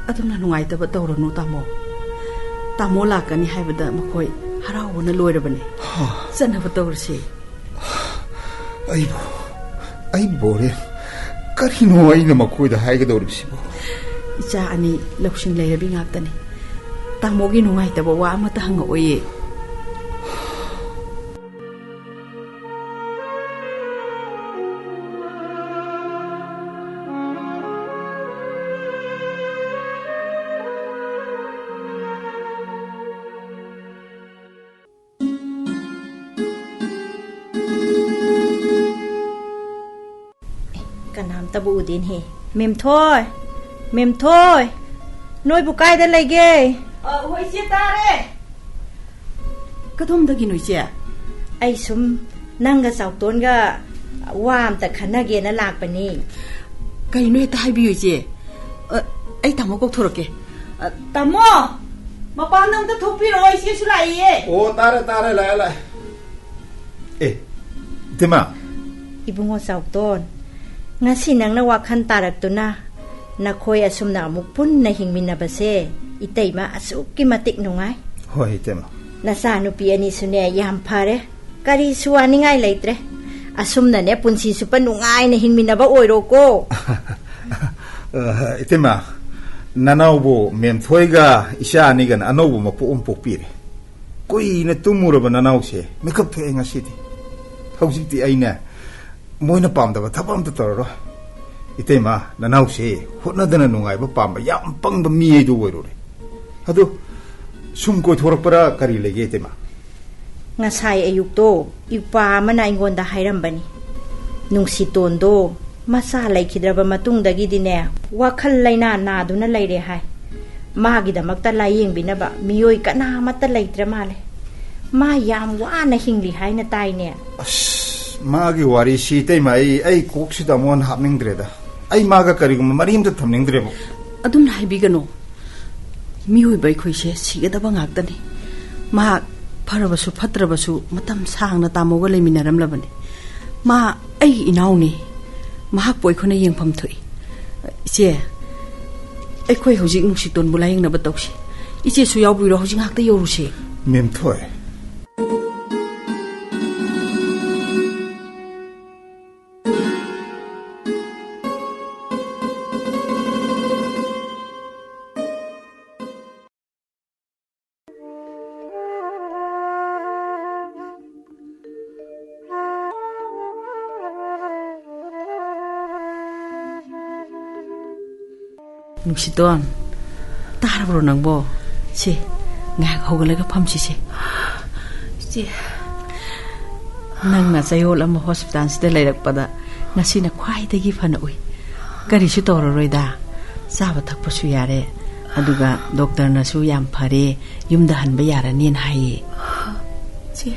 ꯑꯗꯨꯝꯅ ꯅꯨꯡꯉꯥꯏꯇꯕ ꯇꯧꯔꯅꯨ, ꯇꯥꯃꯣ꯫ ꯇꯥꯃꯣ ꯂꯥꯛꯀꯅꯤ ꯍꯥꯏꯕꯗ ꯃꯈꯣꯏ ꯍꯔꯥꯎꯕꯅ ꯂꯣꯏꯔꯕꯅꯦ꯫ ꯍꯥ꯫ ꯆꯠꯅꯕ ꯇꯧꯔꯁꯦ꯫ ꯑꯩꯕꯨ, ꯑꯩ ꯕꯣꯔꯦ꯫ ꯀꯔꯤꯅꯣ ꯑꯩꯅ ꯃꯈꯣꯏꯗ ꯍꯥꯏꯒꯗꯧꯔꯤꯕꯁꯤꯕꯨ? ꯏꯆꯥ ꯑꯅꯤ ꯂꯧꯁꯤꯡ ꯂꯩꯔꯕꯤ ꯉꯥꯛꯇꯅꯤ꯫ ꯇꯥꯃꯣꯒꯤ ꯅꯨꯡꯉꯥꯏꯇꯕ ꯋꯥ ꯑꯃꯠꯇ ꯍꯪꯉꯛꯑꯣꯏꯌꯦ꯫ ꯀꯅꯥꯝꯇꯕꯨ ꯎꯗꯦꯅꯦꯍꯦ꯫ ꯃꯦꯝꯊꯣꯏ! ꯃꯦꯝꯊꯣꯏ! ꯅꯣꯏꯕꯨ ꯀꯥꯏꯗ ꯂꯩꯒꯦ? ꯑ, ꯍꯣꯏ, ꯏꯆꯦ, ꯇꯥꯔꯦ꯫ ꯀꯗꯣꯝꯗꯒꯤꯅꯣ, ꯏꯆꯦ? ꯑꯩ ꯁꯨꯝ ꯅꯪꯒ ꯆꯥꯎꯇꯣꯟꯒ ꯋꯥ ꯑꯝꯇ ꯈꯟꯅꯒꯦꯅ ꯂꯥꯛꯄꯅꯤ꯫ ꯀꯩꯅꯣ ꯍꯦꯛꯇ ꯍꯥꯏꯕꯤꯌꯨ, ꯏꯆꯦ꯫ ꯑ, ꯑꯩ ꯇꯥꯃꯣ ꯀꯧꯊꯣꯔꯛꯀꯦ꯫ ꯑ, ꯇꯥꯃꯣ! ꯃꯄꯥꯟꯗ ꯑꯝꯇ ꯊꯣꯛꯄꯤꯔꯛꯑꯣ, ꯏꯆꯦꯁꯨ ꯂꯥꯛꯏꯌꯦ꯫ ꯑꯣ, ꯇꯥꯔꯦ, ꯇꯥꯔꯦ, ꯂꯥꯛꯑꯦ, ꯂꯥꯛꯑꯦ꯫ ꯑꯦ, ꯏꯇꯩꯃ꯫ ꯏꯕꯨꯡꯉꯣ ꯆꯥꯎꯇꯣꯟ, ꯉꯁꯤ ꯅꯪꯅ ꯋꯥꯈꯜ ꯇꯥꯔꯛꯇꯨꯅ ꯅꯈꯣꯏ ꯑꯁꯨꯝꯅ ꯑꯃꯨꯛ ꯄꯨꯟꯅ ꯍꯤꯡꯃꯤꯟꯅꯕꯁꯦ ꯏꯇꯩꯃ ꯑꯁꯨꯛꯀꯤ ꯃꯇꯤꯛ ꯅꯨꯡꯉꯥꯏ꯫ ꯍꯣꯏ, ꯏꯇꯩꯃ꯫ ꯅꯆꯥꯅꯨꯄꯤ ꯑꯅꯤꯁꯨꯅꯦ ꯌꯥꯝ ꯐꯔꯦ, ꯀꯔꯤꯁꯨ ꯋꯥꯅꯤꯡꯉꯥꯏ ꯂꯩꯇ꯭ꯔꯦ꯫ ꯑꯁꯨꯝꯅꯅꯦ ꯄꯨꯟꯁꯤ ꯆꯨꯞꯄ ꯅꯨꯡꯉꯥꯏꯅ ꯍꯤꯡꯃꯤꯟꯅꯕ ꯑꯣꯏꯔꯣꯀꯣ꯫ ꯑ, ꯏꯇꯩꯃ, ꯅꯅꯥꯎꯕꯨ ꯃꯦꯝꯊꯣꯏꯒ ꯏꯆꯥ ꯑꯅꯤꯒꯅ ꯑꯅꯧꯕ ꯃꯄꯣꯛ ꯑꯃ ꯄꯣꯛꯄꯤꯔꯦ꯫ ꯀꯨꯏꯅ ꯇꯨꯝꯃꯨꯔꯕ ꯅꯅꯥꯎꯁꯦ ꯃꯤꯀꯞ ꯊꯣꯛꯑꯦ ꯉꯁꯤꯗꯤ꯫ ꯍꯧꯖꯤꯛꯇꯤ ꯑꯩꯅꯦ ꯃꯣꯏꯅ ꯄꯥꯝꯗꯕ ꯊꯕꯛ ꯑꯝꯇ ꯇꯧꯔꯔꯣꯏ꯫ ꯏꯇꯩꯃ, ꯅꯅꯥꯎꯁꯦ ꯍꯣꯠꯅꯗꯅ ꯅꯨꯡꯉꯥꯏꯕ ꯄꯥꯝꯕ ꯌꯥꯝ ꯄꯪꯕ ꯃꯤ ꯍꯥꯏꯗꯨ ꯑꯣꯏꯔꯨꯔꯦ꯫ ꯑꯗꯨ ꯁꯨꯝ ꯀꯣꯏꯊꯣꯔꯛꯄ꯭ꯔꯥ ꯀꯔꯤ ꯂꯩꯒꯦ, ꯏꯇꯩꯃ? ꯉꯁꯥꯏ ꯑꯌꯨꯛꯇꯣ ꯏꯄ꯭ꯋꯥ ꯑꯃꯅ ꯑꯩꯉꯣꯟꯗ ꯍꯥꯏꯔꯝꯕꯅꯤ꯫ ꯅꯨꯡꯁꯤꯇꯣꯟꯗꯣ ꯃꯆꯥ ꯂꯩꯈꯤꯗ꯭ꯔꯕ ꯃꯇꯨꯡꯗꯒꯤꯗꯤꯅꯦ, ꯋꯥꯈꯜ ꯂꯩꯅꯥ ꯅꯥꯗꯨꯅ ꯂꯩꯔꯦ ꯍꯥꯏ꯫ ꯃꯥꯒꯤꯗꯃꯛꯇ ꯂꯥꯏꯌꯦꯡꯕꯤꯅꯕ ꯃꯤꯑꯣꯏ ꯀꯅꯥꯃꯠꯇ ꯂꯩꯇ꯭ꯔ ꯃꯥꯜꯂꯦ꯫ ꯃꯥ ꯌꯥꯝ ꯋꯥꯅ ꯍꯤꯡꯂꯤ ꯍꯥꯏꯅ ꯇꯥꯏꯅꯦ꯫ ꯑꯁ, ꯃꯥꯒꯤ ꯋꯥꯔꯤꯁꯤ, ꯏꯇꯩꯃ, ꯑꯩ, ꯑꯩ ꯀꯣꯛꯁꯤꯗ ꯑꯃꯨꯛ ꯍꯟꯅ ꯍꯥꯞꯅꯤꯡꯗ꯭ꯔꯦꯗ꯫ ꯑꯩ ꯃꯥꯒ ꯀꯔꯤꯒꯨꯝꯕ ꯃꯔꯤ ꯑꯝꯇ ꯊꯝꯅꯤꯡꯗ꯭ꯔꯦꯕ꯫ ꯑꯗꯨꯝꯅ ꯍꯥꯏꯕꯤꯒꯅꯨ꯫ ꯃꯤꯑꯣꯏꯕ ꯑꯩꯈꯣꯏꯁꯦ ꯁꯤꯒꯗꯕ ꯉꯥꯛꯇꯅꯤ꯫ ꯃꯍꯥꯛ ꯐꯔꯕꯁꯨ ꯐꯠꯇ꯭ꯔꯕꯁꯨ ꯃꯇꯝ ꯁꯥꯡꯅ ꯇꯥꯃꯣꯒ ꯂꯩꯃꯤꯟꯅꯔꯝꯂꯕꯅꯤ꯫ ꯃꯥ ꯑꯩꯒꯤ ꯏꯅꯥꯎꯅꯤ꯫ ꯃꯍꯥꯛꯄꯨ ꯑꯩꯈꯣꯏꯅ ꯌꯦꯡꯐꯝ ꯊꯣꯛꯏ꯫ ꯏꯆꯦ, ꯑꯩꯈꯣꯏ ꯍꯧꯖꯤꯛ ꯅꯨꯡꯁꯤꯇꯣꯟꯕꯨ ꯂꯥꯌꯦꯡꯅꯕ ꯇꯧꯁꯤ꯫ ꯏꯆꯦꯁꯨ ꯌꯥꯎꯕꯤꯔꯣ, ꯍꯧꯖꯤꯛ ꯉꯥꯏꯍꯥꯛꯇ ꯌꯧꯔꯨꯁꯦ꯫ ꯃꯦꯝꯊꯣꯏ꯫ ꯅꯨꯡꯁꯤꯇꯣꯟ, ꯇꯥꯔꯕ꯭ꯔꯣ ꯅꯪꯕꯣ? ꯁꯦ, ꯉꯥꯏꯍꯥꯛ ꯍꯧꯒꯠꯂꯒ ꯐꯝꯁꯤꯁꯦ꯫ ꯏꯆꯦ꯫ ꯅꯪꯅ ꯆꯌꯣꯜ ꯑꯃ ꯍꯣꯁꯄꯤꯇꯥꯜꯁꯤꯗ ꯂꯩꯔꯛꯄꯗ ꯉꯁꯤꯅ ꯈ꯭ꯋꯥꯏꯗꯒꯤ ꯐꯅ ꯎꯏ꯫ ꯀꯔꯤꯁꯨ ꯇꯧꯔꯔꯣꯏꯗ꯫ ꯆꯥꯕ ꯊꯛꯄꯁꯨ ꯌꯥꯔꯦ꯫ ꯑꯗꯨꯒ ꯗꯣꯛꯇꯔꯅꯁꯨ ꯌꯥꯝ ꯐꯔꯦ, ꯌꯨꯝꯗ ꯍꯟꯕ ꯌꯥꯔꯅꯤꯅ ꯍꯥꯏꯌꯦ꯫ ꯏꯆꯦ,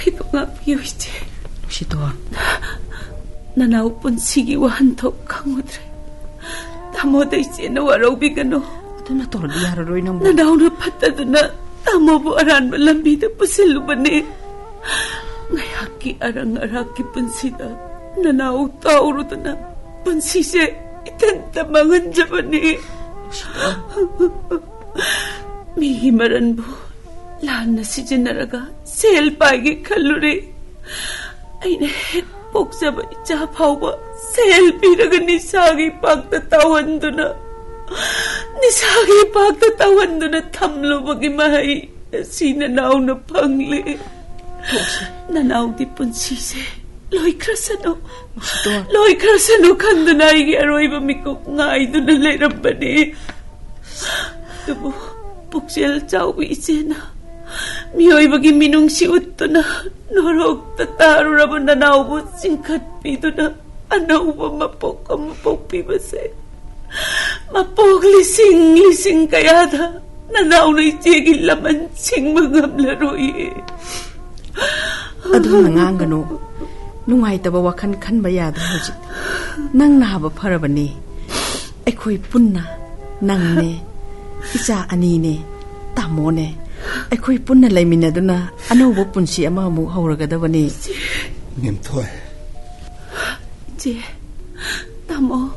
ꯏꯀꯞ ꯉꯥꯛꯄꯤꯌꯨ, ꯏꯆꯦ꯫ ꯁꯤꯇꯣꯟ꯫ ꯅꯅꯥꯎ ꯄꯨꯟꯁꯤꯒꯤ ꯋꯥꯍꯟꯊꯣꯛ ꯈꯪꯉꯨꯗ꯭ꯔꯦ꯫ ꯇꯥꯃꯣꯗ ꯏꯆꯦꯅ ꯋꯥꯔꯧꯕꯤꯒꯅꯨ꯫ ꯑꯗꯨꯅ ꯇꯧꯔꯗꯤ ꯌꯥꯔꯔꯣꯏ ꯅꯪꯕꯨ꯫ ꯅꯅꯥꯎꯅ ꯐꯠꯇꯗꯨꯅ ꯇꯥꯃꯣꯕꯨ ꯑꯔꯥꯟꯕ ꯂꯝꯕꯤꯗ ꯄꯨꯁꯤꯜꯂꯨꯕꯅꯤ꯫ ꯉꯥꯏꯍꯥꯛꯀꯤ ꯑꯔꯪ ꯑꯔꯥꯛꯀꯤ ꯄꯨꯟꯁꯤꯗ ꯅꯅꯥꯎ ꯇꯥꯎꯔꯨꯗꯨꯅ ꯄꯨꯟꯁꯤꯁꯦ ꯏꯊꯟꯇ ꯃꯥꯡꯍꯟꯖꯕꯅꯤ꯫ ꯃꯤꯒꯤ ꯃꯔꯟꯕꯨ ꯂꯥꯟꯅ ꯁꯤꯖꯤꯟꯅꯔꯒ ꯁꯦꯜ ꯄꯥꯏꯒꯦ ꯈꯜꯂꯨꯔꯦ꯫ ꯑꯩꯅ ꯍꯦꯛ ꯄꯣꯛꯆꯕ ꯏꯆꯥ ꯐꯥꯎꯕ ꯁꯦꯜ ꯄꯤꯔꯒ ꯅꯤꯁꯥꯒꯤ ꯄꯥꯛꯇ ꯇꯥꯎꯍꯟꯗꯨꯅ, ꯅꯤꯁꯥꯒꯤ ꯄꯥꯛꯇ ꯇꯥꯎꯍꯟꯗꯨꯅ ꯊꯝꯂꯨꯕꯒꯤ ꯃꯍꯩ ꯉꯁꯤ ꯅꯅꯥꯎꯅ ꯐꯪꯂꯦ꯫ ꯅꯅꯥꯎꯗꯤ ꯄꯨꯟꯁꯤꯁꯦ ꯂꯣꯏꯈ꯭ꯔꯁꯅꯨ, ꯁꯤꯇꯣꯟ꯫ ꯂꯣꯏꯈ꯭ꯔꯁꯅꯨ ꯈꯟꯗꯨꯅ ꯑꯩꯒꯤ ꯑꯔꯣꯏꯕ ꯃꯤꯀꯨꯞ ꯉꯥꯏꯗꯨꯅ ꯂꯩꯔꯝꯕꯅꯤ꯫ ꯑꯗꯨꯕꯨ ꯄꯨꯛꯆꯦꯜ ꯆꯥꯎꯕꯤ ꯏꯆꯦꯅ ꯃꯤꯑꯣꯏꯕꯒꯤ ꯃꯤꯅꯨꯡꯁꯤ ꯎꯠꯇꯨꯅ ꯅꯣꯔꯣꯛꯇ ꯇꯥꯔꯨꯔꯕ ꯅꯅꯥꯎꯕꯨ ꯆꯤꯡꯈꯠꯄꯤꯗꯨꯅ ꯑꯅꯧꯕ ꯃꯄꯣꯛ ꯑꯃ ꯄꯣꯛꯄꯤꯕꯁꯦ ꯃꯄꯣꯛ ꯂꯤꯁꯤꯡ ꯂꯤꯁꯤꯡ ꯀꯌꯥꯗ ꯅꯅꯥꯎꯅ ꯏꯆꯦꯒꯤ ꯂꯃꯟ ꯁꯤꯡꯕ ꯉꯝꯂꯔꯣꯏꯌꯦ꯫ ꯑꯗꯨꯝꯅ ꯉꯥꯡꯒꯅꯨ꯫ ꯅꯨꯡꯉꯥꯏꯇꯕ ꯋꯥꯈꯜ ꯈꯟꯕ ꯌꯥꯗ꯭ꯔꯦ ꯍꯧꯖꯤꯛ꯫ ꯅꯪ ꯅꯥꯕ ꯐꯔꯕꯅꯤ꯫ ꯑꯩꯈꯣꯏ ꯄꯨꯟꯅ, ꯅꯪꯅꯦ, ꯏꯆꯥ ꯑꯅꯤꯅꯦ, ꯇꯥꯃꯣꯅꯦ, ꯑꯩꯈꯣꯏ ꯄꯨꯟꯅ ꯂꯩꯃꯤꯟꯅꯗꯨꯅ ꯑꯅꯧꯕ ꯄꯨꯟꯁꯤ ꯑꯃꯃꯨꯛ ꯍꯧꯔꯒꯗꯕꯅꯤ꯫ ꯅꯦꯝꯊꯣꯏ꯫ ꯏꯆꯦ, ꯇꯥꯃꯣ,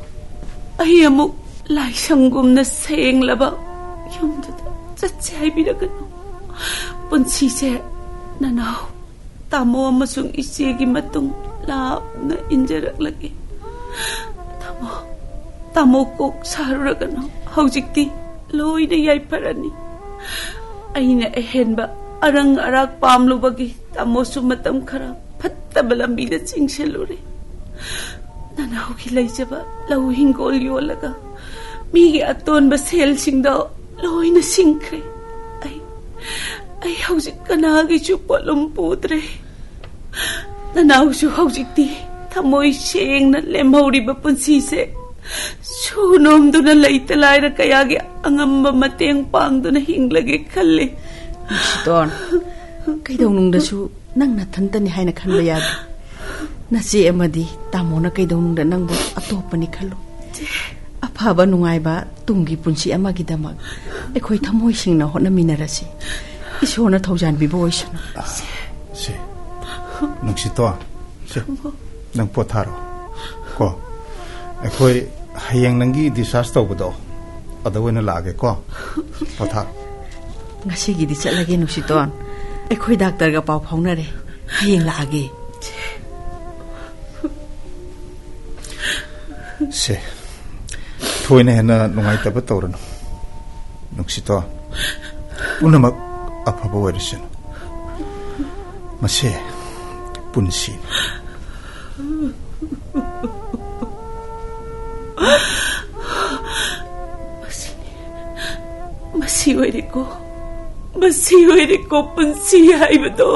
ꯑꯩ ꯑꯃꯨꯛ ꯂꯥꯏꯁꯪꯒꯨꯝꯅ ꯁꯦꯡꯂꯕ ꯌꯨꯝꯗꯨꯗ ꯆꯠꯁꯦ ꯍꯥꯏꯕꯤꯔꯒꯅꯨ꯫ ꯄꯨꯟꯁꯤꯁꯦ ꯅꯅꯥꯎ, ꯇꯥꯃꯣ ꯑꯃꯁꯨꯡ ꯏꯆꯦꯒꯤ ꯃꯇꯨꯡ ꯂꯥꯞꯅ ꯏꯟꯖꯔꯛꯂꯒꯦ꯫ ꯇꯥꯃꯣ, ꯇꯥꯃꯣ ꯀꯣꯛ ꯁꯥꯔꯨꯔꯒꯅꯨ꯫ ꯍꯧꯖꯤꯛꯇꯤ ꯂꯣꯏꯅ ꯌꯥꯏꯐꯔꯅꯤ꯫ ꯑꯩꯅ ꯑꯍꯦꯟꯕ ꯑꯔꯪ ꯑꯔꯥꯛ ꯄꯥꯝꯂꯨꯕꯒꯤ ꯇꯥꯃꯣꯁꯨ ꯃꯇꯝ ꯈꯔ ꯐꯠꯇꯕ ꯂꯝꯕꯤꯗ ꯆꯤꯡꯁꯤꯜꯂꯨꯔꯦ꯫ ꯅꯅꯥꯎꯒꯤ ꯂꯩꯖꯕ ꯂꯧ ꯍꯤꯡꯒꯣꯜ ꯌꯣꯜꯂꯒ ꯃꯤꯒꯤ ꯑꯇꯣꯟꯕ ꯁꯦꯜꯁꯤꯡꯗꯣ ꯂꯣꯏꯅ ꯁꯤꯡꯈ꯭ꯔꯦ꯫ ꯑꯩ, ꯑꯩ ꯍꯧꯖꯤꯛ ꯀꯅꯥꯒꯤꯁꯨ ꯄꯣꯠꯂꯨꯝ ꯄꯨꯗ꯭ꯔꯦ꯫ ꯅꯅꯥꯎꯁꯨ ꯍꯧꯖꯤꯛꯇꯤ ꯊꯃꯣꯏ ꯁꯦꯡꯅ ꯂꯦꯝꯍꯧꯔꯤꯕ ꯄꯨꯟꯁꯤꯁꯦ ꯁꯨ ꯅꯣꯝꯗꯨꯅ ꯂꯩꯇ ꯂꯥꯏꯔ ꯀꯌꯥꯒꯤ ꯑꯉꯝꯕ ꯃꯇꯦꯡ ꯄꯥꯡꯗꯨꯅ ꯍꯤꯡꯂꯒꯦ ꯈꯜꯂꯤ꯫ ꯁꯤꯇꯣꯟ, ꯀꯩꯗꯧꯅꯨꯡꯗꯁꯨ ꯅꯪ ꯅꯊꯟꯇꯅꯤ ꯍꯥꯏꯅ ꯈꯟꯕ ꯌꯥꯗꯦ꯫ ꯅꯆꯦ ꯑꯃꯗꯤ ꯇꯥꯃꯣꯅ ꯀꯩꯗꯧꯅꯨꯡꯗ ꯅꯪꯕꯨ ꯑꯇꯣꯞꯄꯅꯤ ꯈꯜꯂꯨ꯫ ꯑꯐꯕ ꯅꯨꯡꯉꯥꯏꯕ ꯇꯨꯡꯒꯤ ꯄꯨꯟꯁꯤ ꯑꯃꯒꯤꯗꯃꯛ ꯑꯩꯈꯣꯏ ꯊꯃꯣꯏ ꯁꯦꯡꯅ ꯍꯣꯠꯅꯃꯤꯟꯅꯔꯁꯤ꯫ ꯏꯁꯣꯔꯅ ꯊꯧꯖꯥꯟꯕꯤꯕ ꯑꯣꯏꯁꯅꯨ꯫ ꯁꯦ, ꯅꯨꯡꯁꯤꯇꯣ, ꯁꯦ, ꯅꯪ ꯄꯣꯊꯥꯔꯣ ꯀꯣ꯫ ꯑꯩꯈꯣꯏ ꯍꯌꯦꯡ ꯅꯪꯒꯤ discharge ꯇꯧꯕꯗꯣ ꯑꯗ ꯑꯣꯏꯅ ꯂꯥꯛꯑꯒꯦꯀꯣ꯫ ꯄꯣꯊꯥꯔꯣ꯫ ꯉꯁꯤꯒꯤꯗꯤ ꯆꯠꯂꯒꯦ, ꯅꯨꯡꯁꯤꯇꯣꯟ꯫ ꯑꯩꯈꯣꯏ ꯗꯥꯛꯇꯔꯒ ꯄꯥꯎ ꯐꯥꯎꯅꯔꯦ꯫ ꯍꯌꯦꯡ ꯂꯥꯛꯑꯒꯦ꯫ ꯁꯦ, ꯊꯣꯏꯅ ꯍꯦꯟꯅ ꯅꯨꯡꯉꯥꯏꯇꯕ ꯇꯧꯔꯅꯨ, ꯅꯨꯡꯁꯤꯇꯣ꯫ ꯄꯨꯝꯅꯃꯛ ꯑꯐꯕ ꯑꯣꯏꯔꯁꯅꯨ꯫ ꯃꯁꯦ ꯄꯨꯟꯁꯤꯅꯤ꯫ ꯃꯁꯤꯅꯤ꯫ ꯃꯁꯤ ꯑꯣꯏꯔꯦꯀꯣ꯫ ꯃꯁꯤ ꯑꯣꯏꯔꯦꯀꯣ ꯄꯨꯟꯁꯤ ꯍꯥꯏꯕꯗꯣ꯫